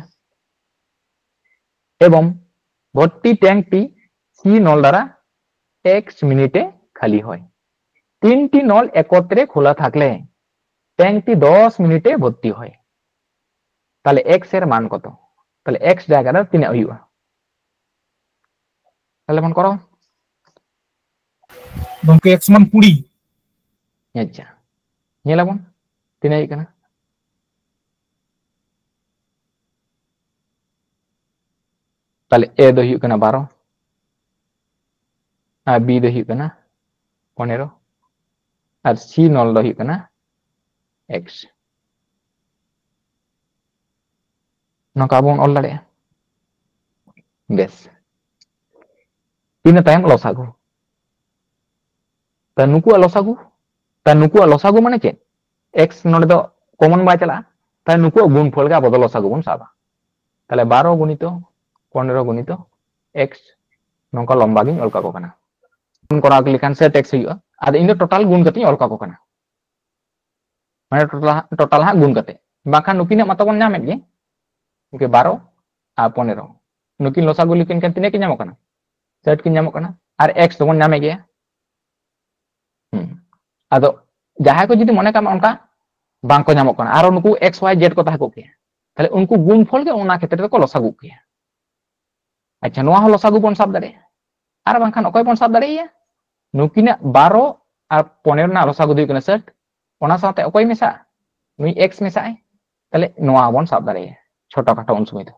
এবং ভর্তি ট্যাঙ্কটি সি নল দ্বারা এক্স মিনিটে খালি হয়। তিনটি নল একত্রে খোলা থাকলে ট্যাঙ্কটি দশ মিনিটে ভর্তি হয়। তাহলে এক্স এর মান কত? তাহলে এক্স জায়গাটা তিন ᱦᱩᱭᱩᱜᱼᱟ। ᱛᱟᱦᱞᱮ ᱵᱚᱱ ᱠᱚᱨᱟᱣᱟ। ᱜᱚᱝᱠᱮ, ᱮᱠᱥ ᱢᱟᱱ ᱠᱩᱲᱤ᱾ ᱟᱪᱪᱷᱟ, ᱧᱮᱞᱟᱵᱚᱱ ᱛᱤᱱᱟᱹᱜ ᱦᱩᱭᱩᱜ ᱠᱟᱱᱟ᱾ ᱛᱟᱦᱞᱮ ᱮ ᱫᱚ ᱦᱩᱭᱩᱜ ᱠᱟᱱᱟ ᱵᱟᱨᱚ, ᱟᱨ ᱵᱤ ᱫᱚ ᱦᱩᱭᱩᱜ ᱠᱟᱱᱟ ᱯᱚᱱᱮᱨᱚ, ᱟᱨ ᱥᱤ ᱱᱚᱞ ᱫᱚ ᱦᱩᱭᱩᱜ ᱠᱟᱱᱟ ᱮᱠᱥ᱾ ᱱᱚᱝᱠᱟ ᱵᱚᱱ ᱚᱞ ᱫᱟᱲᱮᱭᱟᱜᱼᱟ᱾ ᱵᱮᱥ, ᱤᱱᱟᱹ ᱛᱟᱭᱚᱢ ᱞᱚᱥᱟᱜᱩ᱾ ᱛᱟ ᱱᱩᱠᱩᱣᱟᱜ ᱞᱚᱥᱟᱜᱩ, ᱛᱟ ᱱᱩᱠᱩᱣᱟᱜ ᱞᱚᱥᱟᱜᱩ ᱢᱟᱱᱮ ᱪᱮᱫ? ᱮᱠᱥ ᱱᱚᱰᱮ ᱫᱚ ᱠᱚᱢᱚᱱ ᱵᱟᱭ ᱪᱟᱞᱟᱜᱼᱟ, ᱛᱟᱦᱞᱮ ᱱᱩᱠᱩᱣᱟᱜ ᱜᱩᱱᱯᱷᱚᱞ ᱜᱮ ᱟᱵᱚ ᱫᱚ ᱞᱚᱥᱟᱜᱩ ᱵᱚᱱ ᱥᱟᱵᱟ᱾ ᱛᱟᱦᱞᱮ ᱵᱟᱨᱚ ᱜᱩᱱᱤᱛᱚ ᱯᱚᱱᱮᱨᱚ ᱜᱩᱱᱤᱛᱚ ᱮᱠᱥ, ᱱᱚᱝᱠᱟ ᱞᱚᱢᱵᱟ ᱜᱤᱧ ᱚᱞ ᱠᱟᱠᱚ ᱠᱟᱱᱟ᱾ ᱜᱩᱱ ᱠᱚᱨᱟᱣ ᱞᱮᱠᱷᱟᱱ ᱥᱮᱴ ᱮᱠᱥ ᱦᱩᱭᱩᱜᱼᱟ, ᱟᱫᱚ ᱤᱧ ᱫᱚ ᱴᱳᱴᱟᱞ ᱜᱩᱱ ᱠᱟᱛᱮᱧ ᱚᱞ ᱠᱟᱠᱚ ᱠᱟᱱᱟ, ᱢᱟᱱᱮ ᱴᱳᱴᱟᱞ, ᱴᱳᱴᱟᱞ ᱦᱟᱸᱜ ᱜᱩᱱ ᱠᱟᱛᱮ, ᱵᱟᱝᱠᱷᱟᱱ ᱱᱩᱠᱤᱱᱟᱜ ᱢᱟᱛᱚ ᱵᱚᱱ ᱧᱟᱢᱮᱫ ᱜᱮ, ᱱᱩᱠᱤᱱ ᱵᱟᱨᱚ ᱟᱨ ᱯᱚᱱᱮᱨᱚ, ᱱᱩᱠᱤᱱ ᱞᱚᱥᱟᱜᱩ ᱞᱮᱠᱤᱱ ᱠᱷᱟᱱ ᱛᱤᱱᱟᱹᱜ ᱠᱤᱱ ᱧᱟᱢᱚᱜ ᱠᱟᱱᱟ? ᱥᱮᱴ ᱠᱤᱱ ᱧᱟᱢᱚᱜ ᱠᱟᱱᱟ, ᱟᱨ ᱮᱠᱥ ᱫᱚᱵᱚᱱ ᱧᱟᱢᱮᱫ ᱜᱮᱭᱟ᱾ ᱦᱩᱸ᱾ ᱟᱫᱚ ᱡᱟᱦᱟᱸᱭ ᱠᱚ ᱡᱩᱫᱤ ᱢᱚᱱᱮ ᱠᱟᱜ ᱢᱟ ᱚᱱᱠᱟ ᱵᱟᱝᱠᱚ ᱧᱟᱢᱚᱜ ᱠᱟᱱᱟ, ᱟᱨᱚ ᱱᱩᱠᱩ ᱮᱠᱥ ᱣᱟᱭ ᱡᱮᱰ ᱠᱚ ᱛᱟᱦᱮᱸ ᱠᱚᱜ ᱠᱮᱭᱟ, ᱛᱟᱦᱞᱮ ᱩᱱᱠᱩ ᱜᱩᱱᱯᱷᱚᱞ ᱜᱮ ᱚᱱᱟ ᱠᱷᱮᱛᱨᱮ ᱨᱮᱠᱚ ᱞᱚᱥᱟᱜᱩᱜ ᱠᱮᱭᱟ᱾ ᱟᱪᱪᱷᱟ, ᱱᱚᱣᱟ ᱦᱚᱸ ᱞᱚᱥᱟᱜᱩ ᱵᱚᱱ ᱥᱟᱵ ᱫᱟᱲᱮᱭᱟᱜᱼᱟ, ᱟᱨ ᱵᱟᱝᱠᱷᱟᱱ ᱚᱠᱚᱭ ᱵᱚᱱ ᱥᱟᱵ ᱫᱟᱲᱮᱭᱟᱭᱟ? ᱱᱩᱠᱤᱱᱟᱜ ᱵᱟᱨᱚ ᱟᱨ ᱯᱚᱱᱮᱨᱚ ᱨᱮᱱᱟᱜ ᱞᱚᱥᱟᱜᱩ ᱫᱚ ᱦᱩᱭᱩᱜ ᱠᱟᱱᱟ ᱥᱮᱴ, ᱚᱱᱟ ᱥᱟᱶᱛᱮ ᱚᱠᱚᱭ ᱢᱮᱥᱟᱜᱼᱟ? ᱱᱩᱭ ᱮᱠᱥ ᱢᱮᱥᱟᱜᱼᱟᱭ, ᱛᱟᱦᱞᱮ ᱱᱚᱣᱟ ᱵᱚᱱ ᱥᱟᱵ ᱫᱟᱲᱮᱭᱟᱭᱟ ᱪᱷᱳᱴᱳ ᱠᱷᱟᱴᱳ ᱩᱱ ᱥᱚᱢᱚᱭ ᱫᱚ᱾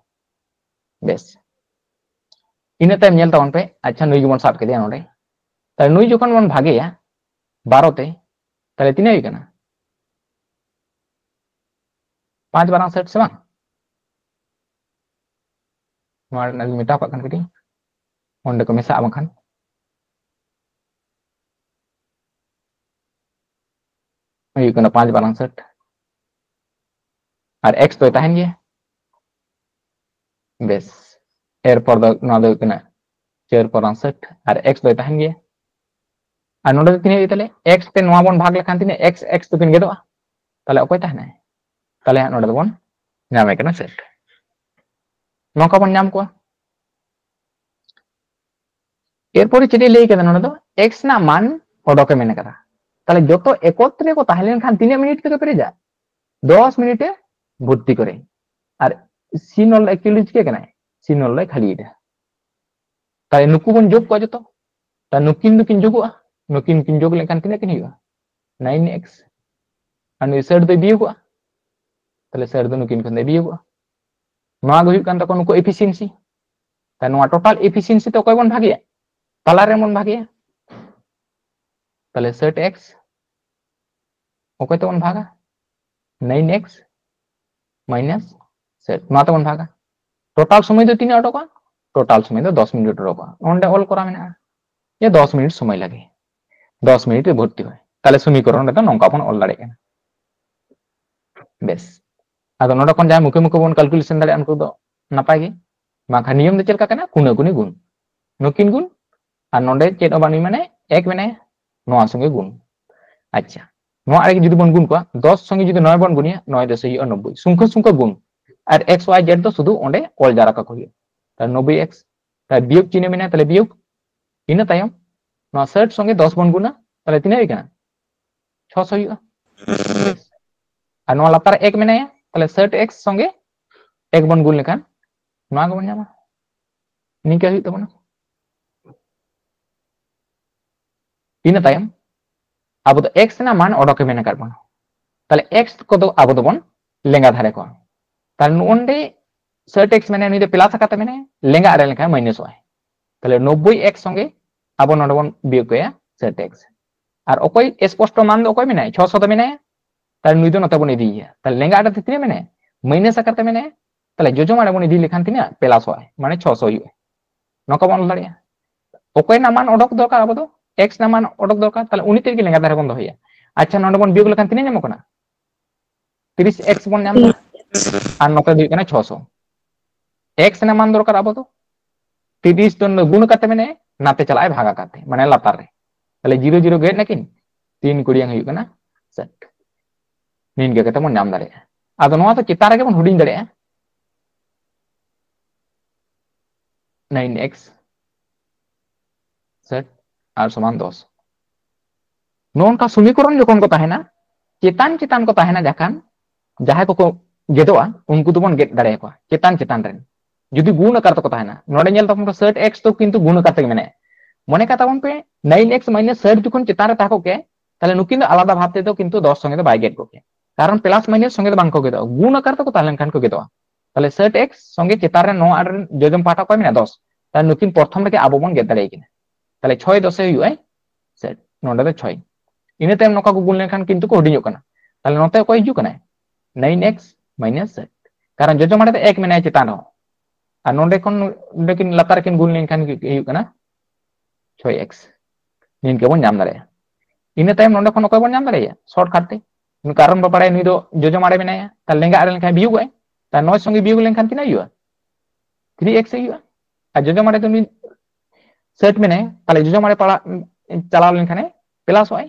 ᱵᱮᱥ, ᱤᱱᱟᱹ ᱛᱟᱭᱚᱢ ᱧᱮᱞ ᱛᱟᱵᱚᱱ ᱯᱮ, ᱟᱪᱪᱷᱟ, ᱱᱩᱭ ᱜᱮᱵᱚᱱ ᱥᱟᱵ ᱠᱮᱫᱮᱭᱟ ᱱᱚᱰᱮ, ᱛᱟᱦᱞᱮ ᱱᱩᱭ ᱡᱚᱠᱷᱚᱱ ᱵᱚᱱ ᱵᱷᱟᱜᱮᱭᱟ ᱵᱟᱨᱚ ᱛᱮ, ᱛᱟᱦᱞᱮ ᱛᱤᱱᱟᱹᱜ ᱦᱩᱭᱩᱜ ᱠᱟᱱᱟ? ᱯᱟᱸᱪ ᱵᱟᱨᱟᱝ ᱥᱮᱴ ᱥᱮ ᱵᱟᱝ? ᱱᱚᱣᱟ ᱨᱮᱱᱟᱜ ᱢᱮᱴᱟᱣ ᱠᱟᱜ ᱠᱷᱟᱱ ᱠᱟᱹᱴᱤᱡ ᱚᱸᱰᱮ ᱠᱚ ᱢᱮᱥᱟᱜᱼᱟ, ᱵᱟᱝᱠᱷᱟᱱ ᱦᱩᱭᱩᱜ ᱠᱟᱱᱟ ᱯᱟᱸᱪ ᱵᱟᱨᱟᱝ ᱥᱮᱴ᱾ ᱟᱨ ᱮᱠᱥ ᱫᱚᱭ ᱛᱟᱦᱮᱱ ᱜᱮᱭᱟ᱾ ᱵᱮᱥ, ᱮᱨᱯᱚᱨ ᱫᱚ ᱱᱚᱣᱟ ᱫᱚ ᱦᱩᱭᱩᱜ ᱠᱟᱱᱟ ᱪᱟᱹᱨ ᱯᱟᱨᱟᱝ ᱥᱮᱴ, ᱟᱨ ᱮᱠᱥ ᱫᱚᱭ ᱛᱟᱦᱮᱱ ᱜᱮᱭᱟ᱾ ᱟᱨ ᱱᱚᱰᱮ ᱫᱚ ᱛᱤᱱᱟᱹᱜ ᱦᱩᱭᱩᱜ ᱛᱟᱞᱮ? ᱮᱠᱥ ᱛᱮ ᱱᱚᱣᱟ ᱵᱚᱱ ᱵᱷᱟᱜᱽ ᱞᱮᱠᱷᱟᱱ ᱛᱤᱱᱟᱹᱜ? ᱮᱠᱥ ᱮᱠᱥ ᱫᱚᱠᱤᱱ ᱜᱮᱫᱚᱜᱼᱟ, ᱛᱟᱦᱞᱮ ᱚᱠᱚᱭ ᱛᱟᱦᱮᱱᱟᱭ? ᱛᱟᱦᱞᱮ ᱦᱟᱸᱜ ᱱᱚᱰᱮ ᱫᱚᱵᱚᱱ ᱧᱟᱢᱮ ᱠᱟᱱᱟ ᱥᱮᱴ᱾ ᱱᱚᱝᱠᱟ ᱵᱚᱱ ᱧᱟᱢ ᱠᱚᱣᱟ᱾ ᱮᱨᱯᱚᱨᱮ ᱪᱮᱫ ᱮ ᱞᱟᱹᱭ ᱠᱟᱫᱟ ᱱᱚᱰᱮ ᱫᱚ? ᱮᱠᱥ ᱨᱮᱱᱟᱜ ᱢᱟᱱ ᱚᱰᱚᱠᱮ ᱢᱮᱱ ᱠᱟᱫᱟ᱾ ᱛᱟᱦᱞᱮ ᱡᱚᱛᱚ ᱮᱠᱚᱛᱨᱮ ᱠᱚ ᱛᱟᱦᱮᱸ ᱞᱮᱱᱠᱷᱟᱱ ᱛᱤᱱᱟᱹᱜ ᱢᱤᱱᱤᱴ ᱛᱮᱠᱚ ᱯᱮᱨᱮᱡᱟ? ᱫᱚᱥ ᱢᱤᱱᱤᱴ ᱮ ᱵᱷᱚᱨᱛᱤ ᱠᱚᱨᱮ᱾ ᱟᱨ ᱥᱤ ᱱᱚᱞ actually ᱪᱤᱠᱟᱹ ᱠᱟᱱᱟᱭ? ᱥᱤ ᱱᱚᱞ ᱫᱚᱭ ᱠᱷᱟᱹᱞᱤᱭᱮᱫᱟ᱾ ᱛᱟᱦᱞᱮ ᱱᱩᱠᱩ ᱵᱚᱱ ᱡᱳᱜᱽ ᱠᱚᱣᱟ ᱡᱚᱛᱚ᱾ ᱛᱟᱦᱞᱮ ᱱᱩᱠᱤᱱ ᱫᱚᱠᱤᱱ ᱡᱳᱜᱚᱜᱼᱟ, ᱱᱩᱠᱤᱱ ᱠᱤᱱ ᱡᱳᱜᱽ ᱞᱮᱱᱠᱷᱟᱱ ᱛᱤᱱᱟᱹᱜ ᱠᱤᱱ ᱦᱩᱭᱩᱜᱼᱟ? Nine X. ᱟᱨ ᱱᱩᱭ ᱥᱮᱴ ᱫᱚᱭ ᱵᱤᱭᱳᱜᱚᱜᱼᱟ, ᱛᱟᱦᱞᱮ ᱥᱮᱴ ᱫᱚ ᱱᱩᱠᱤᱱ ᱠᱷᱚᱱ ᱫᱚᱭ ᱵᱤᱭᱳᱜᱚᱜᱼᱟ᱾ ᱱᱚᱣᱟ ᱜᱮ ᱦᱩᱭᱩᱜ ᱠᱟᱱ ᱛᱟᱠᱚᱣᱟ ᱱᱩᱠᱩ ᱮᱯᱷᱤᱥᱤᱭᱮᱱᱥᱤ᱾ ᱛᱟᱦᱞᱮ ᱱᱚᱣᱟ ᱴᱳᱴᱟᱞ ᱮᱯᱷᱤᱥᱤᱭᱮᱱᱥᱤ ᱛᱮ ᱚᱠᱚᱭ ᱵᱚᱱ ᱵᱷᱟᱜᱮᱭᱟ? ᱛᱟᱞᱟ ᱨᱮ ᱵᱚᱱ ᱵᱷᱟᱜᱮᱭᱟ᱾ ᱛᱟᱦᱞᱮ ᱥᱮᱴ ᱮᱠᱥ ᱚᱠᱚᱭ ᱛᱮᱵᱚᱱ ᱵᱷᱟᱜᱟ? ᱱᱟᱭᱤᱱ ᱮᱠᱥ ᱢᱟᱭᱱᱟᱥ ᱥᱮᱴ, ᱱᱚᱣᱟ ᱛᱮᱵᱚᱱ ᱵᱷᱟᱜᱟ᱾ ᱴᱳᱴᱟᱞ ᱥᱚᱢᱚᱭ ᱫᱚ ᱛᱤᱱᱟᱹᱜ ᱚᱰᱚᱠᱚᱜᱼᱟ? ᱴᱳᱴᱟᱞ ᱥᱚᱢᱚᱭ ᱫᱚ ᱫᱚᱥ ᱢᱤᱱᱤᱴ ᱚᱰᱚᱠᱚᱜᱼᱟ᱾ ᱚᱸᱰᱮ ᱚᱞ ᱠᱚᱨᱟ ᱢᱮᱱᱟᱜᱼᱟ ᱡᱮ ᱫᱚᱥ ᱢᱤᱱᱤᱴ ᱥᱚᱢᱚᱭ ᱞᱟᱜᱮ, ᱫᱚᱥ ᱢᱤᱱᱤᱴ ᱨᱮ ᱵᱷᱚᱨᱛᱤ ᱦᱩᱭ᱾ ᱛᱟᱦᱞᱮ ᱥᱚᱢᱤᱠᱚᱨᱚᱱ ᱨᱮᱫᱚ ᱱᱚᱝᱠᱟ ᱵᱚᱱ ᱚᱞ ᱫᱟᱲᱮᱭᱟᱜ ᱠᱟᱱᱟ᱾ ᱵᱮᱥ, ᱟᱫᱚ ᱱᱚᱰᱮ ᱠᱷᱚᱱ ᱡᱟᱦᱟᱸᱭ ᱢᱩᱠᱷᱮ ᱢᱩᱠᱷᱮ ᱵᱚᱱ ᱠᱟᱞᱠᱩᱞᱮᱥᱚᱱ ᱫᱟᱲᱮᱭᱟᱜᱼᱟ ᱩᱱᱠᱩ ᱫᱚ ᱱᱟᱯᱟᱭ ᱜᱮ, ᱵᱟᱝᱠᱷᱟᱱ ᱱᱤᱭᱚᱢ ᱫᱚ ᱪᱮᱫ ᱞᱮᱠᱟ ᱠᱟᱱᱟ? ᱠᱩᱱᱟᱹ ᱠᱩᱱᱤ ᱜᱩᱱ, ᱱᱩᱠᱤᱱ ᱜᱩᱱ, ᱟᱨ ᱱᱚᱰᱮ ᱪᱮᱫ ᱦᱚᱸ ᱵᱟᱹᱱᱩᱜ, ᱢᱟᱱᱮ ᱮᱠ ᱢᱮᱱᱟᱭᱟ, ᱱᱚᱣᱟ ᱥᱚᱸᱜᱮ ᱜᱩᱱ᱾ ᱟᱪᱪᱷᱟ, ᱱᱚᱣᱟ ᱟᱨ ᱡᱩᱫᱤ ᱵᱚᱱ ᱜᱩᱱ ᱠᱚᱣᱟ, ᱫᱚᱥ ᱥᱚᱸᱜᱮ ᱡᱩᱫᱤ ᱱᱚᱭ ᱵᱚᱱ ᱜᱩᱱᱮᱭᱟ, ᱱᱚᱭ ᱫᱚᱥᱮ ᱦᱩᱭᱩᱜᱼᱟ ᱱᱚᱵᱵᱳᱭ᱾ ᱥᱚᱝᱠᱷᱟ ᱥᱚᱝᱠᱷᱟ ᱜᱩᱱ, ᱟᱨ ᱮᱠᱥ ᱣᱟᱭ ᱡᱮᱰ ᱫᱚ ᱥᱩᱫᱷᱩ ᱚᱸᱰᱮ ᱚᱞ ᱡᱟᱣᱨᱟ ᱠᱟᱠᱚ ᱦᱩᱭᱩᱜᱼᱟ᱾ ᱛᱟᱦᱞᱮ ᱱᱚᱵᱵᱳᱭ ᱮᱠᱥ, ᱛᱟᱦᱞᱮ ᱵᱤᱭᱳᱜᱽ ᱪᱤᱱᱦᱟᱹ ᱢᱮᱱᱟᱭᱟ, ᱛᱟᱦᱞᱮ ᱵᱤᱭᱳᱜᱽ᱾ ᱤᱱᱟᱹ ᱛᱟᱭᱚᱢ ᱱᱚᱣᱟ ᱥᱮᱴ ᱥᱚᱸᱜᱮ ᱫᱚᱥ ᱵᱚᱱ ᱜᱩᱱᱟ, ᱛᱟᱦᱞᱮ ᱛᱤᱱᱟᱹᱜ ᱦᱩᱭ ᱠᱟᱱᱟ? ᱪᱷᱚᱥᱚ ᱦᱩᱭᱩᱜᱼᱟ᱾ ᱟᱨ ᱱᱚᱣᱟ ᱞᱟᱛᱟᱨ ᱮᱠ ᱢᱮᱱᱟᱭᱟ, ᱛᱟᱦᱞᱮ ᱥᱮᱴ ᱮᱠᱥ ᱥᱚᱸᱜᱮ ᱮᱠ ᱵᱚᱱ ᱜᱩᱱ ᱞᱮᱠᱷᱟᱱ ᱱᱚᱣᱟ ᱜᱮᱵᱚᱱ ᱧᱟᱢᱟ᱾ ᱱᱤᱝᱠᱟᱹ ᱦᱩᱭᱩᱜ ᱛᱟᱵᱚᱱᱟ᱾ ᱤᱱᱟᱹ ᱛᱟᱭᱚᱢ ᱟᱵᱚ ᱫᱚ ᱮᱠᱥ ᱨᱮᱱᱟᱜ ᱢᱟᱱ ᱚᱰᱚᱠᱮ ᱢᱮᱱ ᱟᱠᱟᱫ ᱵᱚᱱᱟ᱾ ᱛᱟᱦᱞᱮ ᱮᱠᱥ ᱠᱚᱫᱚ ᱟᱵᱚ ᱫᱚᱵᱚᱱ ᱞᱮᱸᱜᱟ ᱫᱷᱟᱨᱮ ᱠᱚᱣᱟ᱾ ᱛᱟᱦᱞᱮ ᱱᱚᱜᱼᱚᱭ ᱱᱚᱰᱮ ᱥᱮᱴ ᱮᱠᱥ ᱢᱮᱱᱟᱭᱟ, ᱱᱩᱭ ᱫᱚ ᱯᱞᱟᱥ ᱟᱠᱟᱫ ᱛᱮ ᱢᱮᱱᱟᱭᱟ, ᱞᱮᱸᱜᱟ ᱟᱲᱮ ᱞᱮᱱᱠᱷᱟᱱ ᱢᱟᱭᱱᱟᱥᱚᱜᱼᱟᱭ᱾ ᱛᱟᱦᱞᱮ ᱱᱚᱵᱵᱳᱭ ᱮᱠᱥ ᱥᱚᱸᱜᱮ ᱟᱵᱚ ᱱᱚᱰᱮ ᱵᱚᱱ ᱵᱤᱭᱳᱜᱽ ᱠᱟᱭᱟ ᱥᱮᱴ ᱮᱠᱥ᱾ ᱟᱨ ᱚᱠᱚᱭ ᱥᱯᱚᱥᱴᱚ ᱢᱟᱱ ᱫᱚ ᱚᱠᱚᱭ ᱢᱮᱱᱟᱭᱟ? ᱪᱷᱚᱥᱚ ᱫᱚ ᱢᱮᱱᱟᱭᱟ᱾ ᱛᱟᱦᱞᱮ ᱱᱩᱭ ᱫᱚ ᱱᱚᱛᱮ ᱵᱚᱱ ᱤᱫᱤᱭᱮᱭᱟ᱾ ᱛᱟᱦᱞᱮ ᱞᱮᱸᱜᱟ ᱟᱲᱮ ᱛᱮ ᱛᱤᱱᱟᱹᱜ ᱢᱮᱱᱟᱭᱟ? ᱢᱟᱭᱱᱟᱥ ᱟᱠᱟᱨ ᱛᱮ ᱢᱮᱱᱟᱭᱟ᱾ ᱛᱟᱦᱞᱮ ᱡᱚᱡᱚᱢ ᱟᱲᱮ ᱵᱚᱱ ᱤᱫᱤ ᱞᱮᱠᱷᱟᱱ ᱛᱤᱱᱟᱹᱜ? ᱯᱞᱟᱥᱚᱜ ᱟᱭ, ᱢᱟᱱᱮ ᱪᱷᱚᱥᱚ ᱦᱩᱭᱩᱜᱼᱟ᱾ ᱱᱚᱝᱠᱟ ᱵᱚᱱ ᱚᱞ ᱫᱟᱲᱮᱭᱟᱜᱼᱟ᱾ ᱚᱠᱚᱭ ᱨᱮᱱᱟᱜ ᱢᱟᱱ ᱚᱰᱚᱠ ᱫᱚᱨᱠᱟᱨ ᱟᱵᱚ ᱫᱚ? ᱮᱠᱥ ᱨᱮᱱᱟᱜ ᱢᱟᱱ ᱚᱰᱚᱠ ᱫᱚᱨᱠᱟᱨ, ᱛᱟᱦᱞᱮ ᱩᱱᱤ ᱛᱮᱫ ᱜᱮ ᱞᱮᱸᱜᱟ ᱫᱷᱟᱨᱮ ᱵᱚᱱ ᱫᱚᱦᱚᱭᱟ᱾ ᱟᱪᱪᱷᱟ, ᱱᱚᱰᱮ ᱵᱚᱱ ᱵᱤᱭᱳᱜ ᱞᱮᱠᱷᱟᱱ ᱛᱤᱱᱟᱹᱜ ᱧᱟᱢᱚᱜ ᱠᱟᱱᱟ? ᱛᱤᱨᱤᱥ ᱮᱠᱥ ᱵᱚᱱ ᱧᱟᱢ ᱮᱫᱟ, ᱟᱨ ᱱᱚᱛᱮ ᱫᱚ ᱦᱩᱭᱩᱜ ᱠᱟᱱᱟ ᱪᱷᱚᱥᱚ᱾ ᱮᱠᱥ ᱨᱮᱱᱟᱜ ᱢᱟᱱ ᱫᱚᱨᱠᱟᱨ ᱟᱵᱚ ᱫᱚ, ᱛᱤᱨᱤᱥ ᱫᱚ ᱱᱩᱱᱟᱹᱜ ᱜᱩᱱ ᱠᱟᱛᱮ ᱢᱮᱱᱟᱭᱟ, ᱱᱟᱛᱮ ᱪᱟᱞᱟᱜ ᱟᱭ ᱵᱷᱟᱜᱟ ᱠᱟᱛᱮ, ᱢᱟᱱᱮ ᱞᱟᱛᱟᱨ ᱨᱮ᱾ ᱛᱟᱦᱞᱮ ᱡᱤᱨᱳ ᱡᱤᱨᱳ ᱜᱮᱫ ᱱᱟᱠᱤᱱ, ᱛᱤᱱ ᱠᱩᱲᱤᱭᱟᱝ ᱦᱩᱭᱩᱜ ᱠᱟᱱᱟ ᱥᱮᱴ᱾ ᱱᱤᱱᱠᱟᱹ ᱠᱟᱛᱮ ᱵᱚᱱ ᱧᱟᱢ ᱫᱟᱲᱮᱭᱟᱜᱼᱟ᱾ ᱟᱫᱚ ᱱᱚᱣᱟ ᱫᱚ ᱪᱮᱛᱟᱱ ᱨᱮᱜᱮ ᱵᱚᱱ ᱦᱩᱰᱤᱧ ᱫᱟᱲᱮᱭᱟᱜᱼᱟ, ᱱᱟᱭᱤᱱ ᱮᱠᱥ ᱥᱮᱴ ᱟᱨ ᱥᱚᱢᱟᱱ ᱫᱚᱥ᱾ ᱱᱚᱜᱼᱚ ᱱᱚᱝᱠᱟ ᱥᱚᱢᱤᱠᱚᱨᱚᱱ ᱡᱚᱠᱷᱚᱱ ᱠᱚ ᱛᱟᱦᱮᱱᱟ, ᱪᱮᱛᱟᱱ ᱪᱮᱛᱟᱱ ᱠᱚ ᱛᱟᱦᱮᱱᱟ, ᱡᱟᱠᱷᱟᱱ ᱡᱟᱦᱟᱸᱭ ᱠᱚᱠᱚ ᱜᱮᱫᱚᱜᱼᱟ, ᱩᱱᱠᱩ ᱫᱚᱵᱚᱱ ᱜᱮᱫ ᱫᱟᱲᱮᱭᱟᱠᱚᱣᱟ ᱪᱮᱛᱟᱱ ᱪᱮᱛᱟᱱ ᱨᱮᱱ᱾ ᱡᱩᱫᱤ ᱜᱩᱱ ᱟᱠᱟᱨ ᱛᱮᱠᱚ ᱛᱟᱦᱮᱱᱟ, ᱱᱚᱰᱮ ᱧᱮᱞ ᱛᱟᱵᱚᱱ ᱯᱮ, ᱥᱮᱴ ᱮᱠᱥ ᱫᱚ ᱠᱤᱱᱛᱩ ᱜᱩᱱ ᱟᱠᱟᱨ ᱛᱮᱜᱮ ᱢᱮᱱᱟᱭᱟ᱾ ᱢᱚᱱᱮ ᱠᱟᱜ ᱛᱟᱵᱚᱱ ᱯᱮ, ᱱᱟᱭᱤᱱ ᱮᱠᱥ ᱢᱟᱭᱱᱟᱥ ᱥᱮᱴ ᱡᱚᱠᱷᱚᱱ ᱪᱮᱛᱟᱱ ᱨᱮ ᱛᱟᱦᱮᱸ ᱠᱚᱜ ᱠᱮᱭᱟ, ᱛᱟᱦᱞᱮ ᱱᱩᱠᱤᱱ ᱫᱚ ᱟᱞᱟᱫᱟ ᱵᱷᱟᱵ ᱛᱮᱫᱚ ᱠᱤᱱᱛᱩ ᱫᱚᱥ ᱥᱚᱸᱜᱮ ᱫᱚ ᱵᱟᱭ ᱜᱮᱫ ᱠᱚᱜ ᱠᱮᱭᱟ, ᱠᱟᱨᱚᱱ ᱯᱞᱟᱥ ᱢᱟᱭᱱᱟᱥ ᱥᱚᱸᱜᱮ ᱫᱚ ᱵᱟᱝ ᱠᱚ ᱜᱮᱫᱚᱜᱼᱟ, ᱜᱩᱱ ᱟᱠᱟᱨ ᱛᱮᱠᱚ ᱛᱟᱦᱮᱸ ᱞᱮᱱᱠᱷᱟᱱ ᱠᱚ ᱜᱮᱫᱚᱜᱼᱟ᱾ ᱛᱟᱦᱞᱮ ᱥᱮᱴ ᱮᱠᱥ ᱥᱚᱸᱜᱮ ᱪᱮᱛᱟᱱ ᱨᱮ ᱱᱚᱣᱟ ᱟᱲᱮ ᱨᱮᱱ ᱡᱚᱡᱚᱢ ᱯᱟᱦᱴᱟ ᱚᱠᱚᱭ ᱢᱮᱱᱟᱜᱼᱟ? ᱫᱚᱥ᱾ ᱛᱟᱦᱞᱮ ᱱᱩᱠᱤᱱ ᱯᱨᱚᱛᱷᱚᱢ ᱨᱮᱜᱮ ᱟᱵᱚ ᱵᱚᱱ ᱜᱮᱫ ᱫᱟᱲᱮᱭᱟᱠᱤᱱᱟ᱾ ᱛᱟᱦᱞᱮ ᱪᱷᱚᱭ ᱫᱚᱥᱮ ᱦᱩᱭᱩᱜᱼᱟᱭ ᱥᱮᱴ, ᱱᱚᱰᱮ ᱫᱚ ᱪᱷᱚᱭ᱾ ᱤᱱᱟᱹ ᱛᱟᱭᱚᱢ ᱱᱚᱝᱠᱟ ᱠᱚ ᱜᱩᱱ ᱞᱮᱱᱠᱷᱟᱱ ᱠᱤᱱᱛᱩ ᱠᱚ ᱦᱩᱰᱤᱧᱚᱜ ᱠᱟᱱᱟ᱾ ᱛᱟᱦᱞᱮ ᱱᱚᱛᱮ ᱚᱠᱚᱭ ᱦᱤᱡᱩᱜ ᱠᱟᱱᱟᱭ? ᱱᱟᱭᱤᱱ ᱮᱠᱥ ᱢᱟᱭᱱᱟᱥ ᱥᱮᱴ, ᱠᱟᱨᱚᱱ ᱡᱚᱡᱚᱢ ᱟᱲᱮ ᱫᱚ ᱮᱠ ᱢᱮᱱᱟᱭᱟ ᱪᱮᱛᱟᱱ ᱨᱮᱦᱚᱸ, ᱟᱨ ᱱᱚᱰᱮ ᱠᱷᱚᱱ ᱱᱚᱰᱮ ᱠᱤᱱ ᱞᱟᱛᱟᱨ ᱨᱮᱠᱤᱱ ᱜᱩᱱ ᱞᱮᱱᱠᱷᱟᱱ ᱜᱮ ᱦᱩᱭᱩᱜ ᱠᱟᱱᱟ ᱪᱷᱚᱭ ᱮᱠᱥ᱾ ᱱᱤᱱᱠᱟᱹ ᱵᱚᱱ ᱧᱟᱢ ᱫᱟᱲᱮᱭᱟᱜᱼᱟ᱾ ᱤᱱᱟᱹ ᱛᱟᱭᱚᱢ ᱱᱚᱰᱮ ᱠᱷᱚᱱ ᱚᱠᱚᱭ ᱵᱚᱱ ᱧᱟᱢ ᱫᱟᱲᱮᱭᱟᱜᱼᱟ? ᱥᱚᱨᱴ ᱠᱟᱴ ᱛᱮ, ᱠᱟᱨᱚᱱ ᱵᱚ ᱵᱟᱲᱟᱭᱟ ᱱᱩᱭ ᱫᱚ ᱡᱚᱡᱚᱢ ᱟᱲᱮ ᱢᱮᱱᱟᱭᱟ, ᱛᱟᱦᱞᱮ ᱞᱮᱸᱜᱟ ᱟᱲᱮ ᱞᱮᱱᱠᱷᱟᱱ ᱵᱤᱭᱳᱜᱚᱜᱼᱟᱭ, ᱛᱟᱦᱞᱮ ᱱᱚᱭ ᱥᱚᱸᱜᱮ ᱵᱤᱭᱳᱜ ᱞᱮᱱᱠᱷᱟᱱ ᱛᱤᱱᱟᱹᱜ ᱦᱩᱭᱩᱜᱼᱟ? ᱛᱷᱨᱤ ᱮᱠᱥ ᱦᱩᱭᱩᱜᱼᱟ᱾ ᱟᱨ ᱡᱚᱡᱚᱢ ᱟᱲᱮ ᱫᱚ ᱱᱩᱭ ᱥᱮᱴ ᱢᱮᱱᱟᱭᱟ, ᱛᱟᱦᱞᱮ ᱡᱚᱡᱚᱢ ᱟᱲᱮ ᱯᱟᱲᱟᱜ ᱪᱟᱞᱟᱣ ᱞᱮᱱᱠᱷᱟᱱᱮ ᱯᱞᱟᱥᱚᱜᱼᱟᱭ,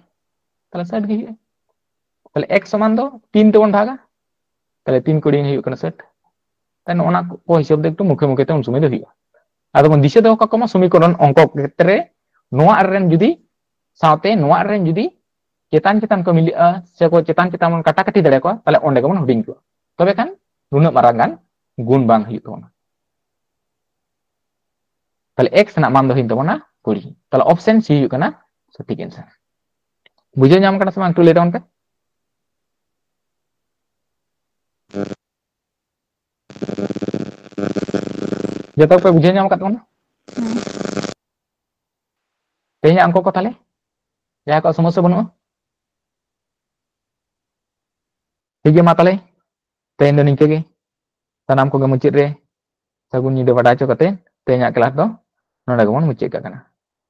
ᱛᱟᱦᱞᱮ ᱥᱮᱴ ᱜᱮ ᱦᱩᱭᱩᱜᱼᱟ᱾ ᱛᱟᱦᱞᱮ ᱮᱠᱥ ᱥᱚᱢᱟᱱ ᱫᱚ ᱛᱤᱱ ᱛᱮᱵᱚᱱ ᱵᱷᱟᱜᱟ, ᱛᱟᱦᱞᱮ ᱛᱤᱱ ᱠᱩᱲᱤ ᱦᱩᱭᱩᱜ ᱠᱟᱱᱟ ᱥᱮᱴ᱾ ᱛᱟᱦᱞᱮ ᱱᱚᱜᱼᱚ ᱱᱟ ᱠᱚ ᱦᱤᱥᱟᱹᱵ ᱫᱚ ᱮᱠᱴᱩ ᱢᱩᱠᱷᱮ ᱢᱩᱠᱷᱮ ᱛᱮ ᱩᱱ ᱥᱚᱢᱚᱭ ᱫᱚ ᱦᱩᱭᱩᱜᱼᱟ᱾ ᱟᱫᱚ ᱵᱚᱱ ᱫᱤᱥᱟᱹ ᱫᱚᱦᱚ ᱠᱟᱜ ᱢᱟ, ᱥᱚᱢᱤᱠᱚᱨᱚᱱ ᱚᱝᱠᱚ ᱠᱷᱮᱛᱨᱮ ᱱᱚᱣᱟ ᱟᱲᱮ ᱨᱮᱱ ᱡᱩᱫᱤ ᱥᱟᱶᱛᱮ ᱱᱚᱣᱟ ᱟᱲᱮ ᱨᱮᱱ ᱡᱩᱫᱤ ᱪᱮᱛᱟᱱ ᱪᱮᱛᱟᱱ ᱠᱚ ᱢᱤᱞᱟᱹᱜᱼᱟ, ᱥᱮ ᱠᱚ ᱪᱮᱛᱟᱱ ᱪᱮᱛᱟᱱ ᱵᱚᱱ ᱠᱟᱴᱟ ᱠᱟᱴᱤ ᱫᱟᱲᱮ ᱠᱚᱣᱟ, ᱛᱟᱦᱞᱮ ᱚᱸᱰᱮ ᱜᱮᱵᱚᱱ ᱦᱩᱰᱤᱧ ᱠᱚᱣᱟ, ᱛᱚᱵᱮ ᱠᱷᱟᱱ ᱱᱩᱱᱟᱹᱜ ᱢᱟᱨᱟᱝ ᱜᱟᱱ ᱜᱩᱱ ᱵᱟᱝ ᱦᱩᱭᱩᱜ ᱛᱟᱵᱚᱱᱟ᱾ ᱛᱟᱦᱞᱮ ᱮᱠᱥ ᱨᱮᱱᱟᱜ ᱢᱟᱱ ᱫᱚ ᱦᱩᱭᱩᱜ ᱛᱟᱵᱚᱱᱟ ᱠᱩᱲᱤ᱾ ᱛᱟᱦᱞᱮ ᱚᱯᱥᱮᱱ ᱥᱤ ᱦᱩᱭᱩᱜ ᱠᱟᱱᱟ ᱥᱚᱴᱷᱤᱠ ᱮᱱᱥᱟᱨ᱾ ᱵᱩᱡᱷᱟᱹᱣ ᱧᱟᱢ ᱠᱟᱱᱟ ᱥᱮ ᱵᱟᱝ? ᱮᱠᱴᱩ ᱞᱟᱹᱭ ᱛᱟᱵᱚᱱ ᱯᱮ᱾ ᱡᱚᱛᱚ ᱯᱮ ᱵᱩᱡᱷᱟᱹᱣ ᱧᱟᱢ ᱟᱠᱟᱫ ᱛᱟᱵᱚᱱᱟ? ᱛᱮᱦᱮᱧᱟᱜ ᱚᱝᱠᱚ ᱠᱚ ᱛᱟᱦᱞᱮ ᱡᱟᱦᱟᱸᱭ ᱠᱚᱣᱟᱜ ᱥᱚᱢᱚᱥᱥᱟ ᱵᱟᱹᱱᱩᱜᱼᱟ? ᱴᱷᱤᱠ ᱜᱮᱭᱟ, ᱢᱟ ᱛᱟᱦᱞᱮ ᱛᱮᱦᱮᱧ ᱫᱚ ᱱᱤᱝᱠᱟᱹ ᱜᱮ᱾ ᱥᱟᱱᱟᱢ ᱠᱚᱜᱮ ᱢᱩᱪᱟᱹᱫ ᱨᱮ ᱥᱟᱹᱜᱩᱱ ᱧᱤᱫᱟᱹ ᱵᱟᱰᱟᱭ ᱦᱚᱪᱚ ᱠᱟᱛᱮ ᱛᱮᱦᱮᱧᱟᱜ ᱠᱞᱟᱥ ᱫᱚ ᱱᱚᱰᱮ ᱜᱮᱵᱚᱱ ᱢᱩᱪᱟᱹᱫ ᱠᱟᱜ ᱠᱟᱱᱟ᱾